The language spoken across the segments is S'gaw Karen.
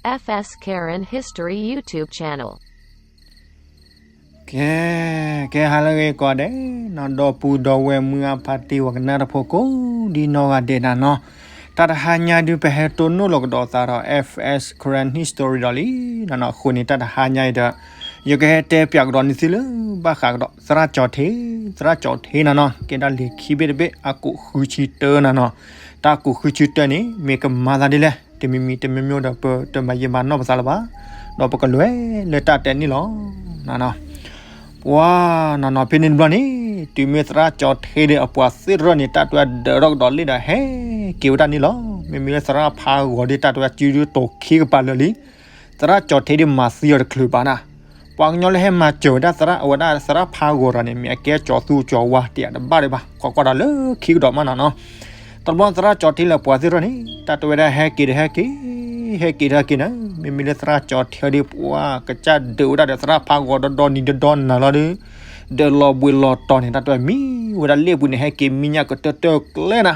F S Karen History YouTube channel. ကဲ, ကဲဟါလၢအဂ့ၤကိးဂၤဒဲးနီၤ, ဒီပုၢ်ဒီဝဲၢ်မုၢ်အဖါတံၢ်ဝဲကနၣ်တဖိကိးဒ်နီၢ်ဂၤဒဲးနီၤနီၤ, တၢ်တဟါညါဒုး ပဟဲတိၢ်နီၣ်လီၤကဒီးသးဒီး F S Karen History ဒီးလံနီၤနီၤ. အဃိန့ၣ် တၢ်တဟါညါအံၤဒီး ယကဟဲတဲပၠးကဒီးန့ၢ်သုလၢ ဘၣ်ဃးကဒီး သရၣ်ကၠီၤထ့, သရၣ်ကၠီၤထ့နီၤနီၤ, ကဲဒၣ်လံာ်ခံဘ့ၣ်တဘ့ၣ် အကိးဃုဆံတၢနီၤနီၤ. တၢ်ကိးဃုဆံတၢန့ၣ် မ့ၢ်ကမၤသးဒ်လဲၣ်, တမံၤမံၤတမံၤမံၤဒီး ပတမၤယံာ်မၤနီၢ်ပသးလၢၤဘၣ်, ဒီးပကလဲၤလၢတၢ်တဲန့ၣ်လီၤ. ပှၤနီၤနီၤ ဖဲန့ၣ်တဘျီန့ၣ် တုၤမ့ၢ်သရၣ်ကၠီၤထ့ဒီးအပှၤသ့ၣ်ရၢၣ်န့ၣ် တၢ်တဲဝဲဒၢးထီၣ်ကဒီးလ့ၣ်ဒီး ဟဲက့ၤဝဲဒၣ်န့ၣ်လီၤ. မ့မ့ၢ်လၢသရၣ်ဖးဂီၤဒီး တၢ်တဲဝဲစုဒုတိၤခံကပၤလၢာ်လံ. သရၣ်ကၠီၤထ့ဒီးမၤသံအီၤတချုးဘၣ်နၤ, ပှၤကညီလၢဟဲမၤစၢၤဝဲဒၣ်သရၣ် အဝဲဒၣ်သရၣ်ဖးဂီၤတဂၤန့ၣ် မ့ၢ်အကဲကၠီၤသူကၠီၤဝါတယၤတဘၣ်ဒံးဘၣ်, ကွၢ်ကွၢ်ဒီးလၢခံကဒီးမးနီၤနီၤ. တဘျီသရၣ်ကၠီၤထ့လၢပှၤသ့ၣ်ရၢၣ်န့ၣ် တၢ်တဲဝဲဒၣ်ဟဲက့ၤဒီးဟဲက့ၤ, ဟဲက့ၤဒီးဟဲက့ၤနၤ, မ့မ့ၢ်လၢသရၣ်ကၠီၤထ့ဒီး ပှၤကစၢ်ဒုးဝဲဒၣ်ဒီးသရၣ်ဖးဂီၤဒီဒီနံၤဒီဒီနၤလီၤဒီး ဒီးလီၤဘှံးလီၤတီၤန့ၣ် တၢ်တဲဝဲမံဝဲဒၣ်လ့ၣ်ပူၤန့ၣ် ဟဲက့ၤမံညၣ်ကတၢၢ်တၢၢ်ကျဲနၤ.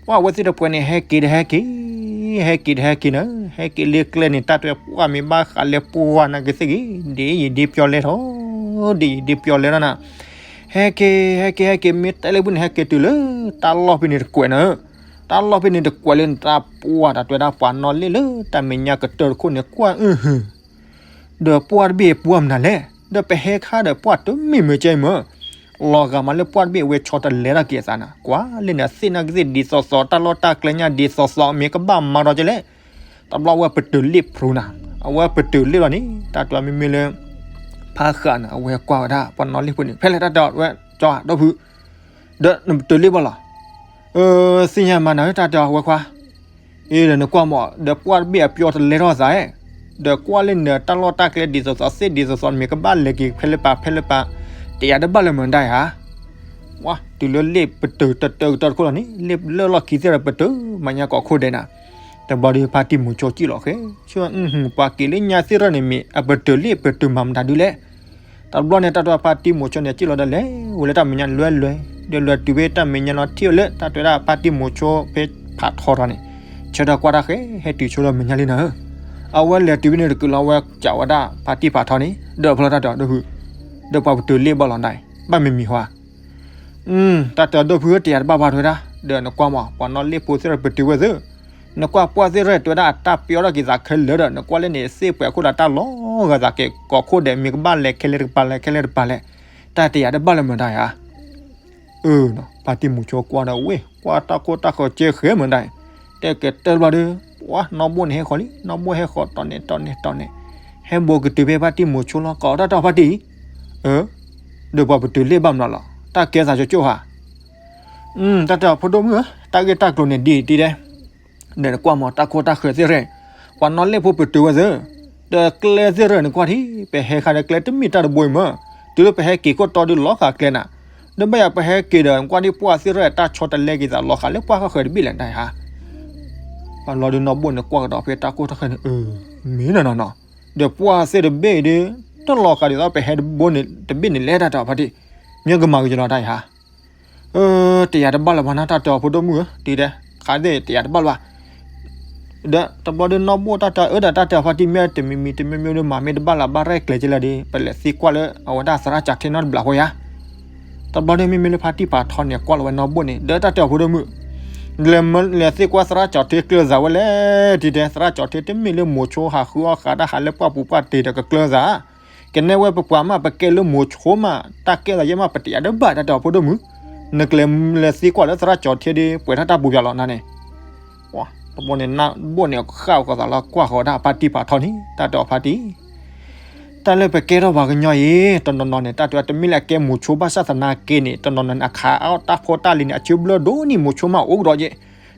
ပှၤဝဲသ့ၣ်တဖၣ်န့ၣ် ဟဲက့ၤဒီးဟဲက့ၤ, ဟဲက့ၤဒီးဟဲက့ၤနၤ, ဟဲက့ၤလၢကျဲန့ၣ် တၢ်တဲဝဲပှၤမ့ၢ်ဘၣ်ဃးလဲၤပှၢ်နၤကသ့ၣ်ဂ့ၤ, ဒ်ယံာ်ဒ်ပျီလဲထီၣ်, ဒ်ယံာ်ဒ်ပျီလဲထီၣ်နၤ. ဟဲက့ၤ ဟဲက့ၤ ဟဲက့ၤ မ့ၢ်တဲလၢပူၤန့ၣ် ဟဲက့ၤတုၤလၢ တၢ်လီၢ်ဖဲန့ၣ်တကွဲးနၤ, တၢ်လီၢ်ဖဲန့ၣ်တကွဲးလၢနတၢ်ပှၢ် တၢ်တဲဝဲဒၣ်ပှၤနီၣ်လ့ၣ်လၢတၢ်မဲာ်ညါကတၢၢ်တခိၣ်န့ၣ် ကွၢ်အုဟၢ ဒီးပှၢ်တဘ့ၣ်ပှၢ်မနုၤလဲၣ်, ဒီးပဟဲခါဒီးပှၢ်တမ့ၢ်မၢကဲမၢ, လီၤဂာ်မးလၢပှၢ်တဘ့ၣ်အဝဲဆီတလဲထီၣ်က့ၤအသးနၤ, ကွၢ်လၢနသ့ၣ်နီၣ်ကသ့ၣ်ဒ်သိးသိး တၢ်လီၢ်တၢ်ကျဲညါဒ်သိးသိး မ့ၢ်ကဘၣ်မၤဒီးကလဲၣ်. တဘျီဝဲပတုာ်လ့ၣ်ဖျိနၤ, အဝဲပတုာ်လ့ၣ်လီၤန့ၣ် တၢ်တဲဝဲမ့မ့ၢ်လၢ ဖးဃာ်န့ၣ် အဝဲကွၢ်ဝဲဒၣ်ပှၤနီၣ်လ့ၣ်ဖိန့ၣ် ဖဲလဲၣ်တၢ်တဲအီၤဝဲ ကၠီၤဒီဖု ဒီးနပတုာ်လ့ၣ်ဘၣ်လီၤ. သ့ၣ်ညါမးနၤဧၢ တၢ်တဲအီၤဝဲခွါ, အ့ဒီးနကွၢ်မး ဒီးပှၢ်တဘ့ၣ်အပျီတလဲထီၣ်သးဧၢ, ဒီးကွၢ်လၢနတၢ်လီၢ်တၢ်ကျဲဒ်သိးသိး သ့ၣ်ဒ်သိးသိး မ့ၢ်ကဘၣ်လဲၤက့ၤဖဲလဲၣ်ပၤဖဲလဲၣ်ပၤ, တယၤတဘၣ်လၢၤမတၤဧါ. ဝဲတုၤလၢလ့ၣ်ပတုာ်တတုာ်ကတၢၢ်တခိၣ်လီၤန့ၣ် လ့ၣ်လၢလီၢ်ခံသ့ၣ်ဒီးပတုာ် မၤညါကိးခိၣ်ဒဲးနၤ. တဘျီဒီးဖါတံၢ်မူၤဆိစံၣ်လီၤဃဲ, ဆၢ ပှၤက့ၤလၢညါသ့ၣ်ရၢၣ်န့ၣ် မ့ၢ်အပတုာ်လ့ၣ်ပတုာ်မၤမတၤဒုလဲၣ်. တဘျီန့ၣ် တၢ်တဲဖါတံၢ်မူၤဆိန့ၣ် စံၣ်လီၤဒီးလဲၤဝဲလၢတၢ်မဲာ်ညါလွဲလွဲ, ဒီးလဲၤတုၤဖဲတၢ်မဲာ်ညါလီၤထံၣ်ဝဲလၢ တၢ်တဲဝဲဒၣ်ဖါတံၢ်မူၤဆိဖဲဖးထီထီၣ်န့ၣ်, ဆၢထၢၣ်ကွၢ်တၢ်ဃဲ ဟဲတုၤဆိဒီးမဲာ်ညါလံနၤဧၢ. အဝဲလဲၤတုၤဖဲန့ၣ်တကုာ်လီၤ အဝဲစံးဝဲဒၣ်ဖါတံၢ်ဖးထီန့ၣ် ဒီးဖျီတၢ်တဲအီၤဒိၣ်ဖု, ဒီးပှၤပတုာ်လ့ၣ်ဘၣ်လီၤနၤ, ဘၣ်မ့ၢ်မံၤဟါ တၢ်တဲအီၤဒိၣ်ဖုဧၢ တယၤတဘၣ်ဘၣ်ထွဲဒၣ်, ဒီးနကွၢ်မး ပှၤနီၣ်လ့ၣ်ဖိသ့ၣ်ရၢၣ်ပတုာ်ဝဲသ့ၣ်, နကွၢ်ပှၢ်သ့ၣ်ရၢၣ်တဲဝဲဒၣ်အတၢ်ပျီထီၣ်က့ၤသးခဲလၢာ်ဒီး နကွၢ်လၢန့ၣ်သ့ၣ်ပှဲၤခိၣ်ဒီးတၢ်လီၤဂာ်သးက့ၤကိးခိၣ်ဒဲး မ့ၢ်ကဘၣ်လဲၤခဲလၢာ်တကပၤလဲၤခဲလၢာ်တကပၤလဲၣ်, တၢ်တယၤတဘၣ်လၢၤမတၤဧါ. အၢ, ဖါတံၢ်မူၤဆိကွၢ်ဒီးဝဲ ကွၢ်တၢ်ခိၣ်တၢ်ဃၢၤကဲဃဲမတၤ, တဲကတၢၢ်တဘျီဒီး ပှၤနီၣ်ဘိၣ်န့ၣ်ဟဲဃီၤလံ, နီၣ်ဘိၣ်ဟဲဃီၤတီၤန့ၣ်တီၤန့ၣ်တီၤန့ၣ်, ဟဲဘိးကတုၤဖဲဖါတံၢ်မူၤဆိလီၤ ကိးတၢ်တဲအီၤဖါတံၢ်, အၢ, ဒီးပှၤပတုာ်လ့ၣ်ဘၣ်မနုၤလီၤ တၢ်ကဲသးကၠိကၠိဧါ. တၢ်တဲအီၤဖိဒိၣ်မုၣ်ဧၢ, တၢ်ဂ့ၢ်တၢ်ကျိၤန့ၣ်ဒ်အံၤဒ်ဒဲး ဒီးနကွၢ်မး တၢ်ခိၣ်တၢ်ဃၢၤသ့ၣ်ရၢၣ်, ပှၤနီၣ်လ့ၣ်ဖိပတုာ်ဝဲသ့ၣ်, ဒီးကျဲသ့ၣ်ရၢၣ်နကွၢ်ထံၣ် ပဟဲခါဒီးကျဲတမ့ၢ်တၢ်တဘိအံၤမၢ, တုၤလၢပဟဲက့ၤခိၣ်တီဒုးလီၤဃာ်ကျဲနၤ, ဒီးဘၣ်ယၤပဟဲက့ၤဒီး နကွၢ်ဒ်ပှၢ်သ့ၣ်ရၢၣ်တၢ်ဆီတလဲက့ၤသးလီၤဃာ်လၢပှၢ်ဃၣ်ဃၢၤတဘ့ၣ်လဲၣ်တၢ်ဧါ. ပှၤလီၤဒုးနီၣ်ဘိၣ်န့ၣ်ကွၢ်ကဒီးဖဲတၢ်ခိၣ်တၢ်ဃၢၤန့ၣ် အၢ, မ့ၢ်နီၢ်နီၢ်နီၢ်, ဒီးပှၢ်သ့ၣ်တဘ့ၣ်အံၤဒီး တလီၤဃာ်ဒ်သိးပဟဲတဘိန့ၣ်တဘ့ၣ်န့ၣ်လဲၣ်တၢ်တဲအီၤဖါတံၢ်, မ့ၢ်ကမၤက့ၤလီၤတၢ်ဧါ. အၢ, တယၤတဘၣ်လၢၤဘၣ်နၤ တၢ်တဲအီၤဖိဒိၣ်မုၣ်ဧၢ, ဒ်ဒဲး, ခးသ့ၣ်တယၤတဘၣ်လၢၤဘၣ်. ဒီးတဘျီဒီးနီၣ်ဘိၣ်တၢ်တဲအၢဒီးတၢ်တဲအီၤဖါတံၢ် မ့ၢ်တမံၤမံၤတမံၤမံၤဒီး မၤမ့ၢ်တဘၣ်လၢၤဘၣ်ရဲၣ်ကျဲၤက့ၤလၢၤဒီး ပလဲၤသံကွၢ်လၢအဝဲဒၣ်သရၣ်ကၠီၤထ့နီတဘျီဃီဧါ. တဘျီဒီးမ့မ့ၢ်လၢဖါတံၢ်ဖးထီန့ၣ် ကွၢ်လီၤဝဲနီၣ်ဘိၣ်န့ၣ် ဒီးတၢ်တဲအီၤဖိဒိၣ်မုၣ်, လဲၤသံကွၢ်သရၣ်ကၠီၤထ့ကျၢၤသးဝဲလဲၣ် ဒ်ဒဲး, သရၣ်ကၠီၤထ့တမ့ၢ်လၢမိၤဆိဟးဃုအီၣ်ဃာ်တၢ်ဟးလၢပှၢ်ပူၤပှၢ်တ့ၢ်ဒီးကကျၢၤသး ကနဲဝဲပပှၤမး ပကဲလၢမိၤဆိမး တၢ်ကဲသးယဲၢ်မး ပတယၤတဘၣ် တၢ်တဲအီၤဖိဒိၣ်မုၣ်, နကလဲၤလဲၤသံကွၢ်လၢသရၣ်ကၠီၤထ့ဒီး ပှဲၤထီၣ်တၢ်ပူၤပူၤလီၤနၤန့ၣ်. တဘျီန့ၣ် နီၣ်ဘိၣ်န့ၣ်ဃၣ်ဃီၤသးလီၤ ကွၢ်ဃီၤဝဲဒၣ်ဖါတံၢ်ဖးထီန့ၣ် တၢ်တဲအီၤဖါတံၢ်, တၢ်လၢပကဲထီၣ်ပှၤကညီအံၤ တနီၤနီၤန့ၣ် တၢ်တဲဝဲတမ့ၢ်လၢအကဲမိၤဆိဘၣ်ဆၣ်သနာ်က့န့ၣ် တနီၤနီၤန့ၣ် အခးအီၣ်တၢ်ဖိတၢ်လံၤန့ၣ် အစုဘျၢၣ်ဒိၣ်န့ၢ်မိၤဆိမးအိၣ်ကဒီးက့ၢ်,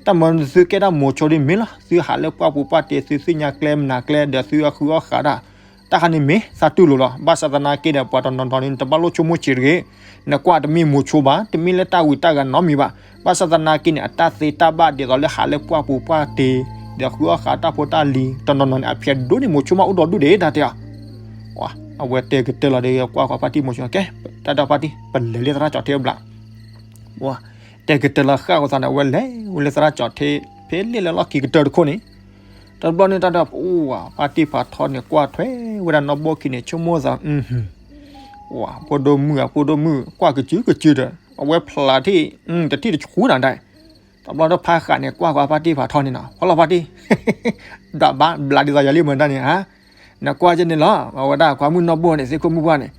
တၢ်မၤသုကဲတၢ်မိၤဆိဒ်မ့ၢ်လီၤ သုဟးလၢပှၢ်ပူၤပှၢ်တ့ၢ် သုသ့ၣ်ညါကျဲမနၤကျဲဒီးသုအဃုအီၣ်ဃာ်တၢ် တၢ်ခါန့ၣ်မ့ၢ်သးတူၢ်လိာ်လီၤ. ဘၣ်ဆၣ်သနာ်က့ဒီး ပှၤတနီၤနီၤန့ၣ် တဘၣ်လိၣ်ဆိကမိၣ်စ့ၢ်တဂ့ၤ, နကွၢ်တမ့ၢ်မိၤဆိဘၣ်, တမ့ၢ်လၢတၢ်ဝံတၢ်ဂၤနီတမံၤဘၣ်. ဘၣ်ဆၣ်သနာ်က့န့ၣ် အတၢ်သ့တၢ်ဘၣ်ဒ်သိးလၢဟးလၢပှၢ်ပူၤပှၢ်တ့ၢ် ဒီးဃုအီၣ်ဃာ်တၢ်ဖိတၢ်လံၤ တနီၤနီၤန့ၣ် အဖျဲးဒိၣ်န့ၢ်မိၤဆိမးအိၣ်ဒီးဒူၣ်ဒံး တၢ်တဲအီၤ. အဝဲတဲကတၢၢ်လီၤဒီး ကွၢ်ဃီၤဖါတံၢ်မိၤဆိ ကဲ တၢ်တဲအီၤဖါတံၢ် ပလဲၤလၢသရၣ်ကၠီၤထ့အဘျး တဲကတၢၢ်လီၤဃၣ်ဃီၤသးန့ၣ် အဝဲလဲၤဝဲလၢသရၣ်ကၠီၤထ့ ဖဲလ့ၣ်လၢလီၢ်ခံကတၢၢ်တခိၣ်န့ၣ်, တဘျီန့ၣ်တၢ်ဒီး ဖါတံၢ်ဖးထီန့ၣ် ကွၢ်ထွဲဝဲဒၣ်နီၢ်ဘိၣ်ခံန့ၣ် ဆိကမိၣ်သး ဖိဒိၣ်မုၣ် အဖိဒိၣ်မုၣ် ကွၢ်ကစုကစုဒီး အဝဲဖျးထံၣ် တထံၣ်တဆူနၤဒၣ် တဘျီဒီးဖါဃးန့ၣ် ကွၢ်ဃီဖါတံၢ်ဖးထီန့ၣ်နီၤ ဖီလီၤဖါတံၢ် ဒၣ်ဘၣ်ဘျးဒ်သိးယၤလံမတၤန့ၣ်ဧါ, နကွၢ်ကန့ၣ်လီၤ အဝဲဒၣ်ခွါမုၣ်နီၢ်ဘိၣ်န့ၣ် သ့ၣ်ခိၣ်မုၣ်ပှၢ်န့ၣ်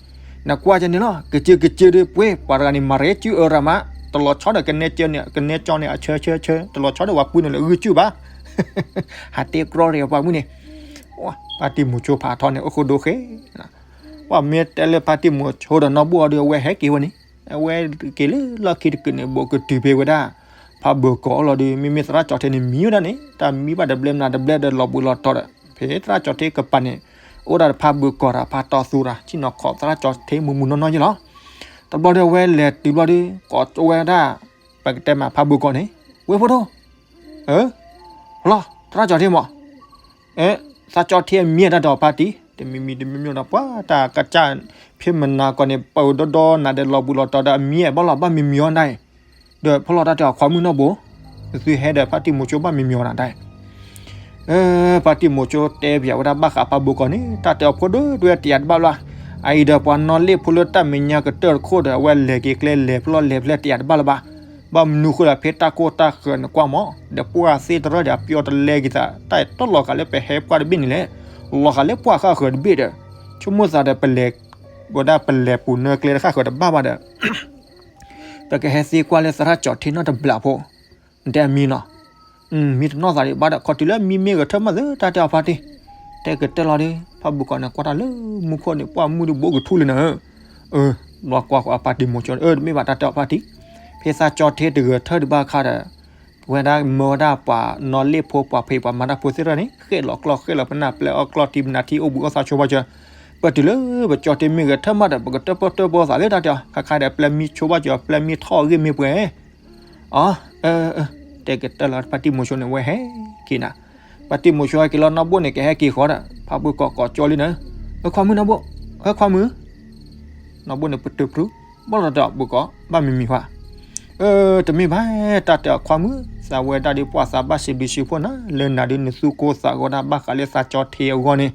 နကွၢ်ကန့ၣ်လီၤ ကစုကစုဒီးပှ့ၤ ပှၤတဂၤန့ၣ် မၤရဲစုအၢရၤမး တလီၤဆီဒီးကနဲကၠီန့ၣ် ကနဲကၠီန့ၣ် အဆၢဆၢဆၢ တလီၤဆီဒီးဝဲပုၢ်န့ၣ်လၢဂုၢ်စုဘၣ် ဟးတ့ကြီရံၣ်အပှၤမုၣ်န့ၣ်, ဖါတံၢ်မိၤဆိဖးထီန့ၣ် အိၣ်ဃိဒိဃဲ, ပှၤမ့ၢ်တဲလၢဖါတံၢ်မိၤဆိဒီးနီၢ်ဘိၣ်အီၤဒီး အဝဲဟဲက့ၤဝဲန့ၣ်, အဝဲက့ၤလၢလီၢ်ခံတကုာ်န့ၣ် ဘိးကတုၤဖဲဝဲဒၣ် ဖးဘၢၣ်ကီၢ်အလီၤဒီး မ့မ့ၢ်သရၣ်ကၠီၤထ့န့ၣ် မံဝဲဒၣ်န့ၣ် တၢ်မံဘၣ်တဘျဲမနုၤတဘျဲဒီးလီၤဘှံးလီၤတီၤဒီး ဖဲသရၣ်ကၠီၤထ့ကပၤန့ၣ် အိၣ်ဒၣ်ဖးဘၢၣ်ကီၢ်ဒီးဖးတီၢ်သူဒီး ဆ့ၣ်နီၤခီးသရၣ်ကၠီၤထ့မုၢ်မုၢ်နီၢ်နီၢ်ယဲလီၤ. တဘျီဒီးအဝဲလဲၤတုၤဘျီဒီး ကိးဝဲဒၣ် ပကတဲမးဖးဘၢၣ်ကီၢ်န့ၣ်, ဝ့ၢ်ဖိဒိၣ် လီၤ သရၣ်ကၠီၤထ့မး, သရၣ်ကၠီၤထ့အမံတၢ်ဒီးဖါတံၢ် တမံၤမံၤတမံၤမံၤဒီး ပှၤတၢ်ကစၢ် ဖံးမနၤကီးန့ၣ် ပၢၢ်ဒိၣ်ဒိၣ်နၤဒီးလီၤဘှံးလီၤတီၤဒီးအမံဘၣ်လီၤ ဘၣ်မံမံအီၤဒၣ်အံၤ, ဒီးဖီလီၤတၢ်တဲအီၤခွါမုၣ်နီၢ်ဘိၣ်, နသုဟဲဒီးဖါတံၢ်မိၤဆိဘၣ်မံမံအီၤနၤဒၣ်အံၤ ဖါတံၢ်မိၤဆိတဲပၠးဝဲဒၣ်ဘၣ်ဃးဖးဘၢၣ်ကီၢ်န့ၣ် တၢ်တဲအီၤဖိဒိၣ်ဒွဲတယာ်တဘၣ်ဘျီ, အအံၤဒီးပှၤနီၢ်လ့ၣ်ဖိလၢတၢ်မဲာ်ညါကတၢၢ်တခိၣ်ဒီး အဝဲလဲၤက့ၤကျဲလဲၤဖျီလဲၤဖျဲတယာ်တဘၣ်လၢၤဘၣ်, ဘၣ်မနုၤဃိလၢဖဲတၢ်ကိၢ်တၢ်ဃၢၤနကွၢ်မး, ဒီးပှၢ်သ့ၣ်တရၢၣ်ဒီးအပျီတလဲက့ၤသး တၢ်အဲၣ်တီလီၤဃာ်လၢပဟဲပှၢ်တဘ့ၣ်န့ၣ်လဲၣ်, လီၤဃာ်လၢပှၢ်ဃၣ်ဃၢၤတဘ့ၣ်ဒီး, ဆိကမိၣ်သးဒီးပလဲၤ ဝဲဒၣ်ပလဲၤပူၤနၢကျဲတဃၣ်ဃၢၤတဘၣ်ဘၣ်ဒီး ပကဟဲသံကွၢ်လၢသရၣ်ကၠီၤထ့နီတဘျီဖိ, နတဲအမံနီၤ, မံတနီၣ်သးဒံးဘၣ်ဒီး ခီတုၤလၢမံမ့ၢ်ဂဲၤထၢၣ်မးသ့ တၢ်တဲအီၤဖါတံၢ်, တဲကတၢၢ်လီၤဒီး ဖးဘၢၣ်ကီၢ်န့ၣ် ကွၢ်တၢ်လၢမူခိၣ်န့ၣ် ပှၢ်မုၢ်ဒုးဘိကထူၣ်လံနၤ, ဘျီကွၢ်ဃီအဖါတံၢ်မိၤဆိ အၢ တမ့ၢ်ဘၣ်တၢ်တဲအီၤဖါတံၢ်, ဖဲသရၣ်ကၠီၤထ့တဂဲၤထၢၣ်ဒံးဘၣ်ခါဒီး ဝဲဒၣ်မၢဝဲဒၣ်ပှၤနီၢ်လ့ၣ်ဖိပှၤဖံးပှၤမၤတၢ်ဖိသ့ၣ်တဖၣ်န့ၣ် ဃ့ၣ်လီၤကျီၢ်ဃ့ၣ်လီၤပနၢ်ပျဲအီၣ်ကျီၢ်ထံပနၢ်ထံအိၣ်ဘှံးအိၣ်သါဆိဘၣ်စၢၤ, ပတုၤလၢပကၠီၤထ့မ့ၢ်ဂဲၤထၢၣ်မးဒီး ပကတၢၢ်ပၢၢ်တၢၢ်ပၢသးလၢတၢ်တဲအီၤ ခါခါဒီးပျဲမံဆိဘၣ်စၢၤ ပျဲမံထီၣ်အဂ့ၢ်မ့ၢ်ပှဲၤ အ တဲကတၢၢ်လီၤ ဖါတံၢ်မိၤဆိန့ၣ် ဝဲဟဲက့ၤနၤ, ဖါတံၢ်မိၤဆိဟဲက့ၤလီၤ နီၢ်ဘိၣ်န့ၣ် ကဟဲက့ၤဃီဒီး ဖးဘၢၣ်ကီၢ်ကိးကၠီလံနၤ, ခွါမုၣ်နီၢ်ဘိၣ်, ခွါမုၣ်, နီၢ်ဘိၣ်န့ၣ် ပတုၤဖု, ဘၣ်လီၤဒီးဘၢၣ်ကီၢ် ဘၣ်မံမံၤဃီ, တမ့ၢ်ဘၣ် တၢ်တဲအီၤခွါမုၣ် သးဝဲဒၣ်ဒ်ပှၢ်သးဘၣ်စံးဘျုးစံးဖှိၣ်နၤ လၢနၤဒုးနသူၣ်ကိၢ်သးဂီၤဒၣ်ဘၣ်ဃးလၢသးကၠီၤထ့အဂီၢ်န့ၣ်,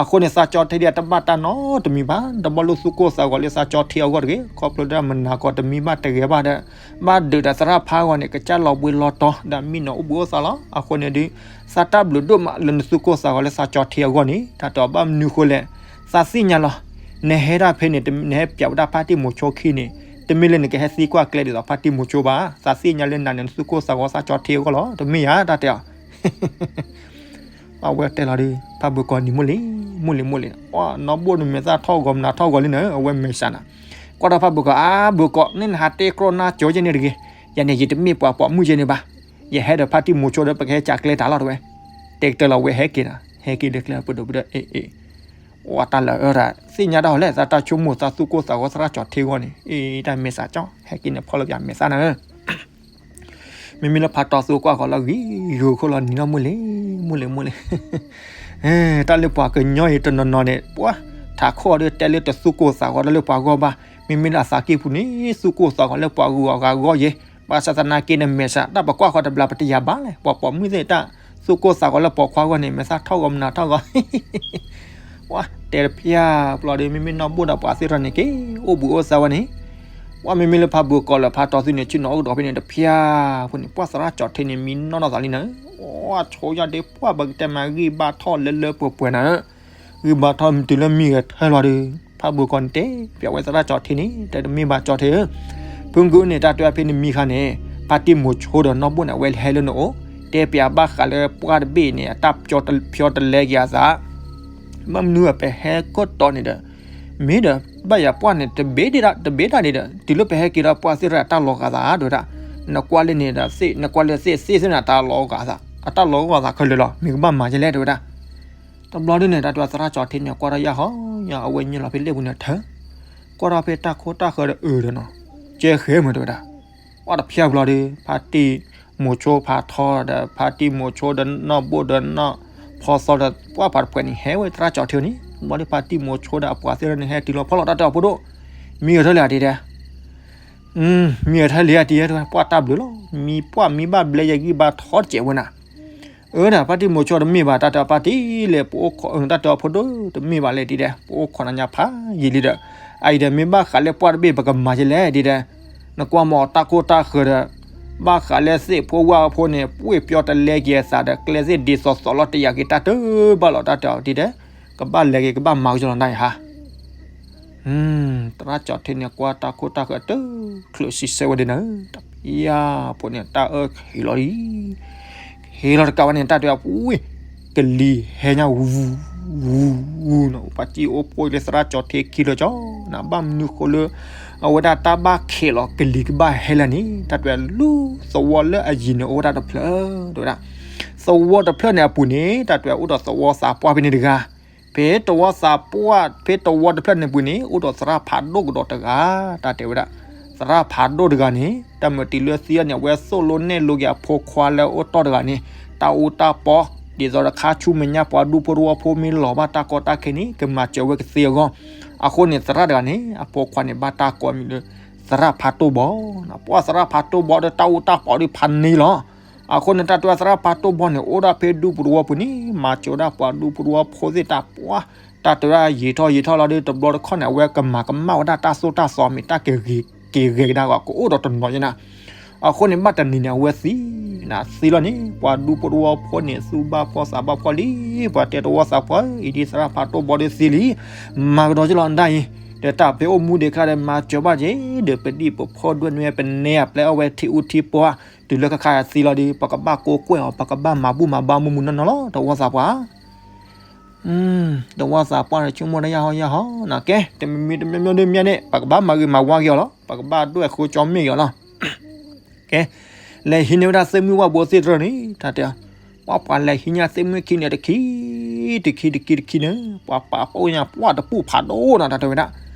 အဃိန့ၣ် သးကၠီၤထ့ဒ်အတဘၣ်တၢ်နီတမံၤဘၣ် တဘၣ်လိၣ်သူၣ်ကိၢ်သးဂီၤလၢသးကၠီၤထ့အဂီၢ်တဂ့ၤ ခီဖျိဒၣ်မနၤကီးတမံၤဘၣ်တဂ့ၤဘၣ်ဒီး, ဘၣ်ဒုးဒီးသရၣ်ဖးဂီၤန့ၣ် ကစၢ်လီၤဘှံးလီၤတီၤ ဒီးမံနီၤအိၣ်ဘှံးအိၣ်သါလီၤ. အဃိန့ၣ်ဒုး သးတၢ်ဘျုးဒိၣ်မးလၢနသူၣ်ကိၢ်သးဂီၤလၢသးကၠီၤထ့အဂီၢ်န့ၣ် တၢ်တဲအီၤဘၣ်မနုၤဃိလဲၣ်, သးသ့ၣ်ညါလီၤ, နဟဲဒၣ်ဖဲန့ၣ် နဟဲပၠးဝဲဒၣ်ဖါတံၢ်မိၤဆိခံန့ၣ်, တမ့ၢ်လၢနကဟဲသံကွၢ်ကျဲဒ်သိးဖါတံၢ်မိၤဆိဘၣ်, သးသ့ၣ်ညါလၢနၤန့ၣ် နသူၣ်ကိၢ်သးဂီၤသးကၠီၤထ့အဂီၢ်လီၤ တမ့ၢ်ယၤတၢ်တဲအီၤ အဝဲတဲလီၤဒုး ဖးဘၢၣ်ကီၢ်နံၤမိၢ်လံၤ, မိၢ်လံၤမိၢ်လံၤ, နီၢ်ဘိၣ်နမဲာ်သၣ်ထီၣ်ဂီၤမနုၤထီၣ်ဂီၤလံနၤ အဝဲမဲာ်ဆှးနၤ, ကွၢ်ထီၣ်ဖးဘၢၣ်ကီၢ် အါဘၢၣ်ကီၢ် န့ၣ်နဟးတဲကြီနါကၠီၤကဲန့ၣ်တဂ့ၤ, ယၤန့ၣ်ယတမ့ၢ်ပှၤပိာ်မုၣ်ကဲန့ၣ်ဘၣ်, ယဟဲဒီးဖါတံၢ်မိၤဆိဒီး ပကဟဲကၠးကျဲတၢ်လီၤတဝဲ, တဲကတၢၢ်လီၤဝဲဟဲက့ၤနၤ, ဟဲက့ၤလၢကျဲပဒိၣ်ပဒိၣ် အ့ၣ်အ့ၣ်, ဝဲတၢ်လၢအၢ သးတၢ်ဆိကမိၣ်သးသူၣ်ကိၢ်သးဂီၤသရၣ်ကၠီၤထ့ဂီၢ်န့ၣ်, အ့ၣ် တၢ်မဲာ်ဆှးကၠီ ဟဲက့ၤန့ၣ်ဖီၣ်လၢပယၤမဲာ်သၣ်နၤ မ့မ့ၢ်လၢဖးတီၢ်သူကွၢ်ဃီၤလီၤဂံၢ်ဂီၢ်ခိၣ်လီၤနံၤလီၤမိၢ်လံၤ, မိၢ်လံၤမိၢ်လံၤ, တၢ်လၢပှၤကညီအံၤတနီၤနီၤန့ၣ် ပှၤထးခိၣ်ဒီးတဲလၢတသူၣ်ကိၢ်သးဂီၤတၢ်လၢပှၤဂီၢ်ဘၣ်, မ့မ့ၢ်လၢအသးကံၢ်ပူၤန့ၣ် သူၣ်ကိၢ်သးဂီၤလၢပှၤဂုၤအီၤဂၤဂီၢ်ယဲ, ဘၣ်ဆၣ်သနာ်က့န့ၣ် မဲာ်ဆှး တၢ်ပကွၢ်ဃီၤတဘျီပတယာ်ဘၣ်လဲၣ်, ပှၤပိာ်မုၣ်သ့ၣ်တၢ်သူၣ်ကိၢ်သးဂီၤလၢပိာ်ခွါဂီၢ်န့ၣ် မဲာ်သၣ်ထီၣ်ဂီၤမနုၤထီၣ်ဂီၤ ပှၤတဲတဖၠၣ်ဘျီဒီး မ့မ့ၢ်နီၢ်ဘိၣ်ဒီးပှၤသ့ၣ်တဖၣ်န့ၣ်က့ၤ အိၣ်ဘှံးအိၣ်သါဝဲန့ၣ်, ပှၤမ့မ့ၢ်လၢဖးဘၢၣ်ကီၢ်လၢဖးတီၢ်သူန့ၣ် ဆ့ၣ်နီၤအိၣ်ကဒီးဖဲန့ၣ်တဖၠၣ်ဖိန့ၣ် ပှၤသရၣ်ကၠီၤထ့န့ၣ် မံနီၢ်နီၢ်သးလံနၤ, ဆိယၤဒ့ပှၢ်ပကတဲမးဂံၢ်ဘါထီၣ်လၢလၢပှဲၤပှဲၤနၤ ဂံၢ်ဘါထီၣ်တုၤလၢမံဂဲၤထၢၣ်လီၤဒီး ဖးဘၢၣ်ကီၢ်န့ၣ်တဲပၠးဝဲသရၣ်ကၠီၤထ့န့ၣ် တဲတမ့ၢ်ဘၣ်ကၠီၤထ့ဧၢ, ဖုကၢန့ၣ် တၢ်တဲဖဲန့ၣ်မံခါန့ၣ် ဖါတံၢ်မိၤဆိဒီးနီၢ်ဘိၣ်န့ၣ် အဝဲဟဲလၢနအိၣ် တဲပၠးဘၣ်ဃးလၢပှၢ်တဘ့ၣ်န့ၣ် အတၢ်ဖျီတလဲက့ၤအသး ဘၣ်မနုၤအပဟဲကီၢ်တီန့ၣ်ဒီး မ့ၢ်ဒီး ဘၣ်ယၤပှၢ်န့ၣ် တဘ့ၣ်ဒၣ်တဘ့ၣ်ဒၣ်န့ၣ်ဒီး တုၤလၢပဟဲက့ၤဒီးပှၢ်သ့ၣ်တဖၣ်အတၢ်လီၤဂာ်သးဒိၣ်ဒၣ်, နကွၢ်လၢန့ၣ်ဒီးသ့ၣ် နကွၢ်လၢသ့ၣ်သ့ၣ်သ့ၣ်န့ၣ် အတၢ်လီၤဂာ်သး အတၢ်လီၤဂာ်သးခဲလၢာ်လီၤ မ့ၢ်ကဘၣ်မၤယဲလဲၣ်တဲဝဲဒၣ်, တဘျီဒ်န့ၣ် တၢ်တဲသရၣ်ကၠီၤထ့န့ၣ် ကွၢ်ထီၣ်ယၢ်ဟီယၢ် အဝဲညိလီၤဖဲလ့ၣ်ပူၤန့ၣ်ထၢ ကွၢ်ထီၣ်ဖဲတၢ်ခိတၢ်ဃၢၤဒီးအၢဒီးနီၤ, ကဲဃဲမးတဲဝဲဒၣ်, ပှၢ်တဖၠၣ်ဘျီဒီး ဖါတံၢ်မိၤဆိဖးထီဒီး ဖါတံၢ်မိၤဆိဒီးနီၢ်ဘိၣ်ဒီးနီၢ်ဖီသီဒီး ပှၢ်ပှၤတဖှဲးန့ၣ် ဟဲဝဲသရၣ်ကၠီၤထ့န့ၣ် ဘျီဒီးဖါတံၢ်မိၤဆိဒီးအပှၤသ့ၣ်တဖၣ်န့ၣ် ဟဲတုၤလီၤဖီၣ်လီၤတၢ်တဲအီၤဖိဒိၣ်, မံဂဲၤထၢၣ်လံဧါတံၤတဲ မံဂဲၤထၢၣ်လံဧါတံၤတဲ ပှၢ်တၢ်ဘျုးလီၤ မံပှၢ်မံဘၣ်ဘျဲယဂံၢ်ဘါထီတစဲးဝဲနၤ, အၢ ဒၣ်ပၢ်တံၢ်မိၤဆိတမ့ၢ်ဘၣ် တၢ်တဲအီၤပၢ်တံၢ်လဲၣ် ပအိၣ်ခိး တၢ်တဲအီၤဖိဒိၣ်တမ့ၢ်ဘၣ်လဲၣ်ဒ်ဒဲး ပအိၣ်ခိးနၤညါဖးယံာ်လံဒီး အအံၤဒီးမ့ၢ်ဘၣ်ဃးလၢပှၢ်တဘ့ၣ် ပကမၤယဲလဲၣ်ဒ်ဒဲး နကွၢ်မ့ၢ်တၢ်ကိၢ်တၢ်ဃၢၤဒီး ဘၣ်ဃးလၢသ့ၣ်ဖိဝၣ်ဖိန့ၣ် ပှ့ၢ်ပျီတလဲက့ၤအသးဒီး ကျဲသ့ၣ်ဒ်သိးသိးလီၤတယာ်က့ၤတၢ်တဘၣ်လီၤ တၢ်တဲအီၤဒ်ဒဲး ကဘၣ်လဲၤက့ၤကဘၣ်မၤက့ၤလီၤနၤအံၤဟါ သရၣ်ကၠီၤထ့န့ၣ် ကွၢ်တၢ်ခိၣ်တၢ်ဃၢၤတချုးစံးဆၢဝဲဒ်န့ၣ် တပျၢ်ဖိန့ၣ် တၢ်အၢၣ်ဟ့ၣ်လီၤလံ ဟ့ၣ်လီၤတကးဝဲန့ၣ် တၢ်တဲအီၤပူၤ ကလံၤဟဲညါဝူ ဝူ ဝူနီၤ ပှၤစံၣ်အိၣ်ဖှိၣ်လၢသရၣ်ကၠီၤထ့ခံလၢကၠီ နဘၣ်မနုၤဃိလၢ အဝဲဒၣ်တၢ်ဘၣ်ခဲးလီၤကလံၤကဘၣ်ဟဲလၢာ်န့ၣ် တၢ်တဲလူသဝီလၢအယံၤန့ၣ် အိၣ်ဝဲဒၣ်တဖျၢၣ် တဲဝဲဒၣ် သဝီတဖျၢၣ်န့ၣ်အပူၤန့ၣ် တၢ်တဲအိၣ်ဒီးသဝီသးပှၢ်ဖဲန့ၣ်တဂၤ ဖဲသဝီသးပှၢ် ဖဲသဝီတဖျၢၣ်န့ၣ်ပူၤန့ၣ် အိၣ်ဒီးသရၣ်ဖးဒိၣ်ကဒီးတဂၤ တၢ်တဲဝဲဒၣ် သရၣ်ဖးဒိၣ်တဂၤန့ၣ် တၢ်မုၢ်တံၤလၢသံအီၤန့ၣ် အဝဲသိၣ်လိနဲၣ်လိက့ၤအဖိခွါလၢအအိၣ်တီၢ်တဂၤန့ၣ် တၢ်အူတၢ်ပီ ဒ်သိးဒီးခါဆူမဲာ်ညါပှၤဒူဖိတဝီဖိမ့ၢ်လီၤဘၣ်တၢ်ကီတၢ်ခဲန့ၣ် ကမၤစၢၤဝဲကသ့အဂီၢ် အဃိန့ၣ်သရၣ်တဂၤန့ၣ် အဖိခွါန့ၣ် ဘၣ်တၢ်ကိးမံၤလၢ သရၣ်ဖးတိၢ်ဘီ ပှၢ်သရၣ်ဖးတိၢ်ဘီဒီးတၢ်အူတၢ်ပီဒီးဖးန့ၢ်လီၤ အဃိန့ၣ် တၢ်တဲဝဲသရၣ်ဖးတိၢ်ဘီန့ၣ် အိၣ်ဒၣ်ဖဲဒူပူၤတဝီပူၤန့ၣ် မၤစၢၤဝဲဒၣ်ပှၤဒူဖိတဝီဖိသ့ၣ်တၢ်ပှၢ် တၢ်တဲဝဲဒၣ်ယံာ်ထီၣ်ယံာ်ထီၣ်လီၤဒီး တဘျီတခီၣ်န့ၣ် အဝဲကမၤကမၣ်ဝဲဒၣ်တၢ်သိၣ်တၢ်သီမ့ၢ်တၢ်ကဂ့ၤက့ၤဂဲၤကဒါဂီၤ ကအိၣ်ဒီးတနီၤယဲနၤ အဃိန့ၣ် ဘၣ်တနံၤန့ၣ် အဝဲသံ နသံလီၤန့ၣ် ပှၤဒူဖိတဝီဖိန့ၣ် သူၣ်ဘၣ်ဖှီၣ်သးဘၣ်ဖှီၣ်လံ ပှၤတဲတဝီသးပှၢ် အံၤဒ်သရၣ်ဖးတိၢ်ဘီဒီးသံလံ မၤကဒီးက့ၤလီၤဒၣ်အံၤ ဒီးတၢ်ဖဲအိၣ်မူဒံးခါဒီး မၤစၢၤဘၣ်က့ၤ ဒီးပဒံၣ်ပဖီဒွဲၣ်နွဲၣ်ပနဲအပျဲၢ်အီၣ်ဝဲထံအူထံပှၢ် တုၤလၢခါခါအသံလီၤဒီး ပကဘၣ်ကိးကွဲၢ်အီၤ ပကဘၣ်မၤဘူၣ်မၤဘါမုၢ်မုၢ်နီၢ်နီၢ်လီၤ တဝီသးပှၢ် တဝီသးပှၢ်န့ၣ် ဆိကမိၣ်တၢ်ယၢ်ဟီယၢ်ဟီနီၤ ကဲ တမံၤမံၤတမံၤမံၤဒ်မ့ၢ်န့ၣ် ပကဘၣ်မၤဂ့ၤမၤဝါက့ၤအီၤလီၤ ပကဘၣ်ဒွဲၣ်ဃိကၠီမ့ၢ်က့ၤအီၤလီၤ ကဲ လဲၤဟံးန့ၢ်ဝဲဒၣ်သ့ၣ်မုၢ်ဝၣ်ဘိသ့ၣ်တဖၣ်န့ၣ် တၢ်တဲ ပှၤပှၤလဲၤဟံးညါသ့ၣ်မုၢ်ခံန့ၣ်တခံ တခံတခံတခံန့ၣ် ပှၤပာ်ဖှိၣ်ညါပှၢ်တပူၤဖးဒိၣ်နီၤ တၢ်တဲဝဲဒၣ်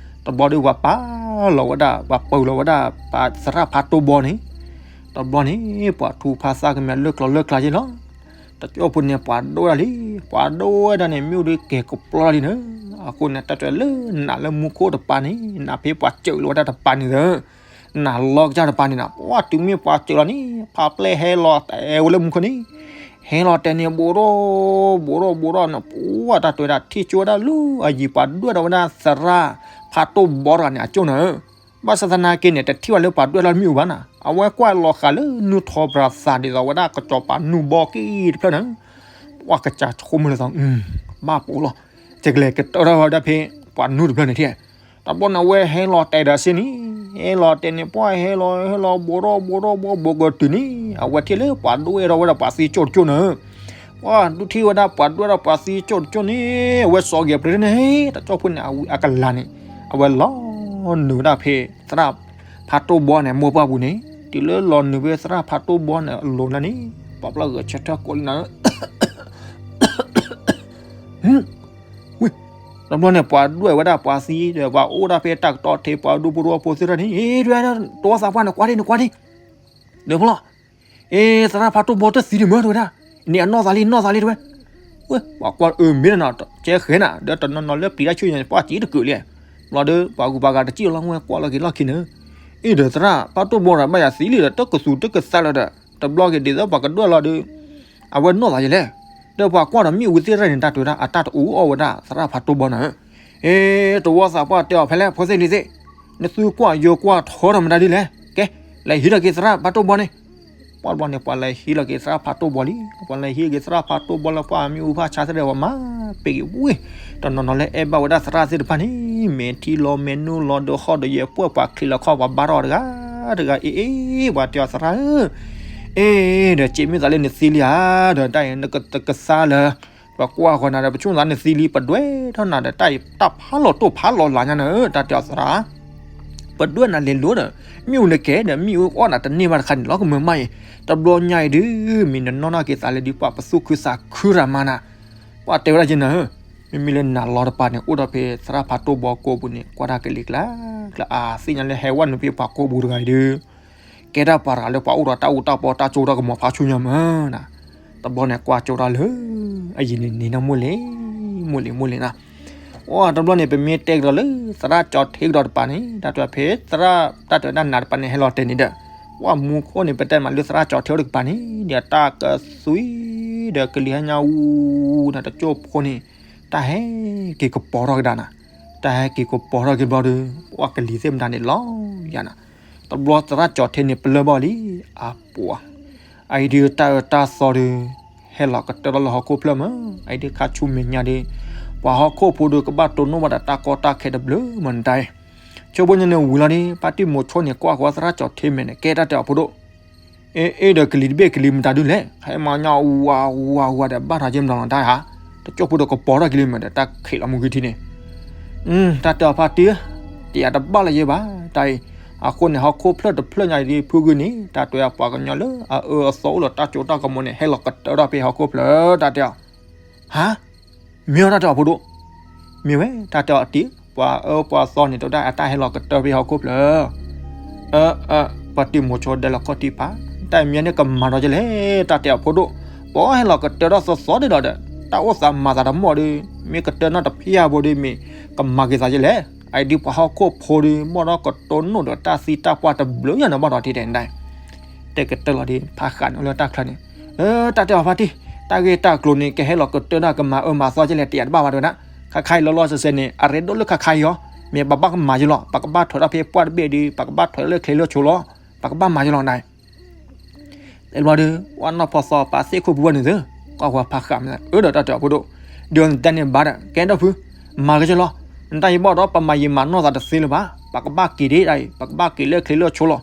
တဘျီဒီးပှၤပာ်လီၤဝဲဒၣ် ပှၤပၢလီၤဝဲဒၣ် ပှၤသရၣ်ဖးတိၢ်ဘီန့ၣ် တဘျီန့ၣ် ပှၤထူဖးသၣ်ကမ့ၢ်လၢကျီလၢကျါက့လီၤ တကၠိၢ်ဖိန့ၣ် ပှၤဒိၣ်ဝဲဒၣ်လံ ပှၤဒိၣ်ဝဲဒၣ်န့ၣ် မ့ၣ်အူဒုးကဲၤကပျီလီၤလံန့ၣ် အဃိန့ၣ် တၢ်တဲလၢနးလၢမူခိၣ်တပၤန့ၣ် နးဖဲပှၤစၢၤလီၤဝဲဒၣ်တပၤန့ၣ်သၢ နးလီၤကစၢ်တပၤန့ၣ်နီၤ ပှၢ်တုၤမ့ၢ်ပှၤစၢၤလီၤန့ၣ် ဖးပျဲၢ်ဟဲလီၤတဲာ်ဝဲလၢမူခိၣ်န့ၣ် ဟဲလီၤတဲာ်န့ၣ် ဘူးထီၣ် ဘူးထီၣ် ဘူးထီၣ်န့ၣ် ပှၢ်တၢ်တဲဝဲဒၣ် ထံၣ်ကၠိဝဲဒၣ်လၢအယံၤ ပှၤဒွဲၣ်ထီၣ်ဝဲဒၣ်သရၣ်ဖးတိၢ်ဘီတဂၤန့ၣ် အကၠိၢ်န့ၣ် ဘၣ်ဆၣ်သနာ်က့န့ၣ် တထံၣ်ဝဲလၢပှၤဒွဲၣ်ထီၣ်မ့ၣ်အူဘၣ်နီၤ အဝဲကွၢ်လီၤဃာ်လၢနူထီပြၤသးဒ်သိးဝဲဒၣ် ကစီၤပၤနူဘီက့တဖျၢၣ်န့ၣ် ပှၢ်ကစၢ်ဆိကမိၣ်လၢသီ ဘၣ်ပူၤလီၤ ကလဲၤကတၢၢ်ထီၣ်ဝဲဒၣ်ဖဲ ပှၤနူတဖျၢၣ်န့ၣ်ထံၣ် တဘျီန့ၣ် အဝဲဟဲလီၤတဲာ်ဒီးစ့န့ၣ် ဟဲလီၤတဲာ်န့ၣ် ပှၢ်ဟဲလီၤ ဟဲလီၤ ဘူးထီၣ် ဘူးထီၣ် ဘူးဘူးကတုၤန့ၣ် အဝဲထံၣ်လၢပှၤဒွဲၣ်ထီၣ်ဝဲဒၣ်ပှၤသံကၠိၢ်တကၠိၢ်န့ၣ် ပှၢ်ဒုးထံၣ်ဝဲဒၣ်ပှၤဒွဲၣ်ထီၣ်ပှၤသံကၠိၢ်တကၠိၢ်န့ၣ် အဝဲစိာ်က့ၤပြ့န့ၣ် တကၠိၢ်ဖိန့ၣ် အကလၤန့ၣ် အဝဲလီၤနုာ်ဝဲဒၣ်ဖဲ သရၣ်ဖးတိၢ်ဘီန့ၣ် မိၢ်ပှၢ်ပူၤန့ၣ် တုၤလၢလီၤနုာ်ဖဲသရၣ်ဖးတိၢ်ဘီန့ၣ် အလိၤန့ၣ် ပှၢ်ပျီၢ်ဂဲၤဆၢထၢၣ်ကိးလံနၤ ဝံၤ တဘျီန့ၣ် ပှၤဒွဲၣ်ဝဲဒၣ်ပှၤသံဒီး ပှၤအိၣ်ဒၣ်ဖဲတၢ်ကတီၢ်ထဲ ပှၤဒူဖိတဝီဖိသ့ၣ်တဖၣ်န့ၣ် တဝီသးပှၢ်န့ၣ် ကွၢ်ဒံး နကွၢ်ဒံး ဒီးဖဲလီၤ အ့ သရၣ်ဖးတိၢ်ဘီတသံဒံးမ့ၢ် တဲဝဲဒၣ် န့ၣ်အနီၢ်သးလံ နီၢ်သးလံ တဲဝဲ ဝဲ ပှၤကွၢ်အၢမ့ၢ်နၤ ကဲဃဲနၤ ဒီးတနီၤနီၤလၢပျံၤတၢ်ဆူညါန့ၣ် ပှၢ်စံးတကုာ်လံ ဘျီဒီး ပှၤဂုၤပှၤဂၤတစံၣ်လီၤဝဲကွၢ်လီၤက့ၤလီၢ်ခံန့ၣ် အ့ ဒီးသရၣ်ဖးတိၢ်ဘီန့ၣ် ဘၣ်ယၤသံလံဒီး တကသူၣ်တကသးလၢၤဒီး တဘျီက့ၤဒ်သိးပှၤကဒွဲၣ်လီၤဒီး အဝဲနီၢ်သးယဲလဲၣ် ဒီးပှၤကွၢ်ဒီးမ့ၣ်အူသ့ၣ်တဖၣ်န့ၣ် တၢ်တဲဝဲဒၣ် အတၢ်တအူအီၣ်ဝဲဒၣ်သရၣ်ဖးတိၢ်ဘီန့ၣ် အ့ တဝီသးပှၢ်တဲအီၤ ဖဲလဲၣ် ဖိသ့ၣ်လံၤသ့ၣ် နသုကွၢ်ယိၤကွၢ်ထီထီၣ်မတၤဒ်လဲၣ် ကဲ လဲၤဟံးထီၣ်က့ၤသရၣ်ဖးတိၢ်ဘီန့ၣ် ပှၢ်တဘျီန့ၣ် ပှၤလဲၤဟံးလီၤက့ၤသရၣ်ဖးတိၢ်ဘီလံ ပှၤလဲၤဟံးက့ၤသရၣ်ဖးတိၢ်ဘီလၢပှၢ်မ့ၣ်အူဖးဆါသ့ၣ်ဒီး ပှၤမၤပ့ၤက့ၤဝံၤ တနီၤနီၤလၢအဲၣ်ဘၣ်ဝဲဒၣ်သရၣ်သ့ၣ်တဖၣ်န့ၣ် မဲာ်ထံလီၤမဲာ်နူလီၤ ဒီးဃီၣ်ဒီးယဲၢ်ပှဲၢ်ပှၤချံးလီၤခီၣ် ပှၤဘါထီၣ်တဂၤတဂၤ အ့ အ့ ပှၤတဲအီၤသရၣ်ဧၢ အ့ ဒီးစ့မ့ၢ်သးလၢနသံလံဧါ ဒီးတၢ်အံၤနကသးလၢ ပှၤကွၢ်ဃီနၤဒီး ပဆိကမိၣ်သးနသံလံ ပဒွဲၣ်ထီၣ်နၤဒီး တၢ်အံၤတၢ်ဖးလီၤတိၢ်ဖးလီၤလးညါန့ၣ် တၢ်တဲအီၤသရၣ် ပဒွဲၣ်နၤလဲၤလိၤဒီး မ့ၣ်အူနကဲဒီး မ့ၣ်အူအီၣ်နၤတန့ၢ်ဘၣ်တခါန့ၣ်လီၤ ကမၢမၢ်အံၤ တဘျီညါအံၤဒုး မ့ၢ်နနီၢ်နီၢ်က့ၤသးလၢဒုး ပှၤပသူၣ်ခုသးခုရၤမၤနၤ ပှၤတဲဝဲဒၣ်က့နၤဧၢ မ့မ့ၢ်လၢနၤလီၤတပၤန့ၣ် အိၣ်ဒီးဖဲသရၣ်ဖးတိၢ်ဘီကိးပူၤန့ၣ် ကွၢ်တၢ်ကလံၤကျါ ကျါအါ သ့ၣ်ညါလၢဟဲဝဲနုာ်ဖဲပှၤကိးပူၤတဂၤအံၤဒုး ကဲတၢ်ပှၤတဂၤလၢပှၤအိၣ်ဒီးတၢ်အူတၢ်ပီတၢ်ကၠိတၢ်ကမီၤဖးဆူညါမးနၤ တဘျီန့ၣ် ကွၢ်ကၠိတၢ်လၢ အယံၤန့ၣ်န့ၢ်နီၢ်မိၢ်လ့ၢ် မိၢ်လ့ၢ် မိၢ်လ့ၢ်နၤ အိၣ်တဘျီန့ၣ် ပမ့ၢ်တဲကဒီးလၢ သရၣ်ကၠီၤထ့ကဒီးတပၤန့ၣ် တၢ်တဲဖဲသရၣ် တၢ်တဲဝဲဒၣ်နၤတပၤန့ၣ် ဟဲလီၤတဲာ်န့ၣ်ဒီး ပှၢ်မူခိၣ်န့ၣ် ပတဲမးလၢသရၣ်ကၠီၤထ့အိၣ်တကပၤန့ၣ် ဒီးတၢ်ကသွံ ဒီးကလံၤဟဲညါအူနၤ တကၠိၢ်ဖိန့ၣ် တၢ်ဟဲက့ၤကပီၤထီၣ်ကဒါနၤ, တၢ်ဟဲက့ၤကပီၤထီၣ်က့ၤဘျီဒီး ပှၤကလံၤသ့ၣ်မတၤန့ၣ်လီၤယၤနၤ, တဘျီသရၣ်ကၠီၤထ့န့ၣ် ပလၢၢ်ဘၣ်လံ, အပှၤ အအံၤဒုးတၢ်အၢတၢ်သီဒီး ဟဲလီၤကတၢၢ်ထီၣ်လၢဟီၣ်ခိၣ်ဖျၢၣ်မး, အအံၤဒုးခါဆူမဲာ်ညါဒီး ပှၤဟီၣ်ခိၣ်ဖိဒီး ကဘၣ်တိၢ်နီၣ်ဘၣ်ဒီးတၢ်ကီတၢ်ခဲတဘျုးမးနတၢ်အံၤ, ဆိဘိညါန့ၣ်ဝံၤလီၤဒီး ဖါတံၢ်မိၤဆိန့ၣ် ကွၢ်ဃီၤသရၣ်ကၠီၤထ့မဲာ်န့ၣ် ကဲတၢ်တဲအီၤဖိဒိၣ်, အ့ အ့ ဒီးကလံၤတဘ့ၣ်ကလံၤမတၤဒုလဲၣ်, ဟဲမၤညါဝါဝါဝါဒီး ဘၣ်ထီၣ်က့မတၤလီၤတၢ်ဧါ, တကၠိၢ်ဖိဒီးကပီၤထီၣ်က့ၤလံမးဒီး တၢ်ခံးလီၤမူကထံန့ၣ် တၢ်တဲအီၤဖါတံၢ်, တယၤတဘၣ်လၢၤယဲဘၣ်, တၢ်အံၤ, အဃိန့ၣ် ဟီၣ်ခိၣ်ဖျၢၣ်တဖျၢၣ်ညါအံၤဒ်ဖုဂုၢ်န့ၣ် တၢ်တဲအီၤပှၤကညီလၢအအၢအသီအိၣ်လၢတၢ်စိတၢ်ကမီၤန့ၣ် ဟဲလီၤကတၢၢ်ထီၣ်ဖဲဟီၣ်ခိၣ်ဖျၢၣ် တၢ်တဲအီၤ, ဟါ, မ့ၢ်ဝဲတၢ်တဲအီၤဖိဒိၣ်, မ့ၢ်ဝဲ တၢ်တဲအီၤတံၢ်, ပှၤအၢပှၤသီန့ၣ် တဝဲဒၣ်အတၢ်ဟဲလီၤကတၢၢ်ဖဲဟီၣ်ခိၣ်ဖျၢၣ် အၢ အၢ ပှၤတံၢ်မိၤဆိဒဲးလီၤခီၣ်ထံးဖး, တၢ်မ့ၢ်န့ၣ်ကမၤဒီးကလဲၣ်, တၢ်တဲအီၤဖိဒိၣ်, ပှၤဟဲလီၤကတၢၢ်ထီၣ်သီသီဒ်ဒီးဒီး တၢ်အိၣ်သးမၤသးတမီၢ်ဒီး မ့ၢ်ကတၢၢ်နီၣ်တဖျၢၣ်ဘိဒီး မ့ၢ်ကမၤက့ၤသးကလဲၣ်, အအံၤဒုးပှၤဟီၣ်ခိၣ်ဖိဒီး ဘၣ်ဒီးကတိၤနိၣ်ဒီးတၢ်သံတၢ်ပှၢ်တဘျုးညါန့ၣ် ဘၣ်ဒီးထံၣ်တဲနဒါ တဲကတၢၢ်လီၤဒီး ဖးဃးန့ၣ်အိၣ်လၢတၢ်ချၢန့ၣ်, တၢ်တဲအီၤဖါတံၢ်, တၢ်ဂ့ၢ်တၢ်ကျိၤန့ၣ် ကဟဲလီၤကတၢၢ်ဒၣ်ကမၤအၢမၤသီကလဲၣ် တယၤတဘၣ်ဘၣ်တဝဲဒၣ်, ခါခါအံၤလီၤလီၤဆဲးဆဲးန့ၣ် အရ့ဒိၣ်လၢခါခါအံၤအီၤ, မ့ၢ်ပဘၣ်ကမၤယလီၤ, ပကဘၣ်ထွဲထီၣ်ဖဲပှၢ်တဘ့ၣ်ဒီး ပကဘၣ်ထွဲလၢချ့လၢဆိလီၤ, ပကဘၣ်မၤယလီၤနဒါ တဲဘျီဒီး ပှၤနီၢ်ဖီသီပာ်သ့ၣ်ခိၣ်ပူၤဝဲန့ၣ်သု, ကွၢ်ဃီၤဖးဃးမ့ၢ် အၢဒီးတၢ်တဲအီၤဖိဒိၣ်, ဒီးနတဲန့ၣ်ဘၣ်ဒီး ကဲဒီဖု, မၤက့ၤလီၤ, နတၢ်ယဘီၣ်ဒီး ပမၤယံာ်မၤနီၢ်သးတသ့လၢၤဘၣ်, ပကဘၣ်က့ၤဒ်အံၤ, ပကဘၣ်က့ၤလၢချ့လၢဆိလီၤ,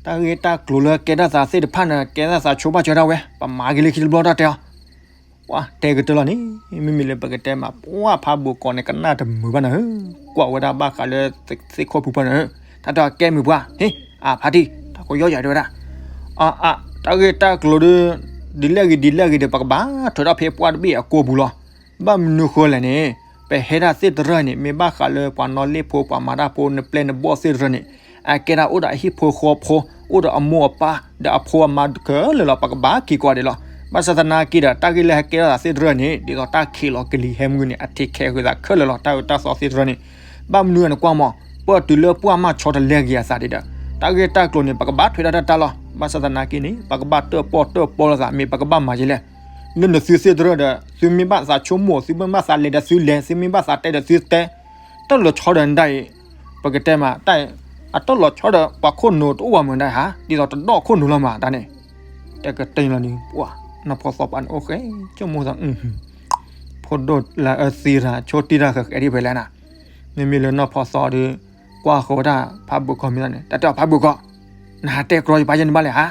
တၢ်ဂ့ၢ်တၢ်ကျိၤလၢကဲထီၣ်သးသ့ၣ်တဖၣ်န့ၣ် ကဲထီၣ်သးဆိဘၣ်စၢၤဒၣ်ဝဲ, ပမၤက့ၤလၢခံတဘျီတၢ်တဲအီၤ ပှၤတဲကတၢၢ်လီၤန့ၣ်, မ့မ့ၢ်လၢပကတဲမး ပှၤဖးဘိၣ်ကီးန့ၣ် ကနၣ်တမုာ်ဘၣ်နၤဧၢ, ကွၢ်ဝဲဒၣ်ဘၣ်ဃးလၢသ့ၣ်ခိၣ်ပူၤပှၢ်န့ၣ်, တၢ်တဲအီၤကဲမုာ်ပှၤ, ဟ့ၣ်, အဖါတံၢ်, တၢ်ကယီယၤတဲဝဲဒၣ်, အါအါ, တၢ်ဂ့ၢ်တၢ်ကျိၤဒီး ဒ်လဲၣ်ဂ့ၤဒ်လဲၣ်ဂ့ၤဒီး ပကဘၣ်ထွဲထီၣ်ဖဲပှၢ်တဘ့ၣ်အကိာ်ပူၤလီၤ, ဘၣ်မနုၤဃိလဲၣ်န့ၣ်, ပဟဲဒၣ်သ့ၣ်တရၢၢ်န့ၣ် မ့ၢ်ဘၣ်ဃးလၢပှၤနီၣ်လ့ၣ်ဖိ ပှၤမၤတၢ်ဖိ နပျဲၢ်နဘီၣ်သ့ၣ်တရၢၢ်န့ၣ်, အကဲဒၣ်အိၣ်ဒီးအဟံၣ်ဖိဃီဖိ, အိၣ်ဒီးအမိၢ်အပၢ်, ဒီးအဖိအမါခဲလၢာ်လီၤ, ပကဘၣ်က့ၤကွၢ်ဒံးလီၤ, ဘၣ်ဆၣ်သနာ်က့ဒီး တၢ်ဂ့ၢ်လၢဟဲကဲထီၣ်သးသ့ၣ်တရၢၢ်န့ၣ် ဒ်သိးတၢ်ခံးလီၤကလံၤဟဲမုၢ်န့ၣ် အထံးခဲးဃုာ်သးခဲလၢာ်လီၤ, တၢ်အၢတၢ်သီသ့ၣ်တရၢၢ်န့ၣ်, ဘၣ်မနုၤအန့ၣ်ကွၢ်မး, ပၢၢ်တုၤလၢပှၢ်မးဆီတလဲက့ၤအသးဒံးဒီး, တၢ်ဂ့ၢ်တၢ်ကျိၤန့ၣ် ပကဘၣ်ထွဲထီၣ်တၢ်တၢ်လီၤ, ဘၣ်ဆၣ်သနာ်က့န့ၣ် ပကဘၣ်တၢၣ်ပီၣ်တၢၣ်ပီလိာ်သး မ့ၢ်ပကဘၣ်မၤယလဲၣ် လၢနသုသ့ၣ်တရၢၢ်ဒီး သုမ့ၢ်ဘၣ်သးဆိကမိၣ် သုမ့ၢ်ဘၣ်သးလဲၤဒီးသုလဲၤ သုမ့ၢ်ဘၣ်သးတဲဒီးသုတဲ, တၢ်လီၤဆီဒီးနဒၣ်အံၤ, ပကတဲမးတၢ်အံၤ, အတၢ်လီၤဆီဒီးပှၤခိၣ်နူာ်တအိၣ်ဘၣ်မးဒၣ်ဧါ, ဒ်သိးတဒီၣ်ခိၣ်နူာ်လီၤမးတၢ်န့ၣ်, တဲကတၢၢ်လီၤန့ၣ်, ပှၤနီၢ်ဖီသီပာ်န့ၣ်အိၣ်ဃဲ, ဆိကမိၣ်သး, ဖိဒိၣ်လၢအၢသံတၢ် ဆိတံၢ်တၢ်ဃဲးဃဲးဒ်ဖဲလဲၣ်နၤ, မ့မ့ၢ်လၢနီၢ်ဖီသီဒီး, ကွၢ်ဃီၤဝဲဒၣ်ဖးဘိၣ်ကီးမ့ၢ်န့ၣ် တၢ်တဲအီၤဖးဘိၣ်ကီး, နဟးတဲကြီယပၢ်ယဲန့ၣ်ဘၣ်လဲၣ်ဧါ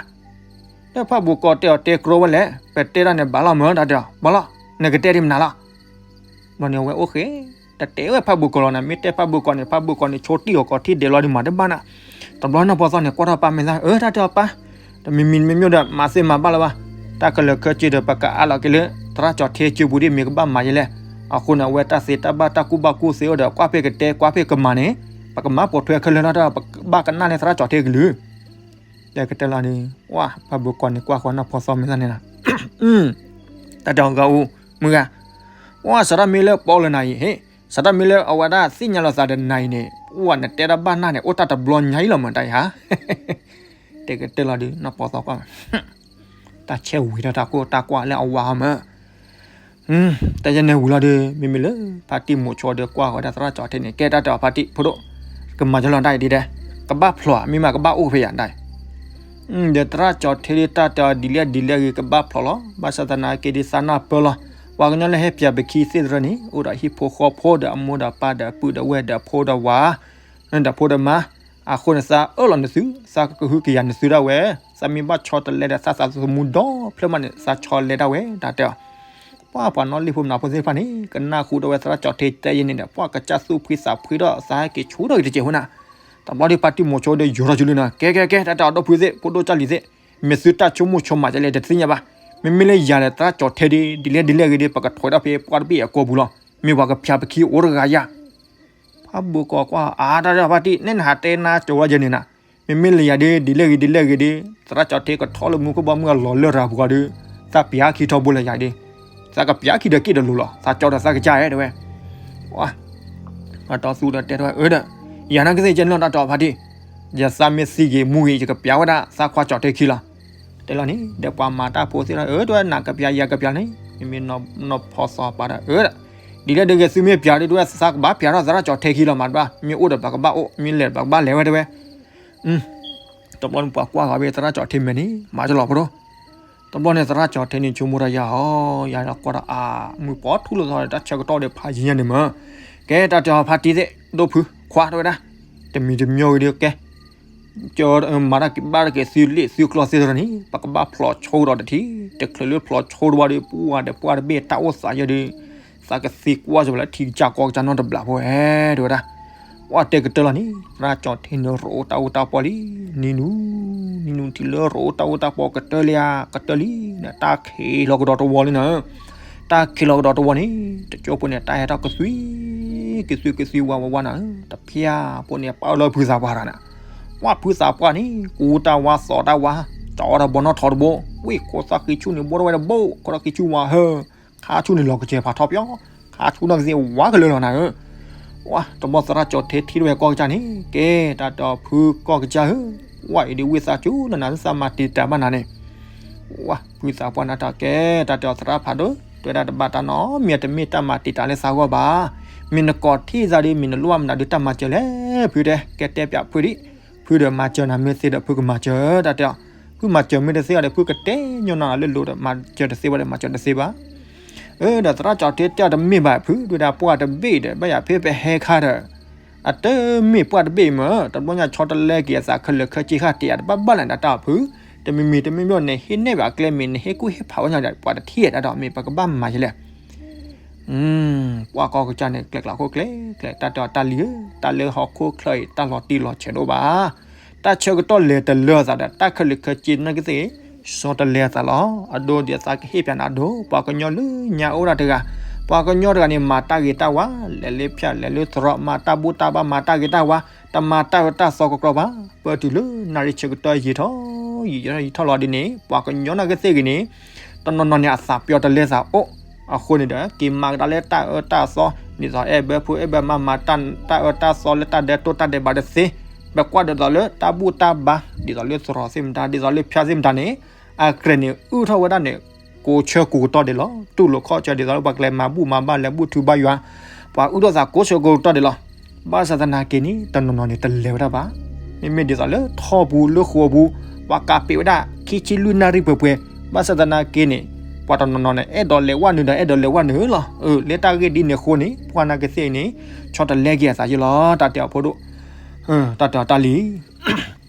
လၢဖးဘိၣ်ကီးတဲအီၤတဲကြီဝဲလဲၣ်, ပတဲဒၣ်န့ၣ်ဘၣ်လီၤမး တၢ်တဲအီၤ, ဘၣ်လီၤ, နကတဲဒ်မနုၤလီၤ. ဘျီန့ၣ်အဝဲအိၣ်ဃဲ, တတဲဝဲဖးဘိၣ်ကီးလီၤနၤ, မ့ၢ်တဲဖးဘိၣ်ကီးန့ၣ် ဖးဘိၣ်ကီးန့ၣ် ဆိတံၢ်အီၤကီးထံၣ်ဒဲးလီၤဒ်မးတဘၣ်နၤ. တဘျီနီၢ်ဖီသီန့ၣ် ကွၢ်ထီၣ်ပၢ်မဲာ်သၣ်န့ၣ်, အၢ တၢ်တဲအီၤပၢ်, တမံၤမံၤမ့ၢ်မ့ၢ်ဒီး မၤသ့မၤဘၣ်လၢၤဘၣ်, တၢ်ခဲလၢာ်ခဲဆ့ဒီး ပကအးလီၤက့ၤလၢ သရၣ်ကၠီၤထ့ကၠိပူၤဒ်မ့ၢ်ကဘၣ်မၤယလဲၣ်. အဃိန့ၣ် အဝဲတၢ်သ့တၢ်ဘၣ်တၢ်ကူၣ်ဘၣ်ကူၣ်သ့အိၣ်ဒီး ကွၢ်ဖဲကတဲ ကွၢ်ဖဲကမၤန့ၣ်, ပကမၤပိာ်ထွဲခဲလၢာ်လီၤဒီး ပကဘၣ်ကနၣ်လၢသရၣ်ကၠီၤထ့ကလုၢ် တဲကတၢၢ်လီၤဒီး ဝဲ ဖးဘိၣ်ကီးန့ၣ် ကွၢ်ဃီၤနီၢ်ဖီသီမဲာ်သၣ်န့ၣ်လီၤ. တၢ်တဲအီၤဂၤအူ, မုၢ်ဂၤ, ဝဲ စးထီၣ်မ့ၢ်လၢပီလၢနၤအံၤ, ဟ့ၣ်, စးထီၣ်မ့ၢ်လၢအဝဲဒၣ်သ့ၣ်ညါလီၤသးဒီးနၤအံၤန့ၣ်, ဝဲ နတဲတၢ်ဘၣ်နၢ်န့ၣ် အိၣ်တၢ်တဘျီညါအံၤလီၤမး တၢ်အံၤဧါ. တဲကတၢၢ်လီၤဒီး နီၢ်ဖီသီကွၢ် တၢ်ဆဲးဝံၤထီၣ်တၢ်ကိၢ်တၢ်ကွၢ်လၢအဝၤအီၤမး တၢ်ယဲန့ၣ်ဝံၤလီၤဒီး မ့မ့ၢ်လၢ ဖါတံၢ်မိၤဆိဒီးကွၢ်ဃီၤဒၣ်သရၣ်ကၠီၤထ့န့ၣ် ကဲတၢ်တဲအီၤဖါတံၢ်ဖိဒိၣ်, ကမၤယလီၤတၢ်အံၤဒ်ဒဲး, ကဘၣ်ဖျိး မ့ၢ်မးကဘၣ်အိၣ်ဖဲယၤဒၣ်အံၤ, ဒီးသရၣ်ကၠီၤထ့ဒ်တၢ်တဲအီၤဒ်လဲၣ်ဒ်လဲၣ်ဂ့ၤ ကဘၣ်ဖျိးလီၤ. ဘၣ်ဆၣ်သနာ်က့ဒ်သးနၢ်ပၢၢ်လီၤ. ပှၤကညီလၢဟဲပၠးပခံသ့ၣ်တရၢၢ်န့ၣ် အိၣ်ဒီးဟံၣ်ဖိဃီဖိဒီးအမိၢ်ဒီးပၢ်ဒီးပုၢ်ဒီးဝဲၢ်ဒီးဖိဒီးဝၤ ဒီးဖိဒီးမါ, အဃိန့ၣ် သးအၢၣ်လီၤနသု, သးကဟုကယာ်နသုဒၣ်ဝဲ, သးမ့ၢ်ဘၣ်ဆီတလဲဒီးသးသးသမူဒီဖျၢၣ်မးန့ၣ် သးဆီလဲဒၣ်ဝဲ တၢ်တဲအီၤ. ပှၤပှၤနီၣ်လ့ၣ်ဖိမနုၤဖိသ့ၣ်တဖၣ်န့ၣ် ကနၣ်ဃုာ်ဒီးဝဲသရၣ်ကၠီၤထ့တဲယဲန့ၣ်ဒီး ပှၤကစၢ်သူၣ်ဖှံသးဖှံဒီးသးဟဲက့ၤဆူၣ်ထီၣ်က့ၤတစဲးဖိနၤ. တဘျီဒီးဖါတံၢ်မိၤဆိဒီးယိၤထီၣ်ဆူလံနီၤ, ကဲကဲကဲ တၢ်တဲအီၤဒီပုၢ်ဝဲၢ်သ့ၣ် ဖိဒိၣ်ကၢ်လံၤသ့ၣ်, မ့ၢ်သုတၢ်ဆိကမိၣ်ဆိကမးဒ်လဲၣ်တသ့ၣ်ညါဘၣ်. မ့မ့ၢ်လၢယၤဒီးသရၣ်ကၠီၤထ့ဒီး ဒ်လဲၣ်ဒ်လဲၣ်ဂ့ၤဒီး ပကထွဲဒီးဖဲပှၢ်တဘ့ၣ်အကိာ်ပူၤလီၤ. မ့ၢ်ပှၤကပၠးပခံအိၣ်တဂၤယၤ ဖးဘိၣ်ကီးကွၢ်အါ တၢ်တဲအီၤဖါတံၢ် နဲနဟးတဲနါကၠီၤဝဲယဲန့ၣ်နၤ, မ့မ့ၢ်လၢယၤဒီး ဒ်လဲၣ်ဂ့ၤဒ်လဲၣ်ဂ့ၤဒီး သရၣ်ကၠီၤထ့ကထီၣ်လၢမူခိၣ်ဘီမုၢ်အလီၤလၢၢ်တၢ်ပူၤဃီဒီး သးပၠးခံထီဘိလၢယၤဒီး သးကပၠးခံဒီးက့ၣ်ဒီးလိၤလီၤ, သးကၠီဒီးသးကစၢ်ဧဲ တဲဝဲ. ပှၤတီသူဒီးတဲထီၣ်ဝဲ အၢဒီး ယၤနာ်က့သ့ၣ်ကဲန့ၣ်လီၤ တၢ်တဲအီၤဖါတံၢ်, ယသးမ့ၢ်သံဂ့ၤမူဂ့ၤ ယကပၠးဝဲဒၣ်သးခွါကၠီၤထ့ခံလီၤ. တဲလီၤန့ၣ် ဒီးပှၤမၤတၢ်ဖိသ့ၣ်လီၤ အၢ တဲဝဲ နကပျးယကပျးန့ၣ် မ့မ့ၢ်နီၢ်ဖီစီၤပၤဒီး အၢ ဒ်လဲၣ်ဒ်ဂ့ၤ သုမ့ၢ်ပျးဒီး တဲဝဲ သးကဘၣ်ပျးထီၣ်သရၣ်ကၠီၤထဲခံလီၤမး တဘၣ် မ့ၢ်အိၣ်ဒီးပှၤကဘၣ်အိၣ် မ့ၢ်လဲၤဒီးပှၤကဘၣ်လဲၤဝဲ တဲဝဲ တဘျီန့ၣ်ပှၤကွၢ်ဃီၤဘၣ်သရၣ်ကၠီၤထဲမဲာ်န့ၣ် မၤတလီၤဖိဒိၣ် တဘျီန့ၣ်သရၣ်ကၠီၤထဲန့ၣ် ဆိကမိၣ်တၢ်ယၤဟီ ယၤကွၢ်ဒီးအါ မုၢ်ပှီၤထူလိာ်သီဒီး တၢ်ဆၢကတီၢ်ဒီးဖးယံၤညါန့ၣ်မး ကဲ တၢ်တဲအီၤဖါတံၢ်သ့ၣ် ဒိၣ်ဖု ခွါတဲဝဲဒၣ် တမံၤတမံၤဂ့ၤဒီးကဲ ကၠီ မၤတၢ်ကဘၣ်တက့ၤသုလ့ၣ်သုကျီသ့ၣ်တဖၣ်န့ၣ် ပကဘၣ်ဖျိးဆိကဒီးတထံၣ် တချုးလၢဖျိးဆိတဝီဒီး ပှၤဒီးပှၤတဘ့ၣ်တၢ်အိၣ်သးယဲဒီး သးကသံကွၢ်စၢၤလၢထံကစၢ်ကီၢ်ကစၢ်နီတဘျီဖိဧဲ တဲဝဲဒၣ် ပှၤတဲကတၢၢ်လီၤန့ၣ် သရၣ်ကၠီၤထဲန့ၣ် ရအိၣ်တၢ်အိၣ်တၢ်ပီလံ နံၤနူၤ နံၤနူၤထံၣ်လၢရအိၣ်တၢ်အိၣ်တၢ်ပီကတၢၢ်လံဧါ ကတၢၢ်လံ တၢ်ခံးလီၤကဒီးတဝီလံနၤ တၢ်ခံးလီၤကဒီးတဝီန့ၣ် တကၠိဖိန့ၣ် တၢ်ဟဲထီၣ်ကသွံ ကသွံကသွံဝါဝါဝါနၤ တဖျၢၣ်ဖိန့ၣ် ပာ်အီၤလၢဖုသးပှၢ်တဂၤန့ၣ် ပှၤဖုသးပှၢ်န့ၣ် ကူတၢ်ဝါသိးတၢ်ဝါ ကၠီဒီးဘီနီၣ်ထီတဘိ ဝ့ၢ်ခိသၣ်ဃံဆူၣ်န့ၣ် ဘိထီၣ်ဝဲတဘိ ခိသၣ်ဃံဆူၣ်ဝါဟၢ ခါဆူၣ်န့ၣ်လီၤကစၢၤဖးထီပၠီ ခါဆူၣ်နီၢ်ကသ့ၣ်ဝါကလၢာ်လီၤနၤဧၢ ဝဲတဘျီသရၣ်ကၠီၤထဲထံၣ်ဝဲကီၢ်ကစၢ်န့ၣ် ကဲ တၢ်တဲအီၤဖုကီၢ်ကစၢ်ဧၢ ဝဲအံၤဒ်ဝ့ၢ်သးစူၤနၤနၤ သးမၤတံာ်တာ်ဘၣ်နၤန့ၣ် ဝဲဖုသးပှၢ်နၤတၢ်ကဲ တၢ်တဲအီၤသရၣ်ဖးဒိၣ် တဲဝဲဒၣ်တဘၣ်တၢ်နီတမံၤ တမ့ၢ်တၢ်မၤတံာ်တာ်လၢသးဂီၢ်ဘၣ် မ့ၢ်နကိးထီၣ်သးဒီး မ့ၢ်နလိၣ်မနုၤဒီးတၢ်မၤစၢၤလဲၣ် ဖုတဲ ကဲတဲပၠးဖုဒံး ဖုဒီးမၤစၢၤနၤ မ့ၢ်သ့ဒီးဖုကမၤစၢၤ တၢ်တဲအီၤ ဖုမၤစၢၤမ့ၢ်တသ့ဘၣ်ဒီး ဖုကတဲညီနုၢ်လၢလိၤဒီး မၤစၢၤတသ့ဘၣ်ဒီး မၤစၢၤတသ့ဘၣ် အၢ ဒီးသရၣ်ကၠီၤထဲတဲအီၤတမ့ၢ်ဘၣ် ဖုဒုးဒၣ်ပှၢ်တဘ့ၣ်ဒီး ဘၣ်ယၤဖဲပဟဲခါဒီး အတမ့ၢ်ပှၢ်တဘ့ၣ်မး တဘျီညါဆီတလဲက့ၤအသးခဲလၢာ်ခဲဆ့ဃာ်တ့ၢ်အတဘၣ်ဘၣ်လဲၣ် တၢ်တဲအီၤဖု တမံၤမံၤတမံၤမံၤန့ၣ် ဟ့ၣ်နဲၣ်ဘၣ်အကျဲမ့ၢ် နဟ့ၣ်ကူၣ်ဟ့ၣ်ဖးဝဲညါဒီး ပှၤတထံၣ်တၢ်တဲအီၤ မ့ၢ်ပကဘၣ်မၤယလဲၣ် ပှၤကီၢ်ကစၢ်န့ၣ် ကျဲကျးခိၣ်ကျဲကျဲ တၢ်တဲအီၤတၢ်လံၤဧၢ တၢ်လၢဟီၣ်ခိၣ်ချၢအံၤ တၢ်လီၤတံၢ်လီၤဆဲးတအိၣ်ဘၣ် တၢ်ဆၢကတီၢ်လဲၤတလၢအသးဒီး တၢ်ခဲလၢာ်ခဲဆ့နီၢ်ကသ့ၣ် ဆီတလဲအသးလီၤ အဒိဒ်အသးကဟ့ၣ်ပၠးနၤအဒိ ပှၤကညီလၢညါအိၣ်ဒၣ်တဂၤ ပှၤကညီတဂၤန့ၣ် မၤတၢ်ဂ့ၤတၢ်ဝါ လဲၤလၢဖၠၣ်လဲၤလၢသရီ မၤတၢ်ဘူၣ်တၢ်ဘါ မၤတၢ်ဂ့ၤတၢ်ဝါ တမၤတၢ်အၢတၢ်သီကကြီဘၣ် ပၢၢ်တုၤလၢနၣ်ရံၣ်ဆၢကတီၢ်ယံာ်ထီၣ် ယံာ်ထီၣ်ယံာ်ထီၣ်လီၤဒ်န့ၣ် ပှၤကညီနီၢ်ကသ့ၣ်ဂ့ၤန့ၣ် တနီၤနီၤန့ၣ် အသးပျီတလဲသးအိၣ် အဃိန့ၣ်ဒီး က့ၤမၤကဒါလၢတၢ်အၢတၢ်သီ ဒ်သိးအဲၣ်ဘၢဖိအဲၣ်ဘၢမါမၤတၢ်အၢတၢ်သီလၢတၢ်ဒဲးတိၢ်တၢ်ဒဲးဘးတသ့ ပကွၢ်ဒ်သိးလၢတၢ်ဘူၣ်တၢ်ဘါ ဒ်သိးလၢသရီသ့ၣ်မတၤ ဒ်သိးလၢဖၠါသ့ၣ်မတၤန့ၣ် အကြဲးန့ၣ် အုၣ်ထီၣ်ဝဲဒၣ်န့ၣ် ကိးဆၢကိးကတီၢ်ဒဲးလီၤ တူၢ်လိာ်ခီၣ်ဆၢဒ်သိးလၢပှၤကလဲၤမၤဘူၣ်မၤဘါလဲၤဘူၣ်ထုဘါယွၤ ပှၤအုၣ်ထီၣ်သးကိးဆၢကိးကတီၢ်ဒဲးလီၤ ဘၣ်ဆၣ်သနာ်က့န့ၣ် တနီၤနီၤန့ၣ် တလဲၤဝဲဒၣ်ဘၣ် မ့မ့ၢ်ဒ်သိးလၢထီၣ်ပူၤလၢဃိာ်ပူၤ ပှၤကးပ့းဝဲဒၣ် ခံဆံလွံၢ်နၣ်ရံၣ်ပှဲၤပှဲၤ ဘၣ်ဆၣ်သနာ်က့န့ၣ် ပှၤတနီၤနီၤန့ၣ် အဲၣ်ဒိးလဲၤဝဲနုာ်ဒီးအဲၣ်ဒိးလဲၤဝဲနုာ်လီၤ လၢတၢ်ဂ့ၢ်ဒ်န့ၣ်အဃိန့ၣ် ပှၤနာ်ကသ့ၣ်န့ၣ် ဆီတလဲက့ၤအသးယ့ၢ်လီၤ တၢ်တဲအီၤဖိဒိၣ် တၢ်တဲအီၤတၢ်လံၤ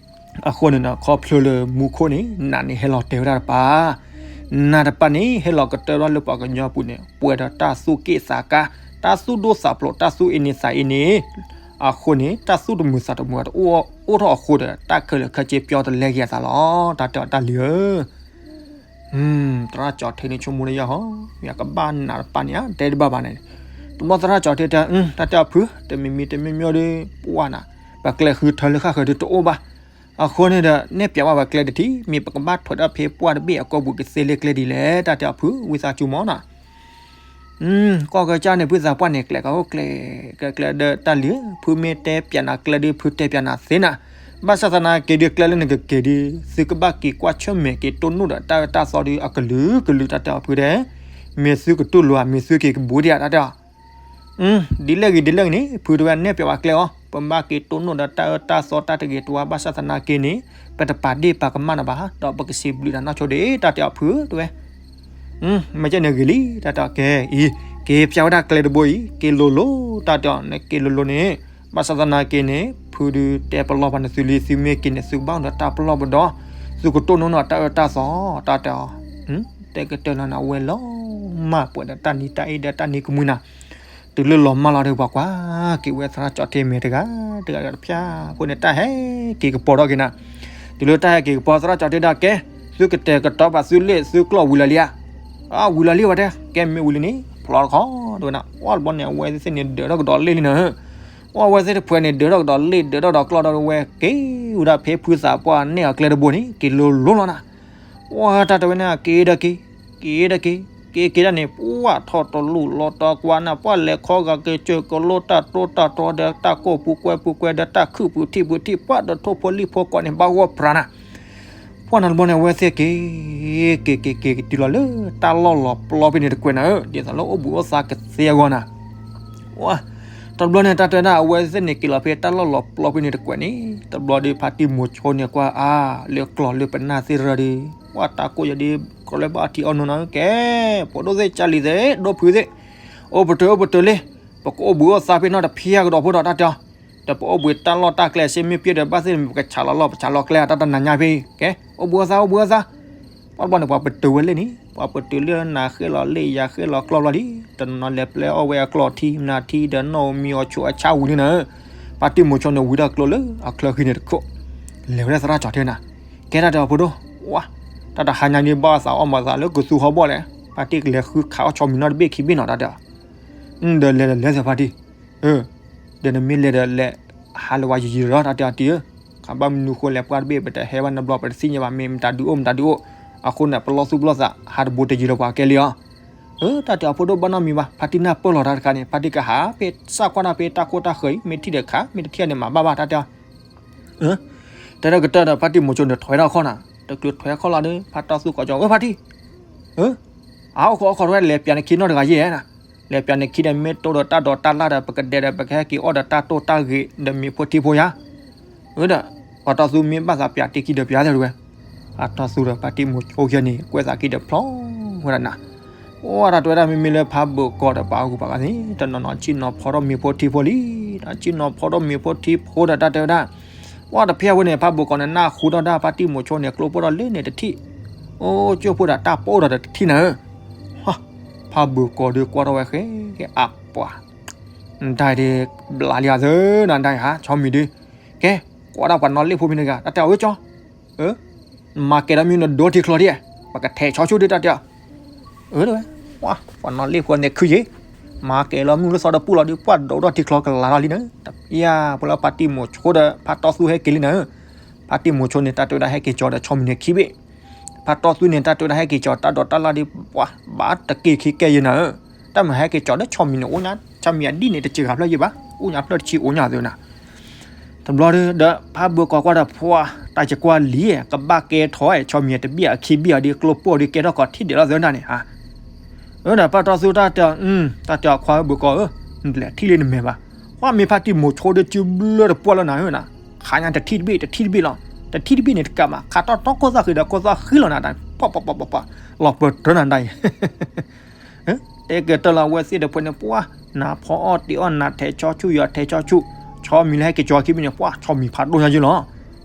အဃိန့ၣ်ဒီး ခီဖျိလၢမူခိၣ်န့ၣ် နးန့ၣ်ဟဲလီၤတဲာ်ဝဲဒၣ်တပၤ နးတပၤန့ၣ် ဟဲလီၤကတၢၢ်ထီၣ်လၢပှၤကညီပူၤန့ၣ် ပှဲၤဒီးတၢ်သူၣ်က့ၣ်သးကါ တၢ်သူၣ်ဒိၣ်သးဖျိး တၢ်သူၣ်အ့န့သးအ့န့ အဃိန့ၣ် တၢ်သူၣ်တမုာ်သးတမုာ်တအိၣ် အိၣ်ထီၣ်အဃိဒီး တၢ်ခဲလၢာ်ခဲဆ့ပျီတလဲက့ၤအသးလီၤ တၢ်တဲအီၤတၢ်လံၤဧၢ သရၣ်ကၠီၤထဲန့ၣ်ဆိကမိၣ်လၢယၤဟီ ယကဘၣ်နးတပၤန့ၣ် တဲတဘၣ်ဘၣ်န့ၣ် တဘျီသရၣ်ကၠီၤထဲတဲ တၢ်တဲအီၤဖု တမံၤမံၤတမံၤမံၤဒီး ပှၢ်နၤ ပကျဲဃုထၢလၢဃၣ်ဃၢၤဒုးတအိၣ်ဘၣ် အဃိန့ၣ်ဒီး နဲၣ်ပၠးဝဲပကျဲတထံၣ် မ့ၢ်ပကဘၣ်ထွဲးဒီးဖဲပှၢ်တဘ့ၣ်အကိာ်ပူၤကသ့လၢကျဲဒ်လဲၣ် တၢ်တဲအီၤဖု ဝံသးစူၤမီၤနၤ ကီၢ်ကစၢ်န့ၣ် ဖုသးပှၢ်န့ၣ် ကျဲကဟိၣ်ကျဲ ကျဲကျဲဒီးတၢ်လံၤ ဖုမ့ၢ်တဲပၠးနၤကျဲဒီး ဖုတဲပၠးနၤသ့နၤ ဘၣ်ဆၣ်သနာ်က့ဒီးကျဲလၢနကက့ၤဒီး သုကဘၣ်က့ၤကွၢ်ဆၢၣ်မဲာ်က့ၤတိၢ်နီၣ်ဒီးတၢ်အၢတၢ်သီဒီးအကလုာ်ကလုာ် တၢ်တဲအီၤဖုတဲ မ့ၢ်သုကတူၢ်လိာ်ဧါ မ့ၢ်သုက့ၤကဘူးဒံးဧါ တၢ်တဲအီၤ ဒ်လဲၣ်ဂ့ၤဒ်လဲၣ်ဂ့ၤန့ၣ် ဖုတဲဝဲနဲၣ်ပၠးဝဲကျဲအီၤ ပဘၣ်က့ၤတိၢ်နီၣ်ဒီးတၢ်အၢတၢ်သီတၢ်တဂ့ၤတဝါ ဘၣ်ဆၣ်သနာ်က့န့ၣ် ပတပာ်ဒ့ၣ်ပာ်ကမၣ်နၤဘၣ် ဒီးပကစံးဘျုးတၢ်နီၢ်ဆိဒံး တၢ်တဲအီၤဖုတဲဝဲ မ့ၢ်ကဲန့ၣ်ဂ့ၤလံ တၢ်တဲအီၤကဲအံၤ က့ၤပၠးဝဲဒၣ်ကျဲတဘိအံၤ က့ၤလိၤလိၤ တၢ်တဲအီၤန့ၣ် က့ၤလိၤလိၤန့ၣ် ဘၣ်ဆၣ်သနာ်က့န့ၣ် ဖုဒုးတဲပလီၢ်ပှၤန့ၣ်သုလံ သုမ့ၢ်က့ၤန့ၣ် သုကဘၣ်အိၣ်ဒီးတၢ်ပလီၢ်ပဒီ သုကတိၢ်နီၣ်နီၣ်တၢ်အၢတၢ်သီ တၢ်တဲအီၤ တဲကတၢၢ်လီၤနၤ ဝဲလီၤမၢ်ပှဲၤဒီးတၢ်နံၤတၢ်အ့ၣ်ဒီးတၢ်နံၤကမှံနၤ တုၤလၢလီၤမၢ်လီၤဒီးပှၤကွၢ်က့ၤဝဲသရၣ်ကၠီၤထဲမဲာ်တဂၤ တဂၤတဖၠၣ် အဃိန့ၣ် တၢ်ဟဲက့ၤကပီၤထီၣ်က့ၤနၤ တုၤလၢတၢ်ဟဲက့ၤကပီၤသရၣ်ကၠီၤထဲဒၣ်ကဲ သုကတဲာ်ကတီၤပာ်သုလ့ၣ်သုကျီၢ်ဝံၤလီၤလံဧါ ဝံၤလီၤလံဝဲတဲ ကဲမ့ၢ်ဝံၤလံန့ၣ် ဖျီတခီ တဲဝဲနၤ အီၣ်တဘျီန့ၣ် အဝဲသ့ၣ်န့ၣ်ဒၢးထီၣ်ကဒီးလ့ၣ်လံနၤ အီၣ်ဝဲသ့ၣ်တဖုန့ၣ် ဒၢးထီၣ်ကဒီးလ့ၣ် ဒၢးထီၣ်ကဒီးကျီၢ်ဒီးဝဲ က့ၤဝဲဒၣ်ဖဲဖုသးပှၢ်နဲၣ်အီၤကျဲတဘိန့ၣ် က့ၤလိၤလိၤလီၤနၤ ဝဲတၢ်တဲဝဲန့ၣ် က့ၤဒီးက့ၤ က့ၤဒီးက့ၤ က့ၤက့ၤဒၣ်န့ၣ် ပှၢ်ထီၣ်တလူၢ်လီၤတီၤကွၢ်နၤ ပှၢ်လဲၤခီဂာ်က့ၤစၢၤကလိတၢ်တိတၢ်တီဒီးတၢ်ကိၢ်ပူၤကွဲပူၤကွဲဒီးတၢ်ခုၣ်ပူၤထံၣ်ပူၤထံၣ် ပှၢ်ဒီးထိၣ်ဖိလံၣ်ဖိကိးန့ၣ် ဘၣ်ဂီၢ်ပြၤနၤ ဖ ပှၢ်နၤတဘျီန့ၣ် အဝဲသ့ၣ်က့ၤ က့ၤက့ၤက့ၤက့ၤတုၤလီၤလၢတၢ်လီၢ်လီၤပျီဖဲန့ၣ်တကွဲးနၤဧၢ, ဒ်သိးလၢအိၣ်ဘှံးအိၣ်သါကသ့အဂီၢ်နၤ. ဝါ, တဘျီန့ၣ် တၢ်တဲဒၣ်အဝဲသ့ၣ်န့ၣ်က့ၤလီၤဖဲတၢ်လီၢ်လီၤပျီဖဲန့ၣ်တကွဲးန့ၣ် တဘျီဒီးဖါတံၢ်မိၤဆိန့ၣ်ကွၢ်အါ လၢကျီၢ်လၢပနၢ်သ့ၣ်ရၢဒီး ဝါတၢ်ကိၢ်ယဒ့ ကီလၢဘၣ်ထံအီၣ်နူနၤဧၢကဲ, ဖိဒိၣ်သ့ၣ်ကၢ်လံၤသ့ၣ် ဒိၣ်ဖုသ့ၣ်, အိၣ်ပတုာ်အိၣ်ပတုာ်လံ, ပကအိၣ်ဘှံးအိၣ်သါဖဲနီတဖံးကဒီးဖိဒီးတၢ်တဲအီၤ, ဒီးပအိၣ်ဘှံးတၢ်လီၢ်တၢ်ကျဲစ့မ့ၢ်ပျဲဒီးဘၣ်သ့ၣ်န့ၣ် ပကဆးလီၤလီၢ် ပဆးလီၤကျဲအတၢ်တနၤညါဖဲ, ကဲ, အိၣ်ဘှံးအိၣ်သါ အိၣ်ဘှံးအိၣ်သါ. ပှၢ်တဘျီန့ၣ် ပှၤပတုာ်ဝဲလၢန့ၣ် ပှၤပတုာ်လၢနၤဃ့လီၤလ့ၣ်ယၤဃ့လီၤကျီၢ်ဘျီလံ, တနီၤလဲၤပျဲအီၣ်ဝဲအကျီၢ်ထံ မနၤထံဒီးနီၣ်ဧိၤမံၤဧိၤဆိးအဆၣ်ဝံၤလံနၤဧၢ, ဖါတံၢ်မိၤဆိန့ၣ်ဝံၤတၢ်ကျိလၢအချၢဃံန့ၣ်တခိၣ်, လဲၤဝဲဒၣ်သရၣ်ကၠီၤထဲနၤ, ကဲတၢ်တဲအီၤဖိဒိၣ်, ဝါ, တၢ်တဟါညါန့ၣ်ဘၣ်သးအီၣ်မၤသးလၢကသူဟီၣ်ဘီၣ်လဲၣ်, ဖါတံၢ်ကလဲၤဃုခးအီၣ်ဆီမံၤနီတဘ့ၣ်ခံဘ့ၣ်နီၤ တၢ်တဲအီၤ, ဒီးလဲၤဒီးလဲၤသ့ဖါတံၢ် ဒီးနမ့ၢ်လဲၤဒီးလဲၤ ဟးလၢဝဲယံာ်ယံာ်ဒီး တၢ်တဲအီၤတံၢ်ဧၢ, ခးဘၣ်မနုၤဃိလဲၤပှၢ်တဘ့ၣ် ပတဟဲဘၣ်နဘျီ ပတသ့ၣ်ညါဘၣ် မ့ၢ်မတၤဒုးအိၣ်မတၤဒုးအိၣ်, အဃိန့ၣ် ပလီၢ်သူၣ်ပလီၢ်သး ဟးတဘူးတယံၤဒီးပှၤကဲလံအီၤ, အၢ တၢ်တဲအီၤဖိဒိၣ်ဘၣ်နီတမံၤဘၣ် ဖါတံၢ်နၢ်ပၢၢ်လီၤတၢ်တခါန့ၣ် ဖါတံၢ်ကဟးဖဲစၢ်ကွၢ်တၢ်ဖဲတၢ်ခိၣ်တၢ်ဃၢၤအံၤ မ့ၢ်ထံၣ်ဒီးခး မ့ၢ်တထံၣ်န့ၣ်မၤဘၣ်ဘၣ် တၢ်တဲအီၤ တဲဒၣ်ကတၢၢ်ဒီး ဖါတံၢ်မိၤဆိန့ၣ် ထွဲထီၣ်ခီၣ်နၤ, တချုးထွဲခီၣ်လီၤဒီး ဖါတီသူၣ်ကိးကၠီ ဝဲဖါတံၢ်, အါ အိၣ်ခိးအိၣ်ခိးထွဲ လဲၤပၠးနခံနီတဂၤယဲၢ်နၤ, လဲၤပၠးနခံဒီး မ့ၢ်တိၢ်ဒီးတၢ်ဒိးတၢ်လၣ်ဒီး ပကဒဲးဒီး ပကဟဲက့ၤအီၣ်ဒီးတၢ်တိၢ်တၢ်ဂ့ၤ ဒီးမ့ၤဖိထံဖိယါ, ဝဲဒီး ဖါတီသူၣ်မ့ၢ်ဘၣ်သးပၠးတ့ခံဒီးပၠးသ့ဝဲ, ဖါတီသူၣ်ဒီးဖါတံၢ်မိၤဆိယဲၢ်န့ၣ် ကွဲးသးက့ၤဒီးဖျီဝဲဒၣ်နၤ, အိၣ်ဒၣ်တဲဝဲဒၣ် မ့မ့ၢ်လၢဖါဘၢၣ်ကီၤဒီးပှၤဂုၤပှၤဂၤန့ၣ် တနီၤနီၤဆ့ၣ်နီၤဖီထီၣ်မ့ၤဖိထံဖိလံ, တၢ်ဆ့ၣ်နီၤဖီထီၣ်မ့ၤဖိထံဖိဒီး တၢ်တဲဝဲဒၣ် ဝဲတဖဲအဝဲန့ၣ် ဖါဘၢၣ်ကီၤန့ၣ် နၢ်ဟူထီၣ်ဒၣ် ဖါတံၢ်မိၤဆိန့ၣ် ကျိပိၢ်ဒီးလၢန့ၣ်တထံၣ်, အိၣ်ကၠိဖိဒီးတၢ်ပိၢ်ဒီးတထံၣ်နၤဧၢ, ဖါဘၢၣ်ကီၤဒီးကွၢ်ထီၣ်ဝဲဃဲ ကဲအပှၤ, နတၢ်ဒ် ဘျးလံဧါသၢနၤ နတၢ်ဧါ ဆီမံၤဒုး, ကဲ ကွၢ်ဒၣ်ပှၤနီၣ်လ့ၣ်ဖိမံၤတဂၤ တၢ်တဲအီၤဝဲကၠီ မၤကဲၤဒီးမ့ၢ်နဒိထံချီဒ်, ပကထဲးဆီဆူၣ်ဒ် တၢ်တဲအီၤ, အၢ တဲဝဲ, ပှၤနီၣ်လ့ၣ်ဖိန့ၣ်ခုယ့ၢ်, မၤကဲၤလီၤမုၢ်လၢသီတပူၤလီၤဒီး ပှၤဒိးထီၣ်ထံချီကလၤထီၣ်လံနၤ, တပျၢ်ဖိလၢဖါတံၢ်မိၤဆိဒီး ဖါတီသူၣ်ဟဲက့ၤလံနၤဧၢ, ဖါတံၢ်မိၤဆိန့ၣ် တၢ်တဲဝဲဒၣ်ဟဲက့ၤကၠီဒီးဆီမံၤန့ၣ်ခံဘ့ၣ်, ဖါတီသူၣ်န့ၣ် တၢ်တဲဝဲဒၣ်ဟဲက့ၤကၠီတၢ်ဒိးတၢ်လၣ်ဒီး ပှၤ ဘၣ်တက့ၤခံကဲယဲၢ်နၤဧၢ, တၢ်မၤဟဲက့ၤကၠီဒီးဆီမံၤန့ၣ် အိၣ်ညါ ဆီမံၤအဒံၣ်န့ၣ် တစှၤဖျၢၣ်ယဲၢ်ဘၣ်, အိၣ်ညါဖျၢၣ်တဆံအိၣ်ညါသ့နၤ တဘျီဒီး ဖါဘၢၣ်ကီၤကွၢ်ဒီး ဖှၢ် တၢ်ယကွၢ်လံ ကဘၣ်ကဲထီၣ် ဆီမံၤတဘ့ၣ်အခံဘ့ၣ်အီၤဒီး ကျိပိၢ်အီၤဒီး ကဲထီၣ်ကီးထံၣ်ဒဲးလီၤသ့နၤန့ၣ်ဧါ, အၢ ဒီးဖါတီသူၣ်တၢ်တဲအီၤ, တၢ်တဲအီၤခွါဘၢၣ်ကီၤဧၢ, နတလဲၤထံၣ်လၢနမဲာ်ဘၣ်, ပှၤမ့ၢ်ဖါတံၢ်မိၤဆိဒီးစုဘျၢတပှၢ်လၢနၤဧၢနၤ, ခးညါတထံၣ်တဘ့ၣ် တထံၣ်တဘ့ၣ်လီၤ, တထံၣ်တဘ့ၣ်န့ၣ်တကးဘၣ် ခးတီတီကိၢ်သၣ်ဃံဒီးကိၢ်သၣ်ဃံလီၤနၤ, ပှၤပှၤပှၤပှၤပှၤ, လီၤပၢၢ်တၢနၤဒၣ်အံၤ တဲကတၢၢ်လီၤ အဝဲသ့ၣ်တဖၣ်န့ၣ် ပှၤ နၤဖီအီၣ်တ့ၤအီၣ် နၤထဲးဆီဆူၣ် ယီၤထဲးဆီဆူၣ်, ဆီမံၤလၢဟဲက့ၤကၠီခံဘ့ၣ်န့ၣ် ပှၤ ဆီမံၤဖးဒိၣ်ညါယဲၢ်လီၤ,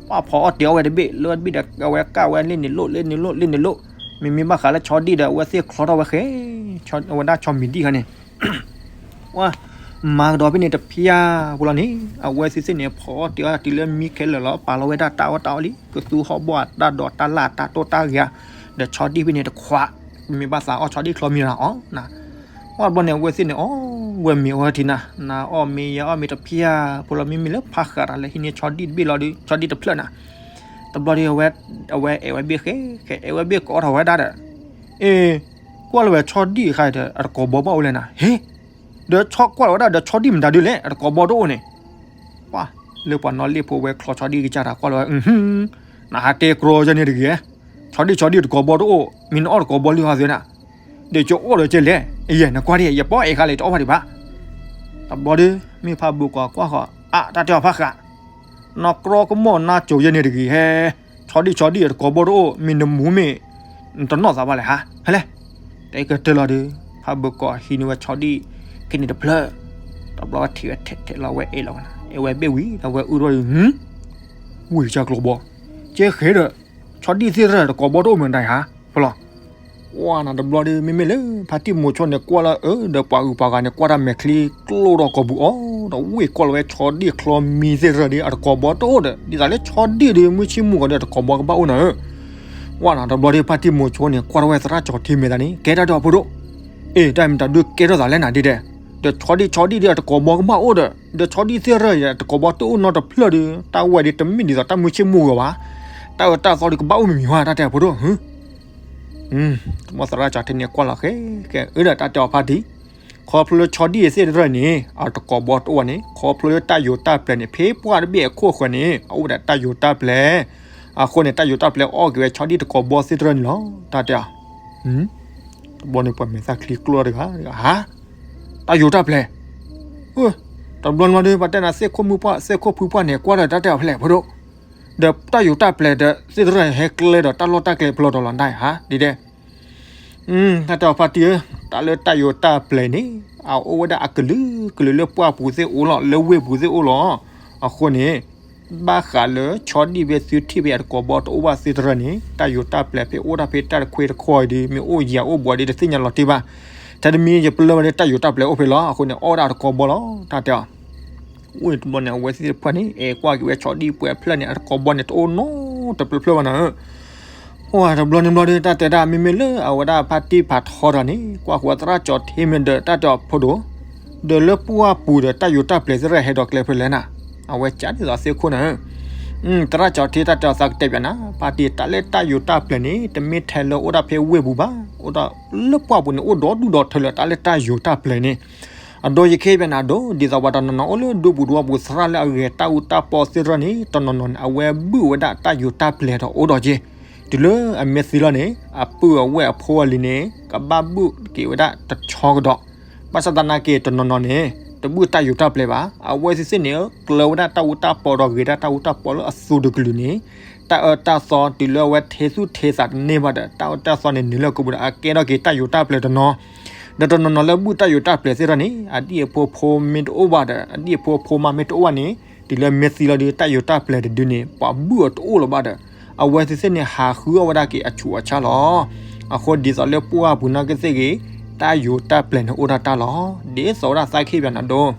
ပှၤဖီအီၣ်တ့ၤအီၣ်ဝဲတဘ့ၣ် လၢတဘ့ၣ်ဒီး အဝဲကၢ်ဝဲလ့ၣ်န့ၣ်လိၣ် လ့ၣ်န့ၣ်လိၣ် လ့ၣ်န့ၣ်လိၣ်, မ့မ့ၢ်ဘၣ်ဃးလၢဆီဒံၣ်ဒီး အဝဲသ့ၣ်ချီထီၣ်ဝဲဃဲ, အဝဲဒၣ်ဆီမံၤဒံၣ်ဃါန့ၣ် ပှၤ မၤကဒီးဖဲန့ၣ်တဖျၢၣ်ဖိလီၤန့ၣ် အဝဲသ့ၣ်သ့ၣ်န့ၣ် ဖီအီၣ်တ့ၤအီၣ်တုၤလၢမံခဲလၢာ်လီၤ ပာ်လီၤဝဲဒၣ်တၢ်အီၣ်တၢ်အီလံ ကသူဟီၣ်ဘီၣ်အတၢ်ဒိးတၢ်လၣ်တၢ်တိၢ်တၢ်ဂ့ၤဧါ, ဒီးဆီဒံၣ်ဖဲန့ၣ်တခွး, မ့ၢ်ဘၣ်သးအီၣ်ဆီဒံၣ်ချီမံၤလီၤအီၤနၤ, ပှၤတဘျီန့ၣ် အဝဲသ့ၣ်န့ၣ် အီၣ်ဝဲမ့ၤအီဝဲထံနၤ, နၤအီၣ်မ့ၤယဲအီၣ်မ့ၤတဖျၢၣ်ဖိလီၤ မ့မ့ၢ်လၢဖးဃးတၢ်လၢဟံးန့ၢ်ဆီဒံၣ်တဘ့ၣ်လီၤဒီး ဆီဒံၣ်တဖျၢၣ်နၤ, တဘျီဒီး အဝဲအဲၣ်ဝဲဘ့ၣ်ဃဲ ဃဲအဲၣ်ဝဲဘ့ၣ်ကအီၣ်ထီၣ်ဝဲဒၣ်ဒီး အ့ ကွၢ်လီၤဝဲဆီဒံၣ်အခါဒီး အတကိးဘီဘၣ်အိၣ်လဲၣ်နၤ, ဟ့ ဒီးဆီကွၢ်လီၤဝဲဒၣ်ဒီးဆီဒံၣ်မတၤဒုလဲၣ် အတကိးဘီတအိၣ်န့ၣ်, ပှၤ လၢပှၤနီၣ်လ့ၣ်ဖိဝဲချီဆီဒံၣ်ကစၢ်တၢ်ကွၢ်လီၤဝဲ, နဟးတဲကြီယဲန့ၣ်တဂ့ၤ, ဆီဒံၣ်ဆီဒံၣ်တကိးဘီတအိၣ် မ့ၢ်နအီၣ်တကိးဘီလံဟီသ့နၤ, ဒီးကအိၣ်ဒီးကလဲၣ်, ယဲနကွၢ်ဒံး ယပီၣ်အဲၣ်ဃာ်လၢတအီၣ်ဖးဒံးဘၣ်, တဘျီဒီး မ့ၢ်ဖးဘုးကီးကွၢ်ဃီ အါ တၢ်တဲအီၤဖးဃာ် နီၢ်ကြီကမိၣ်နါစိၤယဲန့ၣ်တဂ့ၤဟဲ, ဆီဒံၣ်ဆီဒံၣ်အတကိးဘီတအိၣ် မ့ၢ်နမူမ့ၢ် နတနီၢ်သးဘၣ်လဲၣ်ဟါ, ဟဲလဲၣ်, တဲကတၢၢ်လီၤဒီး ဖးဘုးကီးဟံးန့ၢ်ဝဲဆီဒံၣ် ခဲန့ၣ်တဖျၢၣ်, တဘျီဝဲထံၣ်ဝဲထဲးထဲးလီၤဝဲအဲၣ်လီၤဝဲနၤ, အဲၣ်ဝဲဘ့ၣ်ဝံၤ ဒီးဝဲအုၣ်ထီၣ်ဒီး ဝံၤကၢ်ကျိးဘီ, ကဲဃဲဒီး ဆီဒံၣ်သ့ၣ်ရၢၢ်တကိးဘီတအိၣ်မ့ၢ်ဒၣ်ဧါ, ဖဲလီၤ ဝါနၤတဘျီဒီး မ့မ့ၢ်လၢ ဖါတံၢ်မိၤဆိန့ၣ် ကွၢ်လၢအၢ ဒီးပှၤဂုၤပှၤဂၤန့ၣ် ကွၢ်တၢ်မဲာ်ချံကျိၣ်ဒီးကိာ်ပူၤအီၤဒီး ဝ့ၢ်ကွၢ်လီၤဝဲဆီဒံၣ်ချီမံၤသ့ၣ်ရၢၢ်ဒီး အတကိးဘီတအိၣ်ဒီး ဒ်သိးလၢဆီဒံၣ်ဒီး မုၢ်ဆ့ၣ်မုၢ်ဂီၤဒီး အတကိးဘီကဘၣ်အိၣ်နၤဧၢ, ဝါနၤတဘျီဒီး ဖါတံၢ်မိၤဆိန့ၣ် ကွၢ်ထီၣ်ဝဲသရၣ်ကၠီၤထံမဲာ်သးန့ၣ် ကဲတၢ်ဒီးဖိဒိၣ်, အ့ တၢ်မ့ၢ်တၢ်ဒုးကဲထီၣ်သးလဲၣ်နၤဒ်ဒဲး, ဒီးဆီဒံၣ်ဆီဒံၣ်ဒီး အတကိးဘီကဘၣ်အိၣ်ဒီး ဒီးဆီဒံၣ်သ့ၣ်ရၢၢ်ဒီး အတကိးဘီတအိၣ်နီတဖျၢၣ်ဒီး တၢ်ဝဲဒီးတမ့ၢ်ဒ်သိးတၢ်မုၢ်ဆ့ၣ်မုၢ်ဂီၤဘၣ်, တၢ်အၢတၢ်သီဒီးကဘၣ်အိၣ်မ့ၢ်မ့ၢ်ဝဲ တၢ်တဲဖိဒိၣ် တဘျီသရၣ်ကၠီၤထံန့ၣ် ကွၢ်လီၤဃဲ ဃဲ အၢဒီးတၢ်တဲအီၤဖါတံၢ်, ခီဖျိလၢဆီဒံၣ်သ့ၣ်ရၢၢ်န့ၣ် အတကိးဘီတအိၣ်န့ၣ် ခီဖျိလၢတၢ်ယိၤတၢ်ပျဲၤန့ၣ် ဖဲပှၢ်တဘ့ၣ်အခိၣ်ဃၢၤန့ၣ် အအိၣ်ဝဲဒၣ်တၢ်ယိၤတၢ်ပျဲၤ, အဃိန့ၣ် တၢ်ယိၤတၢ်ပျဲၤအီၣ်က့ၤဝဲဆီဒံၣ်တကိးဘီသ့ၣ်တဖၣ်န့ၣ်လီၤ တၢ်တဲအီၤ. တဘျီန့ၣ်ပှၤမဲာ်သၣ်ချံကျိတဂၤ, ဟါ, တၢ်ယိၤတၢ်ပျဲၤ, တဘျီန့ၣ်ဒီး ပှၤတဲနၤသ့ၣ်ခိၣ်မုၣ်ပှၢ် သ့ၣ်ခိၣ်ဖုပှၢ်န့ၣ် ကွၢ်ဒီးတၢ်တဲအီၤဖဲလဲၣ်ဖိဒိၣ်, ဒီးတၢ်ယိၤတၢ်ပျဲၤဒီးသ့ၣ်တဖၣ်န့ၣ် ဟဲကျဲဒီးတၢ်လီၢ်တၢ်ကျဲဖျိးဒီးလီၤ နတၢ်ဟါဒ်ဒဲ တၢ်တဲအီၤဖါတံၢ်ဧၢ, တၢ်လၢတၢ်ယိၤတၢ်ပျဲၤန့ၣ် အအိၣ်ဝဲဒၣ်အကလုာ်ကလုာ်လၢပှၢ်ပူၤသ့ၣ်အိၣ်လီၤ လၢဝ့ၢ်ပူၤသ့ၣ်အိၣ်လီၤ. အဃိန့ၣ် ဘၣ်ဃးလၢဆီဒံၣ်ဖဲသုထံၣ်ဖဲအတကိးဘီတအိၣ်ဘၣ်သ့ၣ်တဖၣ်န့ၣ် တၢ်ယိၤတၢ်ပျဲၤဖဲအိၣ်ဒၣ်ဖဲတၢ်တခွ့တခီအံၤဒီး မ့ၢ်အိၣ်ယၤအိၣ်ဘှီးဒီးတသ့ၣ်ညါလီၤတံၢ်ဘၣ်. ထဲတမံၤယပလၢၢ်ဝဲလၢတၢ်ယိၤတၢ်ပျဲၤအိၣ်ဖဲလီၤ. အဃိန့ၣ် အီၣ်ဝဲဒၣ်အတကိးဘီလီၤ တၢ်တဲအီၤ. အိၣ်တဘျီန့ၣ် အဝဲသ့ၣ်တဖၣ်န့ၣ် အဲၣ်ကွၢ်က့ၤဝဲဆီဒံၣ်ပှဲၤဖျၢၣ်န့ၣ် အတကိးဘီန့ၣ် တအိၣ်နီတဖျၢၣ်ဖျၢၣ်ဘၣ်နၤဧၢ. အိၣ်တဘျီန့ၣ်ဘျီဒီး တၢ်တဲဒၣ် မ့မ့ၢ်လၢအဝဲဒၣ်ဖါတံၢ်ဖးထီဒီးန့ၣ် ကွၢ်ဃီသရၣ်ကၠီၤထ့မ့ၢ်ဒီး တၢ်တဲအီၤဖိဒိၣ်, ဒီးလၢပှၢ်ပူၤဒီးတၢ်ယိၤတၢ်ပျဲၤသ့ၣ်တဖၣ်ဟဲဒိးကျဲဖဲလဲၣ်နၤ. အဝဲကးဒ်သိးသ့ၣ်ခိၣ်နၤဧၢ. သရၣ်ကၠီၤထ့ တၢ်တဲအီၤသးကတဲပျးနၤ ဖါတံၢ် တၢ်လၢတၢ်ယိၤတၢ်ပျဲၤန့ၣ် တမ့ၢ်ထဲလၢအိၣ်ဒၣ်ဖဲဝ့ၢ်ပူၤဘၣ်, အိၣ်ဒၣ်လၢပှၢ်ပူၤန့ၣ် အိၣ်ဒီဒူၣ်ဒီထၢလၢတၢ်လၢတၢ်ယိၤတၢ်ပျဲၤန့ၣ် အဒိ ယကဟ့ၣ်ပျးနၤဒိၣ် ဒ်သိးပှၤတနီၤနီၤအိၣ်လၢဒူပူၤသဝီပူၤ သရၣ်လၢအဂဲၤတၢ်အူတၢ်ပီသ့ၣ်တဖၣ်န့ၣ် တနီၤနီၤန့ၣ် အဝဲဘုၣ်ဝဲဒၣ်တၢ်ယိၤတၢ်ပျဲၤဒီးအိၣ်ဒီးက့ၤ, တုၤလၢအမ့ၢ်သံလီၤန့ၣ် အပုၢ်အဝဲၢ်အဖိအလံၤန့ၣ် ကဘၣ်ဘုၣ်က့ၤဝဲဒၣ်တဆီကဒီး. ဘၣ်ဆၣ်သနာ်က့ တနီၤနီၤန့ၣ် တဘုၣ်တၢ်ယိၤတၢ်ပျဲၤဘၣ်, အဝဲသ့ၣ်သ့ၣ်န့ၣ် ကျၢၤဝဲဒၣ်တၢ်အူတၢ်ပီဒီးဂဲၤဒၣ်တၢ်အူတၢ်ပီလၢအသူတကလုာ်န့ၣ် တၢ်အၢတၢ်သီတုၤလၢအဝဲထ့သူၣ်ထ့သးတန့ၢ်ဘၣ်ဒီး တၢ်အၢတၢ်သီန့ၣ်နုာ်လၢကပူၤဒီး အကဲထီၣ်က့ၤတၢ်ယိၤတၢ်ပျဲၤတနီၤ, ဒီးတနီၤနီၤလၢဘုၣ်တၢ်ယိၤတၢ်ပျဲၤသ့ၣ်တဖၣ်န့ၣ် အဒံၣ်အဖိအဖိမ့ၢ်တအိၣ်ဘၣ်ဒီး အဒံၣ်အဖိအဖိမးမ့ၢ်တအိၣ်ဘၣ်န့ၣ် တုၤလၢမ့ၢ်သံလီၤဒီး တၢ်ယိၤတၢ်ပျဲၤတဒုန့ၣ် ပှၤဘုၣ်အီၤတအိၣ်လၢၤဘၣ်ဒီး အဝဲသ့ၣ်သ့ၣ်န့ၣ် ဟးဃုအီၣ်ဝဲဒၣ်က့ၤအဆူးအဆါလီၤ. အဃိဒ်သိးလၢပှၢ်ပူၤနာ်က့သ့ၣ်ဂ့ၤ တၢ်ယိၤတၢ်ပျဲၤန့ၣ်အိၣ်ဒၣ်တၢ်လီၤ. ဒ်သိးဝဲဒၣ်သးကဟ့ၣ်ပျးနၤဒိၣ်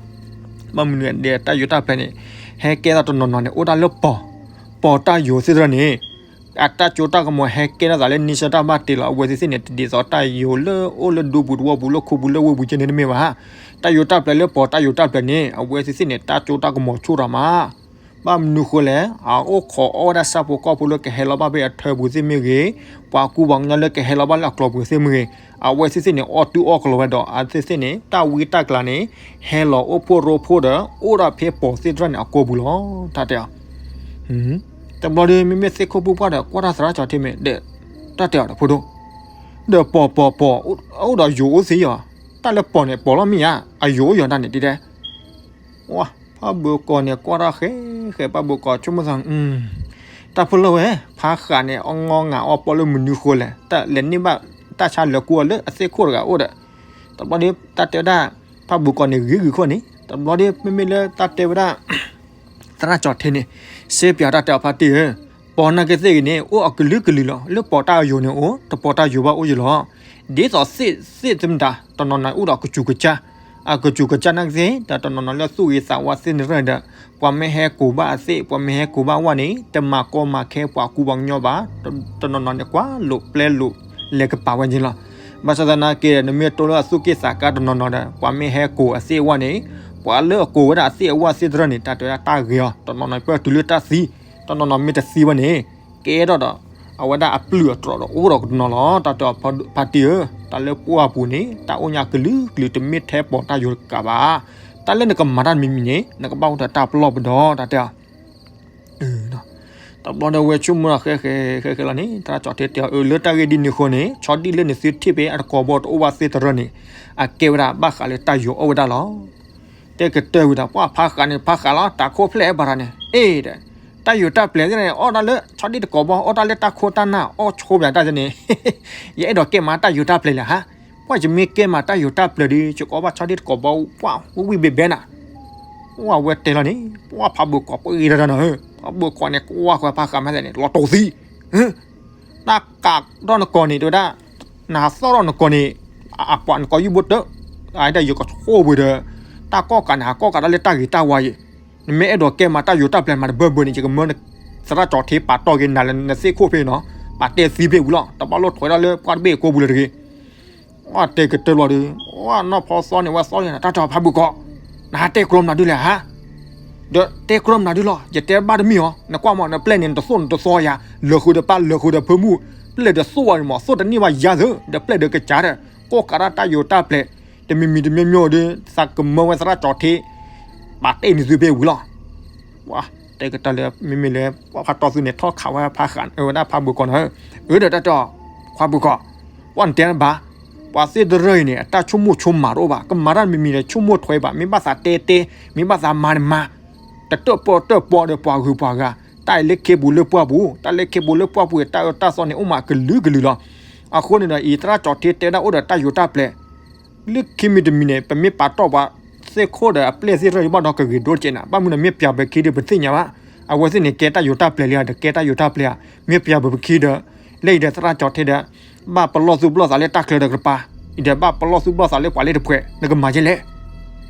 ဘၣ်မနုၤဒီးတၢ်ယိၤတၢ်ပျဲၤန့ၣ် ဟဲကဲထီၣ်တနီၤနီၤန့ၣ် အိၣ်ဒၣ်လၢပီၤ, ပီၤတၢ်ယိၤသ့ၣ်တဖၣ်န့ၣ် အတၢ်စိတၢ်ကမီၤဟဲကဲထီၣ်သးလၢနံၣ်ဆၢတၢ်ဘၣ်တ့လီၤ. အဝဲသ့ၣ်သ့ၣ်န့ၣ် တဒ်သိးတၢ်ယိၤလၢအိၣ်လၢဒူပူၤသဝီပူၤလၢခိပူၤလၢဝ့ၢ်ပူၤကဲန့ၣ်တမ့ၢ်ဘၣ်. တၢ်ယိၤတၢ်ပျဲၤလၢပီၤတၢ်ယိၤတၢ်ပျဲၤန့ၣ် အဝဲသ့ၣ်သ့ၣ်န့ၣ် တၢ်စိတၢ်ကမီၤဆူၣ်ထီၣ်မး ဘၣ်မနုၤဃိလဲၣ်, အအိၣ်ခိးအီၣ်ဝဲဒၣ်ဆၣ်ဖိကီၢ်ဖိလၢကဟဲလီၤဘၣ်ဖဲအထၢပူၤသ့ၣ်မ့ၢ်ဂ့ၤ, ပှၤကူပှၤကညီလၢကဟဲလီၤဘၣ်လၢအကျိၤပူၤသ့ၣ်မ့ၢ်ဂ့ၤ, အဝဲသ့ၣ်သ့ၣ်န့ၣ် အီၣ်တူၢ်အီၣ်ကလီဝဲဒီး အဝဲသ့ၣ်သ့ၣ်န့ၣ် တၢ်ဝံတၢ်ကျးန့ၣ် ဟဲလီၤအိၣ်ဖှိၣ်ရိဖှိၣ်ဒီး အိၣ်ဒၣ်ဖဲပီၤသ့ၣ်တဖၣ်န့ၣ်အကိာ်ပူၤလီၤ. တၢ်တဲအီၤ တဘျီဒီး မ့မ့ၢ်သ့ၣ်ခိၣ်ဖိပှၢ်ဒီး ကွၢ်တၢ်သရၣ်ကၠီၤထ့မ့ၢ်ဒီး တၢ်တဲအီၤဒီးဖိဒိၣ်, ဒီးပီၤပီၤပီၤ အိၣ်ဒီးယိၤအိၣ်သ့ယီၤ, တၢ်လၢပီၤန့ၣ် ပီၤလီၤမ့ၢ်ဧါ, အယိၤအိၣ်ယီၤတၢ်န့ၣ်ဒ်တဲ ဖးဘိကိးန့ၣ် ကွၢ်တၢ်ဃဲဃဲ ဖးဘိကိးဆိကမိၣ်သး, တၢ်ဖိလီၤဝဲ, ဖးဃးန့ၣ် အီၣ်ငီငၤအီၣ်ပီၣ်လၢမနုၤဃိလဲၣ်, တၢ်လဲၤန့ၢ်ဘၣ်တၢ်ဆါလၢာ်ကူအီၤလၢအသ့ၣ်ခိၣ်တဂၤအိၣ်ဒီး, တဘျီဒီး တၢ်တဲဝဲဒၣ် ဖးဘိကိးန့ၣ် ဂ့ၤဂ့ၤခိၣ်န့ၣ် တဘျီဒီး မ့မ့ၢ်လၢတၢ်တဲဝဲဒၣ် သရၣ်ကၠီၤထ့န့ၣ် စ့ပၠးတၢ်တဲအီၤဖါတံၢ်ဧၢ, ပီၤနာ်က့သ့ၣ်ဂ့ၤန့ၣ် အိၣ်အကလုာ်ကလုာ်လီၤ. လၢပီၤတၢ်ယိၤန့ၣ်အိၣ်, တပီၤတၢ်ယိၤဘၣ်အိၣ်ယံၤလီၤ. ဒ်သိးသ့ၣ်သ့ၣ်သမတၤ တနီၤနီၤအိၣ်ဒီးကစူၤကစၢ်, အကစူၤကစၢ်နာ်က့သ့ၣ် ဒီးတနီၤနီၤလၢသူၣ်ဂ့ၤသးဝါသ့ၣ်န့ၣ်ဒီး ပှၤမ့ၢ်ဟဲကိးဘၣ်အသ့ၣ် ပှၤမ့ၢ်ဟဲကိးဘၣ်ဝဲန့ၣ် တမၤကီမၤခဲပှၤကူပှၤကညီဘၣ်, တနီၤနီၤန့ၣ် ကွၢ်လိာ်ပျဲလိာ်လဲၤကပၤဝဲန့ၣ်လီၤ. ဘၣ်ဆၣ်သနာ်က့ နမ့ၢ်တိလၢအသူၣ်က့ၣ်သးကါတနီၤနီၤဒီး ပှၤမ့ၢ်ဟဲကိးအသ့ၣ်အဝဲန့ၣ် ပှၤလၢအကိးဝဲဒၣ်အသ့ၣ်အဝဲသ့ၣ်တဖၣ်န့ၣ် တၢ်တဲဝဲဒၣ်တၢ်ဂ့ၤအီၤ, တနီၤနီၤပၢၢ်တုၤလၢတၢ်သံ, တနီၤနီၤမ့ၢ်တသံဝဲန့ၣ် ကဲထီၣ်ဒီး အဝဲဒၣ်အပျုၢ်အတြီးဒီးအိၣ်ဒီးကတနီၤလီၤ. တၢ်တဲအီၤဖါတံၢ်ဧၢ, တၢ်လၢပှၢ်ပူၤန့ၣ် တၢ်အိၣ်ညါကလုာ်ကလုာ် တမ့ၢ်ထဲပီၤတၢ်ယိၤတကးဘၣ်. တၢ်လၢနကမၤတၢ်တမံၤမံၤန့ၣ် နကဘၣ်အိၣ်ဒီးတၢ်ပလီၢ်ပဒီ တၢ်တဲအီၤ တဘျီဒီးဝဲဆိကမိၣ်ဒီးဃဲဃဲဃဲဃဲလီၤန့ၣ် သရၣ်ကၠီၤထ့တဲအီၤ အၢ လၢတၢ်ဂ့ၢ်ဒ်န့ၣ်အဃိန့ၣ် ဆီဒံၣ်လၢနသုထံၣ်ဖဲအတကိးဘီတအိၣ်ဘၣ်သ့ၣ်တဖၣ်န့ၣ် အကဲဝဲဒၣ်ဘၣ်ဃးလၢတၢ်ယိၤအီၣ်ဝဲဒၣ်လီၤ. တဲကတၢၢ်ဝံၤဒီး ပှၤဖးဃးန့ၣ် ဖးဃးလီၤ တၢ်ခိၣ်ဖျဲၣ်ဘၣ်ရၤန့ၣ် အ့ဒီး တၢ်ယိၤတၢ်ပျဲၤသ့ၣ်န့ၣ် အီၣ်တၢ်လၢဆီဒံၣ်တကိးဘီ အီၣ်တၢ်လၢတၢ်ခိတၢ်နၢ် အီၣ်ဆိပၠးတၢ်န့ၣ် ယအဲၣ်ဒိးကဲမးတၢ်ယိၤတၢ်ပျဲၤလဲၣ်ဟါ. ပှၤယမ့ၢ်ကဲမးတၢ်ယိၤတၢ်ပျဲၤဒီး ယကအီၣ်ဘၣ်ဆီဒံၣ်တကိးဘီ ပှၤဝံၣ်ဝံၣ်ဘဲဘဲနၤ ပှၤဝဲတဲလီၤန့ၣ် ပှၤဖးဘိးကိးပှၤဂ့ၤတၢ်တၢ်နီၤဧၢ, ဖးဘိးကိးန့ၣ် ကွၢ်ဃီဖးဃးမးသ့ၣ်န့ၣ် လီၤတိၢ်သံ, တၢ်ကးထီၣ်နကိးန့ၣ် တဲဝဲဒၣ်, နဟးသီၣ်ထီၣ်နကိးန့ၣ် အပှၤနကိးယုၢ်ဘိတၢ်, အဒၣ်ယကဆိၣ်ဝဲဒီး တၢ်ကီၢ်ကးန့ၣ် ဟးကီၢ်ကးတၢ်လၢတၢ်ဂ့ၤတၢ်ဝါယဲ, နမ့ၢ်အဲၣ်ဒိးကဲမးတၢ်ယိၤတၢ်ပျဲၤမးတဘၢဘၢန့ၣ် ယကမၢ သရၣ်ကၠီၤထ့ပာ်တီၢ်က့ၤနၤလၢနသ့ၣ်ခိၣ်ဖဲန့ၣ်နီၤ, ပာ်တဲသံဖဲဝံၤလီၤ တဘၣ်လိၣ်ထွဲဒၣ်လၢပှၢ်တဘ့ၣ်အကိာ်ပူၤလၢၤတဂ့ၤ အီၣ်တဲကတၢၢ်လီၤဒီး အီၣ်နီၢ်ဖီသီန့ၣ် ဝဲသီန့ၣ် တၢ်တီၤဖးဘိးကိး, နဟးတဲကျိမနုၤဒုလဲၣ်ဟါ, ဒီးတဲကျိမနုၤဒုလီၤ ယတဲဘၣ်တမံၤအီၤ နကွၢ်မး နပျဲၢ်န့ၣ် နတသိၣ်နတသီယၤ လၢာ်ဃုာ်ဒီးပၢ်လၢာ်ဃုာ်ဒီးဖၢမုၢ်, ပျဲၢ်ဒီးသိၣ်အီၤန့ၣ်မး သိၣ်တန့ၢ်ဘၣ်ယၤသၢ ဒီးပျဲၢ်ဒီးကစၢ်ဒီး ကိးကးတၢ်တၢ်ယိၤတၢ်ပျဲၤ တမံၤမံၤတမံၤမံၤဒီး သးကမၢဝဲသရၣ်ကၠီၤထ့ ပာ်တဲန့ၢ်သုဖဲဝံၤလီၤ ပှၤ တဲကတၢၢ်လၢ မ့မ့ၢ်လၢ ဖါတီသူန့ၣ် ထီၣ်ခးဝဲဖါဃး အဝဲဒၣ်ဖါဘိကီးန့ၣ်, အၢ ဒီးတၢ်တဲအီၤ, ခွါဘိကီး, ပှၤနတဲဘၣ်, ပှၤသ့ၣ်တရၢအံၤန့ၣ် အတၢ်ဆိကမိၣ်ဆိကမးတအိၣ်ဘၣ်, ကမၤတၢ်မံၤမံၤဒီး ဆိကမိၣ်ထွဲဘၣ်, မ့ၢ်ဘၣ်သးတဲတဲ, မ့ၢ်ဘၣ်သးမၤန့ၣ်မၤ, တတၢၣ်ပီၣ်တၢၣ်ပီဒီးပှၤဂုၤပှၤဂၤ, တၢ်အံၤလၢခ့ပူၤလၢပှၢ်ပူၤ, တၢ်လၢခ့ပူၤလၢပှၢ်ပူၤအံၤ တၢ်အၢတၢ်သီန့ၣ် အိၣ်မးကလုာ်ကလုာ်လီၤ. အဃိန့ၣ်ဒီး အံၤသရၣ်ကၠီၤထ့တဲဝဲဒၣ်အိၣ်ဒီးတၢ်ယိၤတၢ်ပျဲၤ လၢခံမံၤတမံၤန့ၣ် ပမ့ၢ်ပာ်တီၢ်ပှၤသ့ၣ်ခိၣ်ဒီးအပျဲၢ်သ့ၣ်တဖၣ်ဘၣ်ဒီးကဂ့ၤဒိၣ်တက့ၢ်နၤ, ဘၣ်မနုၤန့ၣ် မ့ၢ်ပျးပခံဒီးပသ့ၣ်ညါဘၣ်, အဝဲသ့ၣ်န့ၣ် ကဲတၢ်ယိၤတၢ်ပျဲၤလံဧါ, ဒီးကဲတၢ်ယိၤတၢ်ပျဲၤဧါ, မ့ၢ်ပျးပခံဒီး လၢအံၤဒီးသရၣ်ကၠီၤထ့ဒီး ဘၣ်ပလီၢ်သူၣ်ပလီၢ်သးလၢတၢ်ချၢဒီးကပၤ, အံၤဒီးဘၣ်ပလီၢ်သူၣ်ပလီၢ်သးလၢပှၤလၢတဖှဲး နကမၤယဲလဲၣ်.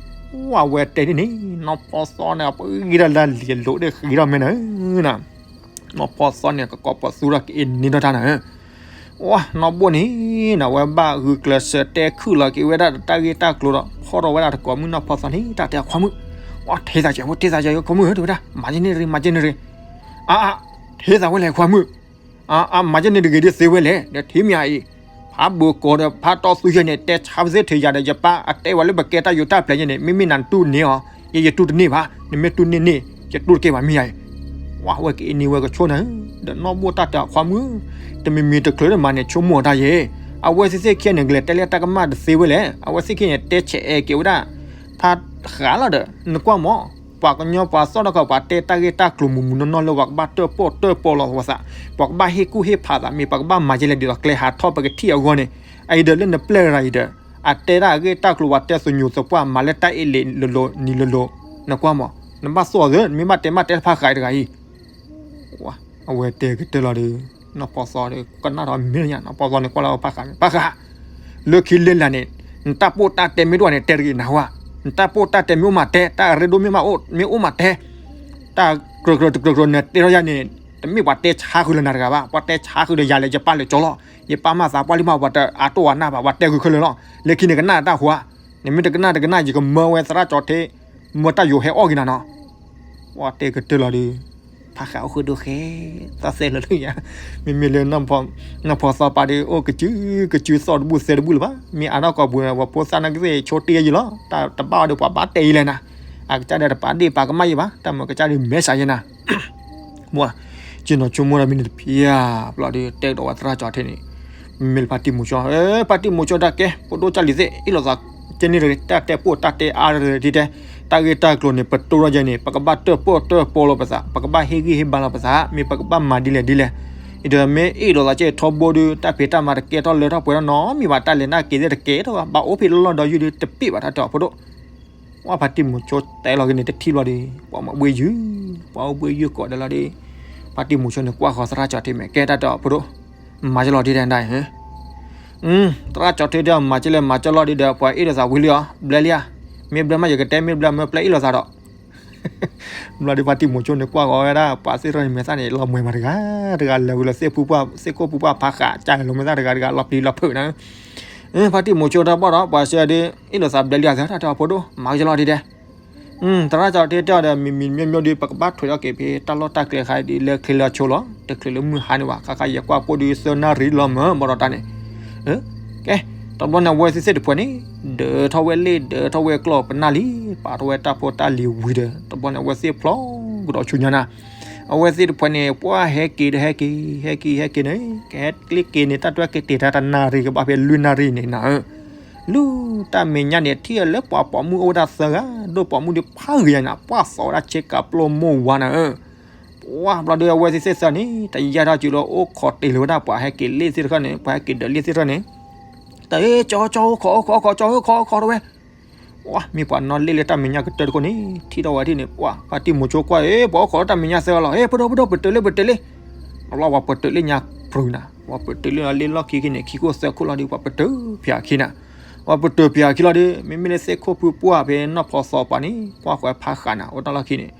ဝဲတဲဒ်န့ၣ် နီၢ်ဖီသီန့ၣ် ပဂံၢ်ထီၣ်လၢလံာ်လိၤဒီးဃံထီၣ်မဲာ်နၤ နီၢ်ဖီသီန့ၣ် ကကိးပသူထီၣ်ကအ့န့ၢ်ထီၣ်တၢ်နၤ, ဝဲနီၢ်ဘိၣ်န့ၣ် နဝဲဘၣ်ဂုာ်ကျဲးစၢးတဲခုၣ်လီၤက့ၤဝဲဒၣ်တၢ်ဂ့ၢ်တၢ်ကျိၤဒီး ဖီၣ်ထီၣ်ဝဲဒၣ်တကိးမုၣ်နီၢ်ဖီသီန့ၣ် တၢ်တဲအခွါမုၣ်, ဝဲထ့သးကဲးဖိ ထ့သးကဲးဖိ ခွါမုၣ်ဧၢ တဲဝဲဒၣ် မၤယဲန့ၣ်တဂ့ၤ မၤယဲန့ၣ်တဂ့ၤ, အါအါ ထ့သးဝဲလဲၣ်ခွါမုၣ် အါအါ မၤယဲန့ၣ်တဂ့ၤဒ်သ့ဝဲလဲၣ် ဒီးထံမ့ၢ်အံၤ, ဖးဘိကိးဒီးဖးတီသူယဲန့ၣ် တဲဆါပသ့ၣ်ထဲယၤဒီး ယပၢ်အတဲဝဲလၢပကဲတၢ်ယိၤတၢ်ပျဲၤယဲန့ၣ် မ့မ့ၢ်နတူၢ်န့ၢ်အီၤ, ယဲယတူၢ်တန့ၢ်ဘၣ်, နမ့ၢ်တူၢ်န့ၢ်န့ၣ် ယတူၢ်တကဲဘၣ်မ့ၢ်ယၤအံၤ, ဝဲက့ၤအ့န့ၢ်ဝဲကဆိၣ်နၤ, ဒီးနီၢ်ဘိၣ်တၢ်တဲအခွါမုၣ်, တမံၤမံၤတချုးတမၤန့ၣ် ဆိကမိၣ်အီၤတၢ်ယဲ, အဝဲသ့ၣ်သ့ၣ်ခံဂၤန့ၣ် ကလဲၤတဲလၢတၢ်ကမၣ်တသ့ဝဲလဲၣ်, အဝဲသ့ၣ်ခံဂၤန့ၣ် တဲဆဲးအဲၣ်က့ၤဝဲဒၣ် ဖးဃးလီၤဒီး နကွၢ်မး ပှၤကညီပှၤသီၣ်ထီၣ်ခီ ပှၤတဲတၢ်ဂ့ၢ်တၢ်ကျိၤမုၢ်မုၢ်နီၢ်နီၢ်လၢပှၤကဘၣ်တၢၣ်ပီၣ်တၢၣ်ပီလီၤဝဲသး, ပှၤကဘၣ်ဟ့ၣ်ကူၣ်ဟ့ၣ်ဖးသး မ့ၢ်ပှၤကဘၣ်မၤယဲလဲၣ်ဒ်သိးကျဲဟးထီၣ်ပကထံၣ်အဂီၢ်န့ၣ်, အအံၤဒီးလၢနပျဲၢ်ရၤအံၤဒီး အတဲတၢ်အဂ့ၢ်တၢ်ကျိၤ ပှၤတဲသညူးသပှၢ် မၤလၢတၢ်အ့ၣ်လ့းလိၤလိၤနံၤလိၤလိၤ, နကွၢ်မး နဘၣ်သီၣ်သၢ နမ့ၢ်ဘၣ်တဲမ့ၢ်တဲဖးဃးတဂၤအံၤ အဝဲတဲကတၢၢ်လီၤဒီး နီၢ်ဖီသီဒီး ကနၣ်ဒီးမ့ၢ်ညါ နီၢ်ဖီသီန့ၣ် ကွၢ်လၢဖးဃး ဖးဃး, လၢခံလၢလာ်န့ၣ် နတၢ်ပိၢ်တၢ်တဲမ့ၢ်တအိၣ်န့ၣ် တဲတဂ့ၤနဟါ, နတၢ်ပိၢ်တၢ်တဲမ့ၢ်အိၣ်မးတဲ, တၢ်အရ့ဒိၣ်မ့ၢ်မးအိၣ် မ့ၢ်အိၣ်မးတဲ, တၢ်ကြၢးကြၢးတကြၢးကြၢးနတဲထီၣ်ယၤန့ၣ် တမ့ၢ်ပှၤတဲဆါဃုာ်လၢနၤတဂၤဘၣ်, ပှၤတဲဆါဃုာ်ဒီးယၤလၢယပၢ်လၢကၠီလီၤ, ယပၢ်မၤသးပှၢ်လံမး ပှၤတအါတိၢ်အါနၢ်ဘၣ် ပှၤတဲဃုာ်ခဲလၢာ်လီၤ, လၢခံန့ၣ်ကနၣ်တၢ်ဟါ, နမ့ၢ်တကနၣ်တကနၣ် ယကမၢဝဲသရၣ်ကၠီၤထ့ မၢတၢ်ယိၤဟဲအီၣ်က့ၤနၤနီၤ, ပှၤတဲကတၢၢ်လီၤဒီး ဖးဃးအိၣ်ဃုာ်ဒိၣ်ဃဲ သးသဲလၢာ်လၢယၤ, မ့မ့ၢ်လၢ နီၢ်ဖီသီပာ်ဒီး အိၣ်ကစုကစုသီၣ်တဘူၣ်သဲတဘူၣ်လၢၤဘၣ်, မ့ၢ်အါထီၣ်ကိာ်ပူၤန့ၣ် ပှၤဖိသၣ်နာ်ကသ့ၣ်ဆိတ့ယံၤလီၤ, တၢ်တဘၣ်အီၤဒီးပှၤဘၣ်တဲယံၤလဲၣ်နၤ, အကစၢ်ဒီးတပာ်ဒ့ၣ်ပာ်ကမၣ်ယံၤဘၣ်, တၢ်မၤကစၢ်ဒုးမဲာ်ဆှးယဲနၤ မ့ၢ် က့ၤနီၢ်ဆိကမိၣ်တၢ်မံၤန့ၣ်တဖျၢၣ်ဘျီဒီး တဲကဒီးဝဲသရၣ်ကၠီၤထ့န့ၣ်, မ့မ့ၢ်လၢဖါတံၢ်မူၤကၠီ, ဖါတံၢ်မူၤကၠီတၢ်ကဲ ဖိဒိၣ်ကၢ်လံၤသ့ၣ် အ့ၣ်လိာ်သးကဲန့ၣ်တဂ့ၤ, တၢ်တဲပိာ်တၢ်တဲအါတဂ့ၤ, တၢ်ဂ့ၢ်တၢ်ကျိၤန့ၣ် ပတိၢ်ထီၣ်ယဲန့ၣ် ပကဘၣ်တၢၣ်ပီၣ်တၢၣ်ပီလီၤပသး, ပကဘၣ်ဟ့ၣ်ဂံၢ်ဟ့ၣ်ဘါလီၤပသး, မ့ၢ်ပကဘၣ်မၤဒ်လဲၣ်ဒ်လဲၣ်, အံၤဒီးမ့ၢ်အ့ၣ်လိာ်သးကဲထီဘိဒီး တၢ်ဖံးတၢ်မၤတကဲထီၣ်လၢထီၣ်ပှဲၤထီၣ်နီတမံၤဘၣ်, တၢ်လဲၤနၢ်က့ၤသ့ၣ်တကဲထီၣ်ဘၣ်, ဘၣ်အိၣ်ဖဲလီၢ်လီၢ်ဒီးယုၢ်ဒီးတပ့ၢ်ဘၣ်တၢ်တဲအီၤဖိဒိၣ် ဝဲဖါတံၢ်မူၤကၠီတဲလီၤက့ၤန့ၣ် တထံၣ်ဘျီဒီး ပှၤမၤဘှ့ၣ်ယုၢ်, ပှၤအိၣ်ဘှ့ၣ်ယုၢ်ကိးဒီးလီၤဒီး ဖါတံၢ်မူၤကၠီန့ၣ် ကွၢ်ဃီၤသရၣ်ကၠီၤထ့မဲာ်ကဲတၢ်တဲအီၤဖိဒိၣ်, မၤကလီၤဒ်ဒဲဒၣ်အံၤ, သရၣ်ကၠီၤထ့ဒီး မၤကလဲၣ်မၤကလီၤဒ်ဒီး ပှၤအ့ၣ်လိာ်သးဝံၤလံဧါ, ဘျဲလံဧါ, မ့ၢ်ဘျဲမး ယကတဲ မ့ၢ်ဘျဲမၢပျဲအ့ၣ်လိာ်သးဒီး ဘျီဒီးဖါတံၢ်မူၤကၠီန့ၣ် ကွၢ်ဃီၤဝဲဒၣ် ပှၤသ့ၣ်ထီၣ်န့ၣ်မဲာ်သၣ်န့ၣ် လီၤမှဲၤမးတဂၤတဂၤ လဲၤဝံၤလီၤသ့ၣ်ဖူပှၢ် သ့ၣ်ခိၣ်ဖူပှၢ်ဖးဃး ကၢ်လီၤမဲာ်သၣ်တဂၤတဂၤ လီၤပျံၤလီၤဖုးနၤ, ဖါတံၢ်မူၤကၠီတၢ်ဘီၣ်ဒီး ပှၤစံးဒီး အ့ၣ်လိာ်သးဘျဲလံဧါ သရၣ်တဲအီၤဖိဒိၣ် မၤကလီၤဒ်ဒဲ သရၣ်ကၠီၤထ့တဲအီၤဒီး မံၤမံၤမ့ၢ်မ့ၢ်ဒီး ပကဘၣ်ထွဲထီၣ်က့ၤဖဲတၢ်လီၢ်တၢ်ကျဲခါဒီး လၢချ့လၢဆိလီၤ, တချုးလၢမုၢ်ဟါန့ၣ်ဘၣ်, ခါခါယကွၢ်ပိၢ်ဒီးသၢနၣ်ရံၣ်လီၤမၢ် ဘၣ်ဒီးတၢ်န့ၣ်, ကဲ, တဘျီန့ၣ် အဝဲသ့ၣ်သ့ၣ်တဖှဲးန့ၣ် ဒၢးထီၣ်ဝဲလ့ၣ် ဒၢးထီၣ်ဝဲကျီၢ်ပနၢ်လံ, ပာ်ထီၣ်ဝဲတၢ်ဖိတၢ်လံၤဝံၤဒီး တဘျီန့ၣ် အဝဲသ့ၣ်ဖျီကဒီးဆူညါနၤ, အဝဲသ့ၣ်တဖှဲးန့ၣ် ပှၢ်ဟဲက့ၤဒီးဟဲက့ၤ ဟဲက့ၤဟဲက့ၤန့ၣ် ကဟဲကျ့က့ၤန့ၣ် တၢ်တြီက့ၤတ့ၢ်တၢ်တနၣ်ရံၣ်ကဘၣ်ဖဲလွံၢ်နၣ်ရံၣ်န့ၣ်နၤဧၢ လၢတၢ်မဲာ်ညါန့ၣ် ထံၣ်အီၤလၢပှၤပိာ်မုၣ်အိၣ်ဝဲဒၣ်သၢဂၤ, ဒိၣ်ပိာ်မုၣ်ဒီးဖးဂ့ၤညါနၤ, ပှၢ်သီဝဲဒၣ်ဆ့ကၤပျိမိၢ်ဝါနၤဧၢ, ပှၢ်ဘျီဒီးအဝဲသ့ၣ်သ့ၣ်သၢန့ၣ် တယါထီၣ်စုလၢအိၣ်ခိးတ့ၢ်လၢၤဝဲဒၣ်ပှၤဟဲက့ၤလ့ၣ်သ့ၣ်တဖၣ်န့ၣ်, ပှၤဟဲက့ၤဒၢးလ့ၣ်သ့ၣ်တဖၣ်န့ၣ်, တၢ်အ့ၣ်ကၠီကၠီအိၣ်ခိးအိၣ်ခိးအိၣ်ခိးကၠီအိၣ်ခိးအိၣ်ခိးတဝဲ ပှၢ်မ့ၢ်ပှၤနီၣ်လ့ၣ်လၢတၢ်မဲာ်ညါကတၢၢ်တခိၣ်န့ၣ် ထံၣ်ထီၣ်ဝဲဒၣ်န့ၣ် ပှၢ်ဖါတံၢ်မူၤကၠီကွၢ် အ့ၣ် ပှၤအိၣ်ခိးလၢတၢ်မဲာ်ညါသၢဂၤလီၤ, အ့ၣ် ဖိဒိၣ်ဖိဒိၣ် ပတုာ်လ့ၣ်ပတုာ်လ့ၣ်, တဘျီပှၤပတုာ်လ့ၣ်ညါပြူၤနၤ, ပှၤပတုာ်လ့ၣ်လီၤလ့ၣ်လီၢ်ခံခံန့ၣ် ခံခိၣ်သၢခိၣ်လီၤဒီး ပှၤပတုာ်ဖျါခံနၤ, ပှၤပတုာ်ဖျါခံလီၤဒီး မ့မ့ၢ်လၢသ့ၣ်ခိၣ်ဖုပှၢ်ဖဲနီၢ်ဖီသီပှၤန့ၣ် ကွၢ်ဃီၤဖးဃးနၤ အိၣ်တၢ်လီၢ်ခံန့ၣ်,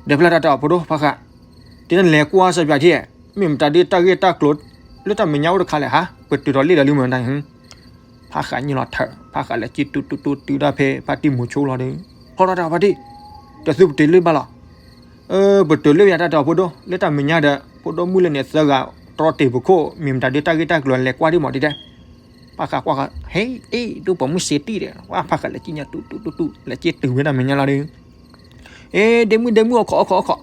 ဒီးဖျါတၢ်တဲအီၤဖိဒိၣ်ဖးဃး တနလဲၤကွၢ်စၢ်ပၠးထံၣ်, မ့ၢ်မတၤဒ်တၢ်ဂ့ၢ်တၢ်ကျိၤ လၢတၢ်မဲာ်ညါအိၣ်တခါလဲၣ်ဟါ, ပတုာ်ဒီးလ့ၣ်ဒီးလံမတၤ, ဖးဃးညိလီၤထၢၣ်, ဖးဃးလဲၤကံၣ်တူတူတူတုၤဒၣ်ဖဲဖါတံၢ်မူၤကၠီလီၤဒီး, ဖီထီၣ်တၢ်ဖါတံၢ်, တၢ်သုပတုာ်လ့ၣ်ဘၣ်လီၤ, ပတုာ်လ့ၣ်ဝဲယၤတၢ်တဲအီၤဖိဒိၣ် လၢတၢ်မဲာ်ညါဒီး ဖိဒိၣ်မုၣ်လၢန့ၣ်သၢဂၤ တြီတ့ၢ်ပခိၣ် မ့ၢ်မတၤဒ်တၢ်ဂ့ၢ်တၢ်ကျိၤလဲၤကွၢ်ဒံးမးဒ်တဲ, ဖးဃးကွၢ်ဃီၤ ဟဲအ့ၣ် ဒိၣ်ပိာ်မုၣ်စ့တံၢ်ဒီး ဝဲဖးဃးလဲၤကံၣ်ညါတူတူတူတူ လဲၤကံၣ်တုၤဝဲတၢ်မဲာ်ညါလီၤဒီး အ့ ဒ့မုၣ်ဒ့မုၣ် အိၣ်ခိးအိၣ်ခိးအိၣ်ခိး,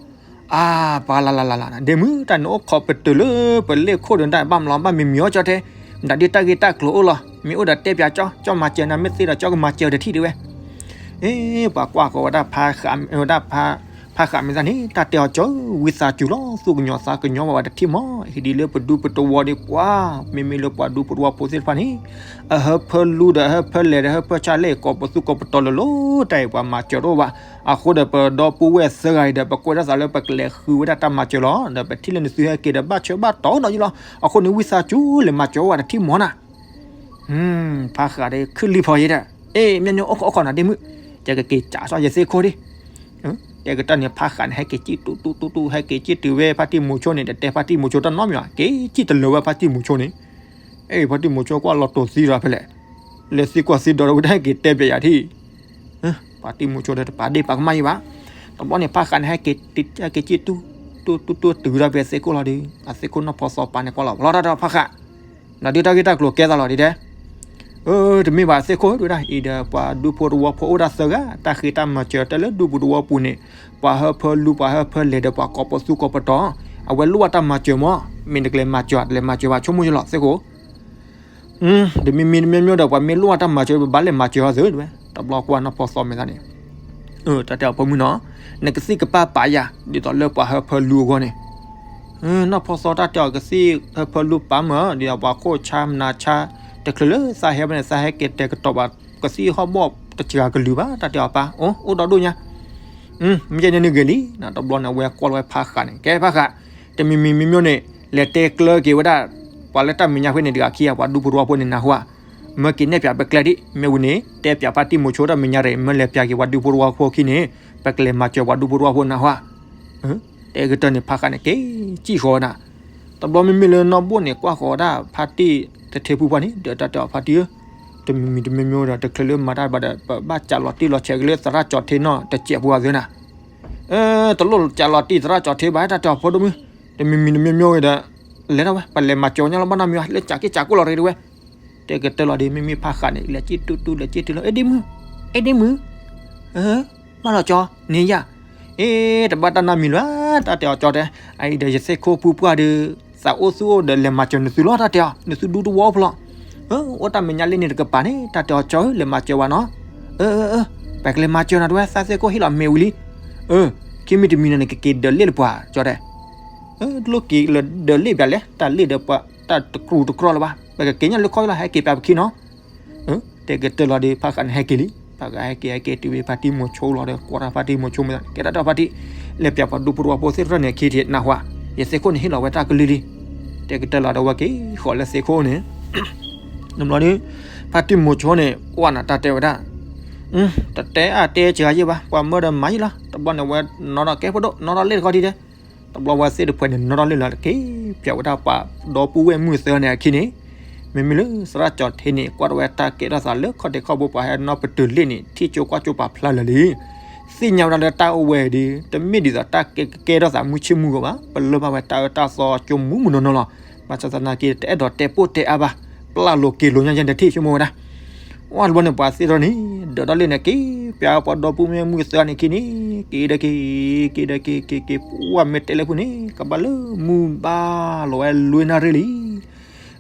အ အါ ပှၤလၢ်လၢ်လၢ်လၢ် ဒ့မုၣ် တၢ်နအိၣ်ခိးပတုာ်လၢပလ့ၣ်ခိၣ်ဒီး တၢ်ဘၣ်မလီၤဘၣ်မံၤမံၤအီၤကၠီတဲ, မတၤဒ်တၢ်ဂ့ၢ်တၢ်ကျိၤအိၣ်လီၤ, မ့ၢ်အိၣ်ဒီးတဲပၠးကၠီ, ကၠီမၤစၢၤနၤ မ့ၢ်သ့ဒီးကၠီကမၤစၢၤတထံၣ်ဒံးဝဲ. အ့ ပှၤကွၢ်ဃီၤဝဲဒၣ် ဖးဃးမံၤသၣ်န့ၣ် တၢ်တဲအီၤကၠီဧၢ ဝံသးစူၤလီၤ သူၣ်ကညီၤသးကညီၤဘၣ်ဝဲတထံၣ်မး, ဟံးဒ်လၢပဒူပတဝီဒံးပှၤ, မ့မ့ၢ်လၢပှၤဒူပတဝီဖိသ့ၣ်တဖၣ်န့ၣ် အဟၢဖၢလူဒီးအဟၢဖၢလဲၤဒီးဟၢဖၢဆါလဲၣ် ကိးပသူကိးပတီၤလၢာ်လၢာ် တၢ်အံၤပှၤမၤစၢၤတအိၣ်ဘၣ်. အဃိဒီးပဒီပုၢ်ဝဲၢ်သၢဂၤအံၤဒီး ပကွဲးဒၣ်သးလၢပကလဲၤဃုဝဲဒၣ်တၢ်မၤစၢၤလီၤ. ဒီးပထံၣ်လၢနသုဟဲက့ၤဒီး ဘၣ်ဆၢဘၣ်တီၤနီၤယံလီၤ. အဃိန့ၣ် ဝံသးစူၤလဲၤမၤစၢၤဝဲတထံၣ်မးနၤ. ဖးဃးဒီးခုၣ်လံဖီယဲဒီး, အ့ မ့ၢ်နအိၣ်ခိးနၤဒ့မုၣ်, ယကက့ၤစးစီယသ့ၣ်ခိၣ်ဒံး. တဲကတၢၢ်န့ၣ် ဖးဃးန့ၣ် ဟဲက့ၤစံၣ်တူတူတူတူ ဟဲက့ၤစံၣ်တုၤဝဲဖါတံၢ်မူၤဆိန့ၣ် တတဲဖါတံၢ်မူၤဆိတၢ်နီတမံၤဘၣ်, က့ၤစံၣ်တလၢာ်ဝဲဖါတံၢ်မူၤဆိန့ၣ်. အ့ ဖါတံၢ်မူၤဆိကွၢ်လီၤတိာ်သံဒီးဖဲလဲၣ်, လဲၤသံကွၢ်သံဒီးဝဲတၢ်ဟဲက့ၤတဲပၠးယၤထံၣ် ဖါတံၢ်မူၤဆိဒီးတပာ်ဒ့ၣ်ပာ်ကမၣ်ယံဘၣ်. တဘျီန့ၣ် ဖးဃးန့ၣ် ဟဲက့ၤစံၣ်တူတူတူတူတုၤဝဲဒၣ်ဖဲသ့ၣ်ခိၣ်လီၤဒီး အသ့ၣ်ခိၣ်နီၢ်ဖီသီပၤန့ၣ်ကွၢ်လီၤ ပလီၢ်တၢ်ဒီးဖးဃး, နဒုးတၢ်ဂ့ၢ်တၢ်ကျိၤကဲသးလီၤဒ်တဲ. အၢ တမ့ၢ်ဘၣ်သ့ၣ်ခိၣ်ဒုးဒၣ်အံၤဒီး ပှၤဒူဖိတဝီဖိအိၣ်ဒၣ်သၢဂၤ တၢ်ဃ့တၢ်မၤစၢၤတၢ်လၢဒူပူၤတဝီပူၤန့ၣ်, ပှၤဟၢဖၢလူ ပှၤဟၢဖၢလဲၤဒီးပှၤကိးပသူကိးပတီၤ, အဝဲလိၣ်ဘၣ်တၢ်မၤစၢၤမး, မ့ၢ်နကလဲၤမၤစၢၤ တလဲၤမၤစၢၤဘၣ်ဆိကမိၣ်ယလီၤသ့ၣ်ခိၣ်. တမံၤမံၤတမံၤမံၤဒီး ပှၤမ့ၢ်လိၣ်ဘၣ်တၢ်မၤစၢၤ ပဘၣ်လဲၤမၤစၢၤအီၤသ့ၣ်တဲဝဲ. တဘျီကွၢ်နီၢ်ဖီသီမဲာ်သးန့ၣ်, တၢ်တဲအီၤဖိမုၣ်နီၤ, နကသံၣ်ကပၢ်ပာ်ယၤ ဒ်သိးလၢပှၤဟၢဖၢလူအဂီၢ်န့ၣ် နီၢ်ဖီသီတၢ်တဲအီၤ ကသံၣ်ဟၢဖၢလူပာ်မၢ် ဒ်သိးပှၤခိၣ်ဆါမနၤဆါ, တချုးလၢသးဟဲဘၣ်န့ၣ် သးဟဲက့ၤတဲာ်ကတီၤဘၣ် ကသံၣ်ဟီၣ်ဘီၣ်တစှၤကလုာ်ဘၣ် တၢ်တဲအီၤပၢ်, အိၣ်ဒိၣ်ဒိၣ်ညါ, မ့ၢ်ကဲန့ၣ်နဂ့ၤလံ. တဘျီန့ၣ် အဝဲကွၢ်လီၤဝဲဖးဃးန့ၣ် ကဲဖးဃး, တမံၤမံၤမံၤမံၤန့ၣ် လဲၤတဲကျၢၤက့ၤဝဲဒၣ် ပှၤလၢတၢ်မဲာ်ညါဖဲန့ၣ်တဂၤခံဂၤ ပှၤဒူဖိတဝီဖိန့ၣ်နၢ်ဟူဧါ, မၢက့ၤနဲၣ်ပၠးပကျဲဒံး မ့ၢ်ဝံၤန့ၣ် တဲပၠးဖါတံၢ်မူၤဆိတၢ်မဲာ်ညါဒီး မၢလဲၤပၠးက့ၤပှၤဒူဖိတဝီဖိခံန့ၣ် ပကလဲၤမၤစၢၤပှၤဒူဖိတဝီဖိနၢ်ဟူဧါ. တဲကတၢၢ်န့ၣ် ဖးဃးန့ၣ် က့ၤစံၣ်ဃီၤဝဲဒၣ်. တဘျီမ့မ့ၢ်လၢနီၢ်ဘိၣ်န့ၣ် ကွၢ်ဃီၤဝဲဒၣ်ဖါတံၢ်တထ့ဖုပှၢ်န့ၣ် ဒီးတၢ်တဲအီၤဖါတံၢ်ဧၢ, တမံၤမံၤတမံၤမံၤဒီး တချုးလၢမၤတၢ်ဘၣ်ဒီး ပဘၣ်ကးလီၤတံၢ်လီၤဆဲးက့ၤလၢသရၣ်ကၠီၤထ့နီၢ်တစဲးဖိအဂ့ၢ်နၤ. တလိၣ်ကးလီၤတံၢ်သရၣ်ကၠီၤထ့ဘၣ် တၢ်တဲအီၤဖိဒိၣ်မုၣ်, တမံၤမံၤတမံၤမံၤဒီး လဲၤထီၣ်ဝဲ ပလဲၤမၤစၢၤညါလီၤဘၣ်နီတမံၤဘၣ် လၢကးက့ၤကးကိၣ်လီၤတဂ့ၤတဝဲ. တဲကတၢၢ်လီၤဒီး မ့မ့ၢ်ဖးဃးန့ၣ် လဲၤစံၣ်တူတူလဲၤစံၣ်တုၤလီၤ အဲၣ်ဒ့မုၣ်, အဲၣ်ဒ့မုၣ်, ဘၣ်လီၤကၠီ န့ၢ်ယၤ, အ့ တဘၣ်တၢ်နီတမံၤလၢၤ တၢ်တဲအီၤကၠီတဲ, အအံၤဒီးယသ့ၣ်ခိၣ်ဖုပှၢ်ဒီး သးအိၣ်သူၣ်အိၣ်ဒီးလဲၤမၤစၢၤနသုလီၤ တၢ်တဲအီၤ နသုဒူတဝီဖိလီၤ. အိၣ်တၢ်မဲာ်ညါလၢန့ၣ်တကပၤန့ၣ် တၢ်တဲအီၤကၠီဧၢ လဲၤမၤစၢၤဝဲနီၤ. ပကလဲၤမၤစၢၤနၤတဝဲ သးသ့ၣ်ခိၣ်ဟ့ၣ်လီၤမ့ၢ်ဝံၤလံ. ခံမံၤတမံၤန့ၣ် နကက့ၤဒၢးလ့ၣ်လၢပှၤ ကၠီတဲ. တလိၣ်က့ၤလၢဒၢးလ့ၣ်ဘၣ်လဲၣ် တၢ်လ့ၣ်ဒီးပှၤ တၢ်တကြူးတကြီလၢၤဘၣ် ပကက့ၤညါလၢခီလီၤ ဟဲက့ၤပၠးပခံနီၤ. တဲကတၢၢ်လီၤဒီး ဖးဃးန့ၣ်ဟဲက့ၤလံ. ဖးဃးဟဲက့ၤ ဟဲက့ၤတုၤဝဲဖါတံၢ်မိၤဆိလီၤဒီး ကွၢ်တၢ်ဖါတံၢ်မိၤဆိမ့ၢ်သးန့ၣ် ကဲတၢ်တဲအီၤဖါတံၢ်, လဲၤပၠးပှၤဒူဖိတဝီဖိသ့ၣ်တဖၣ်န့ၣ် ခံထံၣ်နၢ်ဟူဧါ, ယသ့ၣ်ခိၣ်န့ၣ်ဟ့ၣ်လီၤဝဲတၢ်ကလုၢ်လံ. တဲကတၢၢ်လီၤဒီး အဝဲက့ၤဃီၤလၢသ့ၣ်ခိၣ်န့ၣ် တဘျီဒီး ဖါတံၢ်မိၤဆိန့ၣ် ကွၢ်နၤတၢ်တဲဝဲဒၣ်, တတဲအါတဲစှၤယံၢ်ဘၣ် ပှၤမၢဒီးမၤယံၢ်လီၤ. တဘျီန့ၣ် ဝဲနီၣ်ထီၣ်ကဲဖိဒိၣ် နီၣ်ထီၣ်လ့ၣ်တခီဒံးတဲ. တဘျီဝဲသ့ၣ်တဖှဲးန့ၣ် နီၣ်ထီၣ်လ့ၣ်လီၤ က့ၤပၠးဝဲဒၣ်ပှၤဒီပုၢ်ဝဲၢ်မုၣ်သၢဂၤန့ၣ်အခံန့ၣ်, မ့မ့ၢ်လၢသရၣ်ကၠီၤထ့န့ၣ် ကွၢ်ထီၣ်ဝဲတၢ်ကဲထီၣ်သးလၢခီၣ်ဒ့ခီၣ်ဘိ ပှၤဟဲနီၣ်ပတုာ်လ့ၣ်န့ၣ် ထံၣ်ကၠိကွၢ်ကၠိပာ်ဖျါလၢာ်လံ. သ့ၣ်ညါဝဲဒၣ်လၢတၢ်အိၣ်ဝဲအံၤဒီး တမ့ၢ်ဒ်သိးတၢ်ကဲကဲထီၣ်သးမုၢ်ဆ့ၣ်မုၢ်ဂီၤဘၣ်, ပလၢၢ်ဘၣ်ဝဲတၢ်အၢတၢ်သီကၠိမူးမူးနီၢ်နီၢ်လီၤ. ဘၣ်ဆၣ်သနာ်က့ တအဲၣ်ဒိးတဲပိၢ်တဲအါဘၣ်, ပျၢ်လိာ်က့ၤလိာ်ညါယဲၢ်တထံၣ်ဆိကမိၣ်ဝဲဒၣ်. ဝဲတဘျီန့ၣ် ပှၤသ့ၣ်တဖၣ်န့ၣ် ဒၢးထီၣ်လ့ၣ်န့ၣ် က့ၤပၠးပှၤဒီပုၢ်ဝဲၢ်မုၣ်သၢဂၤန့ၣ်ခံန့ၣ် က့ၤဒီးက့ၤ က့ၤဒီးက့ၤ က့ၤက့ၤ ပှၢ်မ့ၢ်တဲလၢဖုန့ၣ် ကဘၣ်လၢမုၢ်ဘၣ်လီၤဝဲလွံၢ်နၣ်ရံၣ်လံ.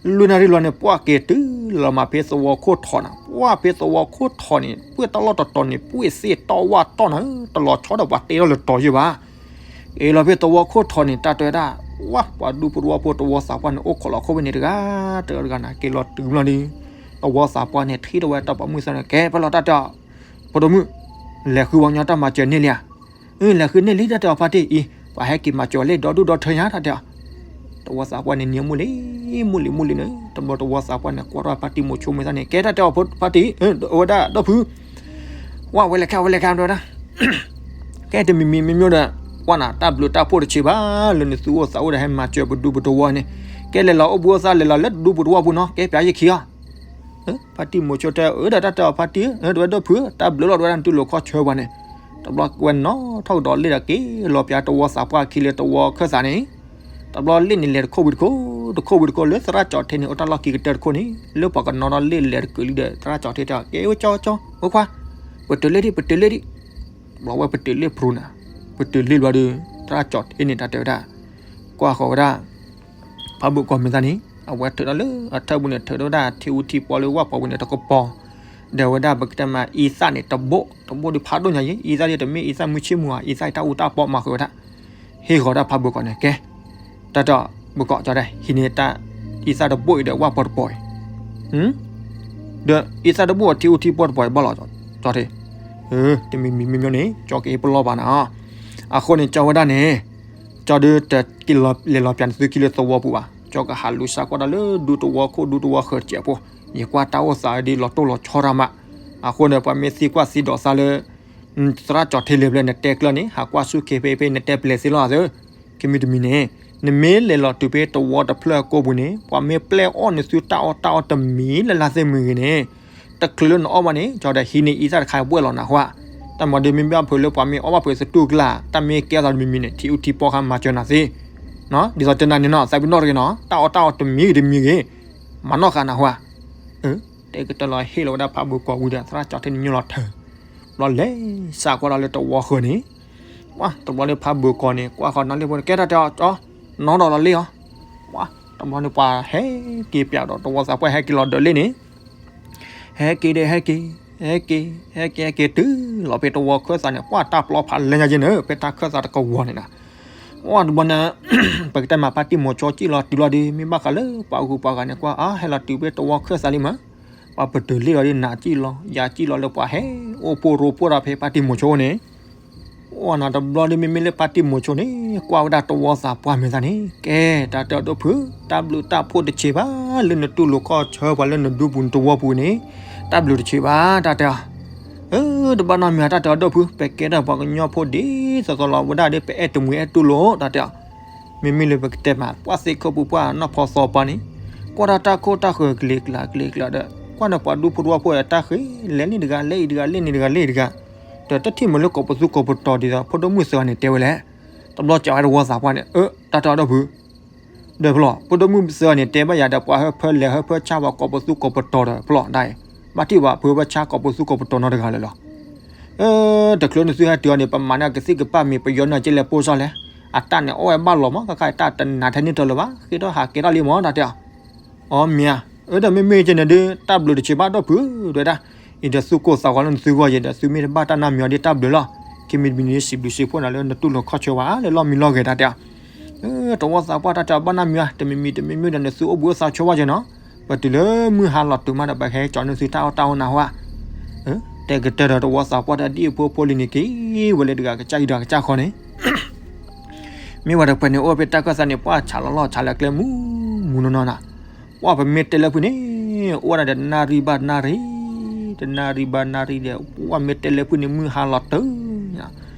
လွံၢ်နၣ်ရံၣ်လီၤန့ၣ် ပှၢ်က့ၤတုၤလီၤမးဖဲသဝီခိၣ်ထီးနၤ, ပှၢ်ဖဲသဝီခိၣ်ထီးန့ၣ် ပှၢ်တၢ်လီၢ်တတီၤန့ၣ် ပှၢ်သ့ၣ်တီၢ်ဝၣ်တီၢ်နၤ, တလီၤဆီဒီးပှၤတဲထီၣ်လၢတီၤယဲၢ်ဘၣ်. က့ၤလီၤဖဲသဝီခိၣ်ထီးန့ၣ် တၢ်တဲဝဲဒၣ်, ဝဲပှၤဒူဖိတဝီဖိ သဝီသးပှၢ်န့ၣ် အိၣ်ခိးလီၤခိၣ်ဖဲန့ၣ်တဂၤ တဂၤတဂၤနၤ က့ၤလီၤတုၤဘျီန့ၣ် သဝီသးပှၢ်န့ၣ် ထံၣ်ထီၣ်ဝဲတၢ်ပိာ်မုၣ်သၢဂၤန့ၣ် ကဲပၢၢ်လီၤတၢ်တဲအီၤ, ဖိဒိၣ်မုၣ်, လဲၤဃုဝဲညီတၢ်မၤစၢၤန့ၢ်လံဧါ. လဲၤဃုန့ၢ်လံတၢ်တဲအီၤဖါတံၢ်အံၤ, ပှၤဟဲက့ၤမၤစၢၤလ့ၣ်ဒီဒူၣ်ဒီထၢညါတၢ်တဲအီၤ. သဝီသးပှၢ်န့ၣ် နံၤမုၢ်လံ, မုၢ်လံမုၢ်လံန့ၣ် တဘျီသဝီသးပှၢ်န့ၣ် ကွၢ်ထီၣ်ဖါတံၢ်မိၤဆိမ့ၢ်သးန့ၣ် ကဲတၢ်တဲအီၤဖါတံၢ်, အဝဲဒၣ်ဒီဖု ဝဲလဲၤခါ ဝဲလဲၤခါတဲဝဲဒၣ်, ကဲတမံၤမံၤမ့ၢ်မ့ၢ်ဒီး ကွၢ်နၤတၢ်ဘျုးတၢ်ဖှိၣ်တဆံးဘၣ် လၢနသုအိၣ်သးအိၣ်ဒီးဟဲမၤစၢၤပဒူပတဝီန့ၣ်, ကဲလဲၤလီၤအိၣ်ဘှံးအိၣ်သါလဲၤလီၤလၢတဒူပတဝီပူၤနီၤ ကဲပၠးယခံအီၤ. ဖါတံၢ်မိၤဆိတဲအီၤ အၢ ဒီးတၢ်တဲအီၤဖါတံၢ်ဧၢ, တဝဲဒီဖုဧၢ တၢ်ဘျုးလီၤတဝဲဒၣ်နတူၢ်လိာ်ခီၣ်ဆၢပှၤန့ၣ်, တဘျီဝဲနီၣ်ထီၣ်ကဒီးလ့ၣ်ဒီးက့ၤလီၤပၠးသဝီသးပှၢ်အခံလၢသဝီခၢၣ်သးန့ၣ်, တဘျီလ့ၣ်န့ၣ်လဲၤတခိၣ်ဝံၤတခိၣ်, တခိၣ်ဝံၤတခိၣ် လၢသရၣ်ကၠီၤထ့န့ၣ် အိၣ်တၢ်လီၢ်ခံကတၢၢ်တခိၣ်န့ၣ် လၢပှၤကနီၣ်ထီၣ်လ့ၣ်လဲၤတကုာ်လံဒီး သရၣ်ကၠီၤထ့တဲအီၤ ကဲဝဲကၠီကၠီ ဝဲခွါ, ပတုာ်လ့ၣ်ဒံး ပတုာ်လ့ၣ်ဒံး, တဘျီဝဲပတုာ်လ့ၣ်ဖရူနၤ, ပတုာ်လ့ၣ်ဘျီဒီး သရၣ်ကၠီၤထ့န့ၣ် တၢ်တဲဝဲဒၣ်, ကွၢ်ဃီၤဝဲဒၣ် ဖးဘိၣ်ကီၢ်မ့ၢ်သၣ်န့ၣ် အဝဲထုးထီၣ်လၢအထၢၣ်ပူၤန့ၣ် ထုးထီၣ်ဝဲဒၣ်ထံအူထံပီလၢဝၣ်ပီၤပူၤန့ၣ်တကပီၤ, ဒီးဝဲဒၣ်ပကတဲမးအံသၣ်န့ၣ်တဘိၣ်တဘိၣ်ဒီးဖးဒိၣ်ညါယ့ၣ်, အံသၣ်ဒ်တမ့ၢ်အံသၣ်မုၢ်ဆ့ၣ်မူၤဧါ, အံသၣ်အံၤတၢ်အူတၢ်ပီမၤဃုာ်ဝဲဒၣ်, ဟ့ၣ်ဃီၤဒၣ်ဖးဘိၣ်ကီၢ်န့ၣ် ကဲ, တၢ်တဲဘိၣ်ကီၢ်ကၠီၤဒၣ် ဟံးန့ၢ်တၢ် အံသၣ်တဘိၣ်အံၤဒီးဝၣ်ပီၤတပီၤအံၤ, ဒီးအံသၣ်တဘိၣ်အထံအူထံပီတပီၤအံၤဘၣ်လီၤ, ကၠီၤထ့, တမံၤမံၤမ့မ့ၢ်န့ၣ် ကၠီၤကဟ့ၣ်ပလီၢ်ဘၣ်နၤ, အဃိန့ၣ် ကၠီၤဝဲဒၣ်န့ၣ် ကၠီၤဒုးတက့ၤလဲၤလီၤပၠးန့ၢ်သုခံလၢသဝီပူၤဘၣ်, ကၠီၤကဟးလူၤစးကွၢ်တၢ်လၢဒူသဝီခိၣ်ဒူသဝီဃၢၤတစဲးဖိ, ယကွၢ်တၢ်အိၣ်သးဒ်လီၤတိၢ်လီၤဆီတၢ်မး, အဃိန့ၣ် ပှၤမ့ၢ်သံကွၢ်သံဒိးသးလၢ သရၣ်ကၠီၤထ့လဲၤဖဲလဲၣ် နတဲကျၢၢ်န့ၣ် ဟးကွၢ်ဆူၣ်ခ့ဖဲဖဲနတဲပျဲၤသ့လီၤသၢ, ခံမံၤတမံၤန့ၣ် နမ့ၢ်လဲၤလီၤတုၤဖဲသဝီတဖျၢၣ်အကိာ်ပူၤန့ၣ် ပှၤမ့ၢ်ပျဲအီၣ်နသုတၢ်အီၣ်တၢ်အီတမံၤလၢ်လၢ်သ့ၣ်မုၢ်ဂ့ၤန့ၣ်, တချုးလၢနအီၣ်ဘၣ်န့ၣ် ကၠီၤဒီးဟံးန့ၢ်အံသၣ်တခါဘှဲၣ်လီၤနၤဟါ, တၢ်မၤဒ်မ့ၢ်ဘၣ်ဖုးလၢပှၤမ့ၢ်အီၣ်ဘၣ်ဖုးသတူၢ်ကျါ, တၢ်မ့ၢ်ကဲအသးတမံၤမံၤန့ၣ် ထံအူထံပီခါမၤစၢၤနၤသ့, ဒ်သိးတဲနၤန့ၣ်နီၤ သးပ့ၤနီၣ်တဂ့ၤနီၤ တၢ်အီၣ်တၢ်အီတမံၤဂ့ၤတမံၤဂ့ၤ, မၤနီၣ်ဃာ်နၤဟါ တဲကတၢၢ်လီၤဟ့ၣ်လီၤဝဲဒၣ်ဖးဘိၣ်ကီၢ်ဝံၤဒီး သရၣ်ကၠီၤထ့န့ၣ်ညိလီၤထၢၣ်, ဘျီလဲၤစးကွၢ်ဒီးလၢသဝီဃၢၤန့ၣ်, ဝါ တဘျီန့ၣ်ဖးဘိၣ်ကီၢ်န့ၣ် ကွၢ်ဃီၤနီၣ်လ့ၣ်ဖိန့ၣ် ကဲတၢ်တဲအီၤ ကၠီၤ နီၣ်ဒီးလီၤလ့ၣ်အီၤ, ဝါ တဘျီန့ၣ်ပှၤဟဲက့ၤပၠးဒီးသဝီသးပှၢ်ဟဲက့ၤလီၤဒၢးလ့ၣ်န့ၣ် ဟဲက့ၤဒီးဟဲက့ၤ, ဟဲက့ၤ, ဟဲက့ၤ ဟဲက့ၤ ဟဲက့ၤတုၤလီၤဖဲသဝီခၢၣ်သးန့ၣ် ပှၢ်တၢ်ပျီဖးလဲညါက့န့ၣ် ဖဲတၢ်ခၢၣ်သးတကဝီၤန့ၣ်နီၤ, ဝါ တဘျီန့ၣ် ပကတဲမးဖါတံၢ်မိၤဆိကံၣ်လီၤတုၤလီၤဒီး မ့ၢ်ဘၣ်ဃးလၢပှၤဂုၤပှၤဂၤန့ၣ် ကွၢ်အါဟဲလီၤတုၤဖဲသဝီခၢၣ်သးလံမး, ပှၤပတုာ်လ့ၣ်လီၤဒီးနၤကံၣ်လီၤ ယၤကံၣ်လီၤလၢပှၤဟဲအိၣ်ဖှိၣ်ရိဖှိၣ်ဒီးဖဲဖါတံၢ်မိၤဆိန့ၣ် အိၣ်နၤတဘျီဒီး မ့မ့ၢ်လၢဖါတံၢ်မိၤဆိန့ၣ် ကွၢ်ဝဲဒၣ်သဝီသးပှၢ်မဲာ်သၣ်န့ၣ် ကဲ တၢ်တဲအီၤဒိၣ်ဖုး တၢ်ဘျုးတၢ်ဖှိၣ်တဆံးဘၣ် လၢနတူၢ်လိာ်ခီၣ်ဆၢပှၤလၢနဒူပူၤနသဝီပူၤန့ၣ် တၢ်ဘျုးတဆံးဘၣ် တၢ်တဲအီၤ, အၢ တဘၣ်နီတမံၤ တၢ်တဲအီၤဒိၣ်ဖုး ပကဲထီၣ်ပှၤကညီဖိဒ်သိးသိးလီၤ ဝဲဒၣ်ဒီး ပအဲၣ်တမှံၤအဲၣ်တူၢ်လိာ် တၢ်တဲအီၤ မ့မ့ၢ်လၢပကတဲမး ပှၤသ့ၣ်ခိၣ်ပူၤပှၢ်နီၢ်ဖီသီပှၢ်န့ၣ် ကွၢ်တၢ်တၢ်ခိၣ်တၢ်ဃၢၤကလံၤကျါကလံၤကျါဒီး ကွၢ်န့ၣ်ပှၤဒူဖိတဝီဖိ တၢ်ဃ့လဲၤလံတဂၤ လဲၤအံၤတဂၤ လဲၤအံၤတဂၤ ဒီးတထံၣ်မုာ်လၢကိးပသူကိးပတီၤဒ်သိး ဖိဒိၣ်မုၣ်သၢဂၤန့ၣ်တဲဝဲလဲၣ်. တဘျီကၠီၤဝဲသဝီသးပှၢ်န့ၣ် အၢ တၢ်တဲအီၤဒိၣ်ဖုး ဒီးဖဲလီၤ ဖိဒိၣ်မုၣ်သၢဂၤန့ၣ် တဲဘၣ်ယၤဒီး ပှၤဟၢဖၢလဲၤဟၢဖၢဆါပှၤကိးပသူကိးပတီၤဒီး ဖဲလီၤဒၣ်အံၤ ဘၣ်ထံၣ်ဘၣ်ဖုးဖၢဆါကိးပသူကိးပတီၤနီတဂၤလၢာ်လီၤ. အၢ တချုးနသုဟဲတုၤအီၤန့ၣ် ပမၤန့ၢ်ကသံၣ်ကပၢ်မ့ၤ ပယီၤန့ၢ်က့လဲၤပိၢ်စၢ်လဲၣ်. အတၢ်န့ၣ်အီၣ်ဝဲဘၣ်လီၤမး ခါခါတၢ်တနၤထဲန့ၣ်တလၢၤဘၣ် ဃ့ထီၣ်ဟးကဲထီၣ်လံမး တၢ်တဲအီၤ အီ မ့ၢ်ဧါ, အၢ ဒီးမ့မ့ၢ်ကဲန့ၣ်ဒုး တၢ်ဘျုးတဆံးဘၣ်ဒိၣ်ဖုး တဲဝဲဒၣ်, အံၤဒီးသုကိၢ်သးဂီၤလၢနသုဂီၢ်ယဲဒီး သုမ့ၢ်တဘၣ်တၢ်နၢ်မံၤအီၤဒ်တၢ်ဘျုးလီၤ. ခံမံၤတမံၤန့ၣ် စံးဘျုးစံးဖှိၣ်နၤလၢနတူၢ်လိာ်ခီၣ်ဆၢဝဲလၢလီၢ်မံလီၢ်ဂဲၤ တၢ်တဲအီၤ, အၢ တဝီသးပှၢ်တၢ်တဲအီၤဘၣ်နၢ်မံၤဧါ, တမံၤမံၤတမံၤမံၤဒီး နသုအိၣ်ဘှံးအိၣ်သါဆိဝဲယဲနီၤ, ပတုၤလၢမုၢ်ဟါလီၤတုၤမးဒီး ပဟဲကၠီၤန့ၢ်သုတၢ်အီၣ်တၢ်အီနၤဟါ, တဲကတၢၢ်ဒီးတဝီသးပှၢ်တၢ်ဒ်အဖိအဖိလံန့ၣ်က့ၤ ဝဲလၢတဂၤကစၢ်အံၤဒီးကစၢ်ဃီန့ၣ် မ့ၢ်ဝဲတဖဲန့ၣ် အိၣ်ဖဲတၢ်ခၢၣ်သးန့ၣ် ပှၢ်ဆးလီၤလီၤဆးလၢကျဲမူမူနီၢ်နီၢ်နီၤ, ပှၢ်ပမ့ၢ်တဲလၢဖုန့ၣ် အိၣ်ဝဲဒၣ်ဒီးနၣ်ရံၣ်ဘၣ်နၣ်ရံၣ်, တနၣ်ရံၣ်ဘၣ်နၣ်ရံၣ်ဒီး ပှၢ်မ့ၢ်တဲလၢဖုန့ၣ် မုၢ်ဟါလီၤတုၤ,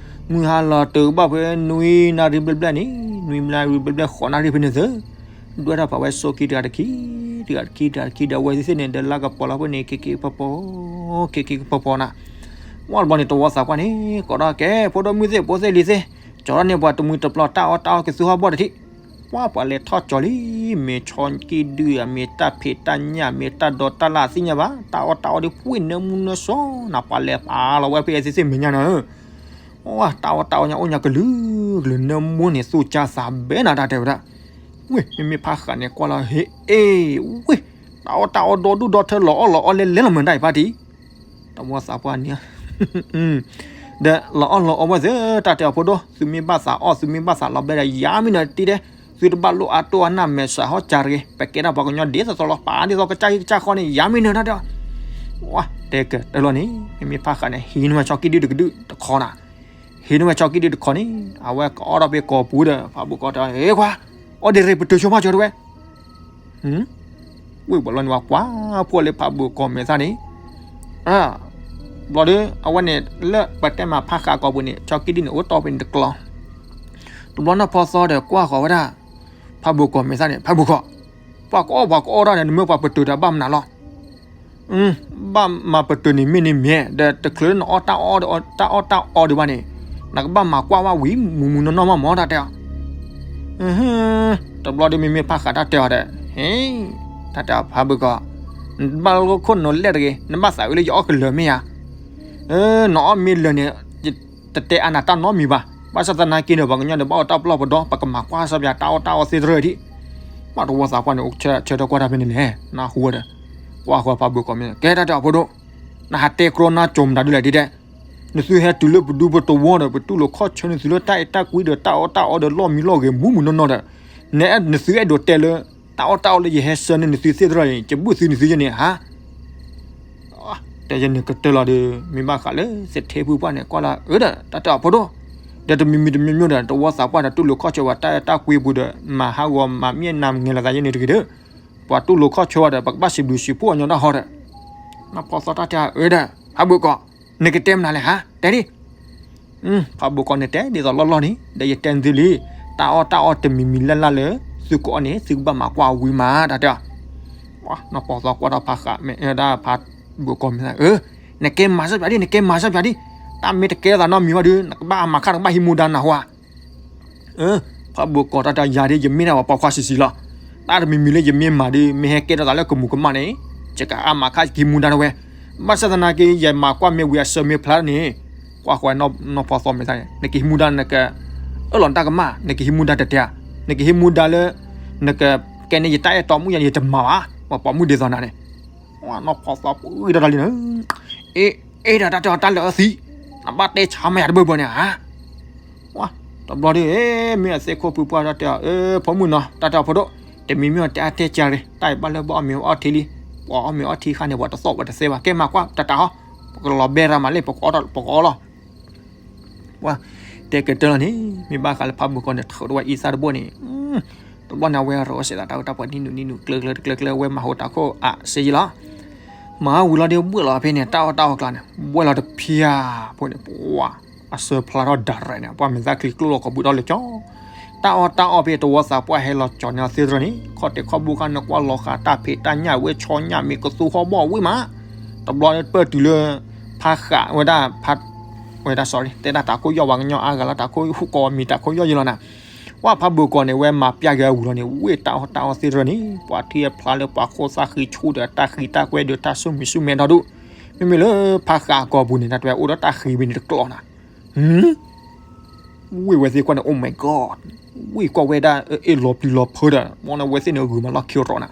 မုၢ်ဟါလီၤတုၤဘၣ်ဖဲနွံနၣ်ရံၣ်ဘျဲၣ်ဘျဲၣ်န့ၣ်, နွံနၣ်ရံၣ်ဘျဲၣ်ဘျဲၣ် ဃိးနၣ်ရံၣ်ဖဲန့ၣ်သၢ ဒွဲၣ်ထီၣ်ဖးဝဲဆိးက့တဂၤတခံ, တဂၤတခံ တဂၤတခံဒီး အဝဲသ့ၣ်န့ၣ် ဒီးလၢကပီၤလီၤဖဲန့ၣ် က့ၤက့ၤဖီဖီ, က့ၤက့ၤဖီဖီနၤ, ပှၢ်တဘျီန့ၣ် တဝီသးပှၢ်န့ၣ် ကိးထီၣ်ကဲ ဖိဒိၣ်မုၣ်သ့ၣ် ဖိသ့ၣ်လံၤသ့ၣ်, ကၠီၤထီၣ်န့ၢ်ပှၤတမှံၤတပျီၤ တၢ်အီၣ်တၢ်အီကသူဟီၣ်ဘီၣ်တထံၣ်, ပှၢ်ပှၤလဲၤထီၣ်ကၠီၤလံ, မ့ၢ်ဆီကံၣ်ဒုၣ်ဧါ, မ့ၢ်တၢ်ဖံးတၢ်ညၣ်, မ့ၢ်တၢ်ဒိးတၢ်လၢ်သ့ၣ်ညါဘၣ်, တၢ်အီၣ်တၢ်အီဒ်ပှ့ၤနၢမူနၢစီနၤ, ပှၤလဲၤပာ်လီၤဝဲဖဲအသ့ၣ်သ့ၣ်မဲာ်ညါနၤ ဝဲ တၢ်အီၣ်တၢ်အီညါအိၣ်ညါကလုာ်ကလုာ် နၢမူန့ၣ်သူၣ်ကၢ်သးဘဲနၤ တၢ်တဲဝဲဒၣ်, ဝ့ၢ် မ့မ့ၢ်ဖးဃာ်န့ၣ် ကွၢ်လီၤဟ့ၣ် အ့ၣ် ဝ့ၢ် တၢ်အီၣ်တၢ်အီဒီဒူၣ်ဒီထၢ လီၤအီၣ်လီၤအီလဲၤလဲၤလီၤမး တၢ်အံၤဖါတံၢ်, တဝီသးပှၢ်န့ၣ် ဒီးလီၤအီၣ်လီၤအီဝဲသ့ၣ် တၢ်တဲအီၤဖိဒိၣ် သုမ့ၢ်ဘၣ်သးအီၣ် သုမ့ၢ်ဘၣ်သးလီၤဘျဲၣ်ဒီး ယၤမ့ၢ်နၢၤတံၢ်ဒဲး, သုတဘၣ်လိၣ်အါတိၢ်အါနၢ်မဲာ်ဆှးဟီၣ်ကၢ်တဂ့ၤ, ပကဲထီၣ်ပှၤကညီဒ်သိးသိးလီၤ ပာ်ဒ်သိးကစၢ်ဟံၣ်ကစၢ်ဃီန့ၣ် ယၤမ့ၢ်နၢၤ တၢ်တဲအီၤ ဝဲ တဲကတၢၢ်လီၤန့ၣ် မ့မ့ၢ်ဖးဃာ်န့ၣ် ဟံးန့ၢ်ဝဲဆီကံၣ်ဒုၣ်တကဒုၣ်တခီနၤ, ဟံးန့ၢ်ဝဲဆီကံၣ်ဒုၣ်တခီန့ၣ် အဝဲကအီၣ်ထီၣ်ဖဲကိာ်ပူၤဒီး ဖးဘိၣ်ကီၢ်တဲ ဟ့ၣ်ခွါ အီၣ်ဒံးရ့ၣ်ပတုာ်ဆိမးကၠီၤတဝဲ ဝ့ၢ်ဘၣ်လီၤန့ၣ် ပှၤကွၢ်ဖှိၣ်လၢဖးဘိၣ်ကီၢ်မဲာ်သၣ်န့ၣ်, ဘျီဒီး အဝဲန့ၣ် လၢပတဲမးဖးဃာ်ကိာ်ပူၤန့ၣ် ဆီကံၣ်ဒုၣ်န့ၣ် အိၣ်တီၢ်ဖဲန့ၣ်တကျီ, တဘျီနီၢ်ဖီသီဒီးကွၢ်ဃီၤဝဲဒၣ် ဖးဘိၣ်ကီၢ်မဲာ်သၣ်န့ၣ် ဖးဘိၣ်ကီၢ်, ပှၤကအီၣ်ပှၤကအီၣ်တၢ်န့ၣ် နမ့ၢ်ပှၤပတုာ်တၢ်ဘၣ်မနုၤလီၤ ဘၣ်မၤပတုာ်န့ၣ်မ့ၢ်န့ၣ်မ့ၢ်, ဒီးတချုးလၢနအီၣ်တၢ်အီၣ်တၢ်အီၣ်တၢ်အီဒံးဘၣ်န့ၣ်, နကဘၣ်မၤကွၢ်ဝဲဝံၤမူမူနီၢ်နီၢ်မးမး တၢ်တဲအီၤ, တဘျီဒီးမ့မ့ၢ်ဖးဃာ်တၢ်တဲအီၤဒီး, ဟ့, တၢ်တဲအီၤဖးဘိၣ်ကီၢ်, နဘၣ်လိၣ်ခိၣ်နူာ်လဲၣ်တဂ့ၤ, နဘၣ်သးဝံၤလၢယအီၣ်ကလၢၤမ့ၢ်ဧါ, နအီၣ်မ့ၢ်လၢာ်န့ၣ်, ယတတဲအါနၤတၢ်နီတမံၤဘၣ်, ဘၣ်ဆၣ်သနာ်က့ဒီး ပှၤကညီဒီးဘၣ်အီၣ်တၢ်ပလီၢ်ပဒီ ပကမၤကွၢ်ဆၢပၠးတၢ်အီၣ်တၢ်အီသ့ၣ်တဖၣ်ဒံး. ဘၣ်တဝီသးပှၢ်န့ၣ် အိၣ်ဆၢထၢၣ်ကွၢ်တၢ်ဖဲန့ၣ်လဲၣ် နၢ်ဟူဝဲဒီး ကွၢ်ဃီဖးဘိးကီးမ့ၢ် ကဲတၢ်တဲအီၤဖိဒိၣ်, နဟးတဲကြီနါကၠီၤမတၤဒ်လဲၣ်ဒ်တဲ, နသုဟဲတုၤလၢပဒူပတဝီဒီး ပတူၢ်လိာ်ခီၣ်ဆၢနသုလၢတၢ်အဲၣ်တၢ်ကွံဒီးတၢ်အီၣ်တၢ်အီဒီးလီၢ်မံလီၢ်ဂဲၤမူးမူးနီၢ်နီၢ်ဒီး နသုအဲၣ်ဒိးတဲလၢ တၢ်အီၣ်တၢ်အီလၢယဟဲဆှၢန့ၢ်နသုသ့ၣ်တဖၣ်အံၤ ယဘုၣ်သုနသုယဲန့ၣ်ဧါ. တဲယဲန့ၣ်ကတၢၢ်လီၤဒီး မ့ၢ်ဘၣ်ဃးလၢသထ့ဖုပှၢ်န့ၣ် ကွၢ်လၢအၢဒီး တၢ်တဲအီၤဖိဒိၣ်, ဒီးတမံၤမံၤတမံၤမံၤဒီး တဝီသးပှၢ်ဒီးတူၢ်လိာ်ခီၣ်ဆၢဝဲတၢ်အဲၣ်တၢ်ကွံအပူၤဒီး မၤဟးဂီၤမၤမံနၤမ့ၢ်လဲၤသးယဲန့ၣ်တဂ့ၤဒီး ပှၤတူၢ်လိာ်ခီၣ်ဆၢဝဲဒီး ပကဘၣ်စံးဘျုးစံးဖှိၣ်အီၤညီတၢ်ဟီဒီး နီၢ်ဖီသီတၢ်တဲအၢဒီး ဖးဘိးကီး, နကတဲမနုၤလဲၣ်ဟါ တဲဒ် ဖးဘိးကီးန့ၣ်တဲဒ်သိးလီၢ်လီၢ်န့ၣ် ဒီးယတဲသုလံ, တၢ်အီၣ်တၢ်အီတမံၤမံၤလၢ်လၢ်လၢ သုကအီၣ်န့ၣ် သုကဘၣ်မၤကွၢ်ဝံၤမး တၢ်တဲအီၤ. နီၢ်ဖီသီကွၢ်ထီၣ်ဖးဃးမ့ၢ်ဒၣ်ဖးဘိးကီးမ့ၢ်သး အၢ, နကဲမၤစၢ်ပၠးဒ် နကဲမၤစၢ်ပၠးဒ်, တၢ်မ့ၢ်တကဲသးနီတမံၤဘၣ်ဒီး နကဘၣ်အမၤခါ နကဘၣ်ဟံးမူဒါနၢ်ဟူဧါ. ဖးဘိးကီးတၢ်တဲအီၤ ယၤဒ်ယမ့ၢ်ဒၣ်ပှၤပိာ်ခွါဆံးဆံးလီၤ. တၢ်တမံၤမံၤလၢယမ့ၢ်မၤဒီး မ့ၢ်ဟဲကဲထီၣ်သးလၢကမူးကမၣ်န့ၣ် ယကအါမးခါ ယကဟံးမူဒါတဝဲ. ဘၣ်ဆၣ်သနာ်က့ ယမၤကွၢ်မ့ၢ်ဝံၤအဆၢမ့ၢ်ဖျါန့ၣ် ကွၢ်ဃီနီၢ်ဖီသီမ့ၢ်သးန့ၣ် နကဟံးမူဒါ နကအၢၣ်လီၤနတၢ်ကမၣ် နကဟံးမူဒါတတဲဧါ, နကဟံးမူဒါလၢ နကကဲန့ၢ်ယတၢ်အဲၣ်တီမုၣ်ယၤ ယတမၤဘၣ် ပှၤပိာ်မုၣ်ဒ်သိးနၤန့ၣ်. နီၢ်ဖီသီပှံၢ်ထီၣ်တၢ်လံန့ၣ် အ့ အ့ တၢ်တဲအီၤတၢ်လၢအသံ, နဘၣ်တဲဆါမးယၤတဘၢဘၢန့ၣ်ဧါ. တဘျီဒီး မ့ၢ်အသ့ၣ်ခိၣ်ဖုပှၢ်တၢ်တဲအီၤ အၢ ဖိမုၣ်နီၤ တၢ်တဲအီၤဖိဒိၣ်, တမံၤမံၤအီၤတဲအါတဲကၢ်ရ့ၣ် တၢ်အံၤဘၣ်လၢဘၣ်အီၣ်မ့ၤအီထံလံ, ပှၤအီၣ်မ့ၤအီထံခါန့ၣ် ပှၤတသီၣ်ပှၤတသဲဘၣ် ကဲမၤကွၢ်တတးဟီ, ပကလီၤဘဲရၤမးလၢ ပကအီၣ်လီၤ. ပှၤတဲကတၢၢ်လီၤန့ၣ် မ့ၢ်ဘၣ်ဃးလၢဖးဘိးကီးန့ၣ် ထုးတဝဲအံသၣ်တဘိန့ၣ် တဘျီန့ၣ် အဝဲရိစဲးသးတၢ်ဝဲတၢ်ပှၤနံၣ်နုာ်နံၣ်နုာ်ကျၢၤကျၢၤတကျၢၤကျၢၤ အဝဲမၤဟိတၢ်ခိၣ်အါစ့ယံလီၤ. မၤဝံၤလီၤဒီးဘှဲၣ်လီၤဖဲန့ၣ် တၢ်အီၣ်တၢ်အီကျါန့ၣ် ဘှဲၣ်လီၤတဖၠၣ်ဖိန့ၣ် ပှၤ အစၢဖျါထီၣ် direct န့ၣ် ပှၤမဲာ်သၣ်ချံကျိၣ်လီၤကီးဘုးထီၣ်လၢကၠီ တၢ်အီၣ်တၢ်အီဖဲတဝီသးပှၢ်ဟဲလီၤကၠီန့ၣ်သ့ၣ်တဖၣ်န့ၣ် ခီၣ်ထံးခီၣ်ဘိခါန့ၣ် ကွၢ်လီၤဃာ်တၢ်ဖံးတၢ်ညၣ်ဝဲဆီညၣ်မ့ၢ်ကသူဟီၣ်ဘီၣ်ဝံၤမး တဘျီပၢၢ်တုၤလၢ ဖးဃးဝဲဒၣ် ဖး ဝဲဒၣ် sorry တဲဒၣ်တၢ်ခိၣ်ယီၢ်ပှၤကညီအါဂၤလီၤ တၢ်ခိၣ်ဟူးကိးမံၤတၢ်ခိၣ်ယီၢ်ယံလီၤနၤ. ဝဲဖးဘိးကီးန့ၣ် ဝဲမၤပျၢ်က့ၤအဝံၤလီၤန့ၣ် ဝ့ၢ်တၢ်အီၣ်တၢ်အီသ့ၣ်တဖၣ်န့ၣ် ပှၤထံၣ်အဖျါလၢပှၤခိၣ်သၣ်ဃံဆူၣ်ဒီးတၢ်ဃံတၢ်ကွဲဒီးတၢ်ဆူၣ်မံၤဆူၣ်မဲထီၣ်ဒိၣ် မ့မ့ၢ်လၢဖးဃးအကီၢ်ပူၤန့ၣ် တၢ်တဲဝဲအိၣ်ဒီးတၢ်ဃံဘ့ၣ်န့ၣ်တကျိးနၤ ဝ့ၢ်ဝဲသ့ၣ်ကွၢ်န့ၣ် Oh my God ဝ့ၢ်ကွၢ်ဝဲဒၣ်အ့ၣ်လီၤပျံၤလီၤဖုဒီး မ့ၢ်န့ၣ်ဝဲသ့ၣ်န့ၣ်ဂုာ်မးလီၢ်ခံရီးနၤ.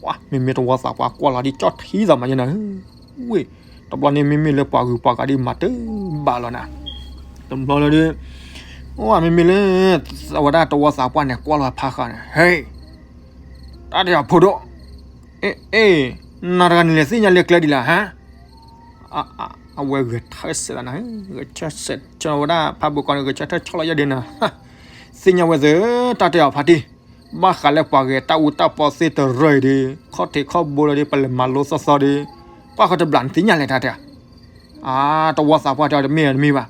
ဝဲ မ့မ့ၢ်တဝီသးပှၢ်ကွၢ်လီၤဒ်ကၠီထံသးမးယဲနၤ ဝ့ၢ် တဘျီန့ၣ် မ့မ့ၢ်လၢပှၤဂုၤပှၤဂၤဒ်မၤတဘၣ်လီၤနၤ. တဘျီလၢဒ် ဝဲ မ့မ့ၢ်လၢ ဝဲဒၣ်တဝီသးပှၢ်န့ၣ် ကွၢ်လီၤဖးဃးန့ၣ် ဟဲ တၢ်တဲအီၤဖိဒိၣ် အ့ အ့ နၤတဂၤန့ၣ်လဲၤသ့ၣ်ညါလၢကျဲဒ်လဲၣ်ဟါ အဝဲဂဲၤဆၢထၢၣ်စဲးလီၤနၤ ဂဲၤဆၢထၢၣ်စဲး ဝဲဒၣ်ဖးဘိးကီးန့ၣ် ဂဲၤဆၢထၢၣ်ဆီလီၤယဲဒ်နၤ သ့ၣ်ညါဝဲသ့ၣ် တၢ်တဲအီၤဖးတံၢ် ဘၣ်ဃးလၢပှၤဂဲၤတၢ်အူတၢ်ပီသ့ၣ်တရၢအံၤဒီး ခီၣ်ထံးခီၣ်ဘိလၢဒ် ပလဲၤမၤလိသီသီဒီး ကွၢ်ဃီတဘျီနသ့ၣ်ညါလဲၣ်တၢ်တဲ အါ တဝီသးပှၢ်တဲအီၤတမ့ၢ်တမ့ၢ်ဘၣ်.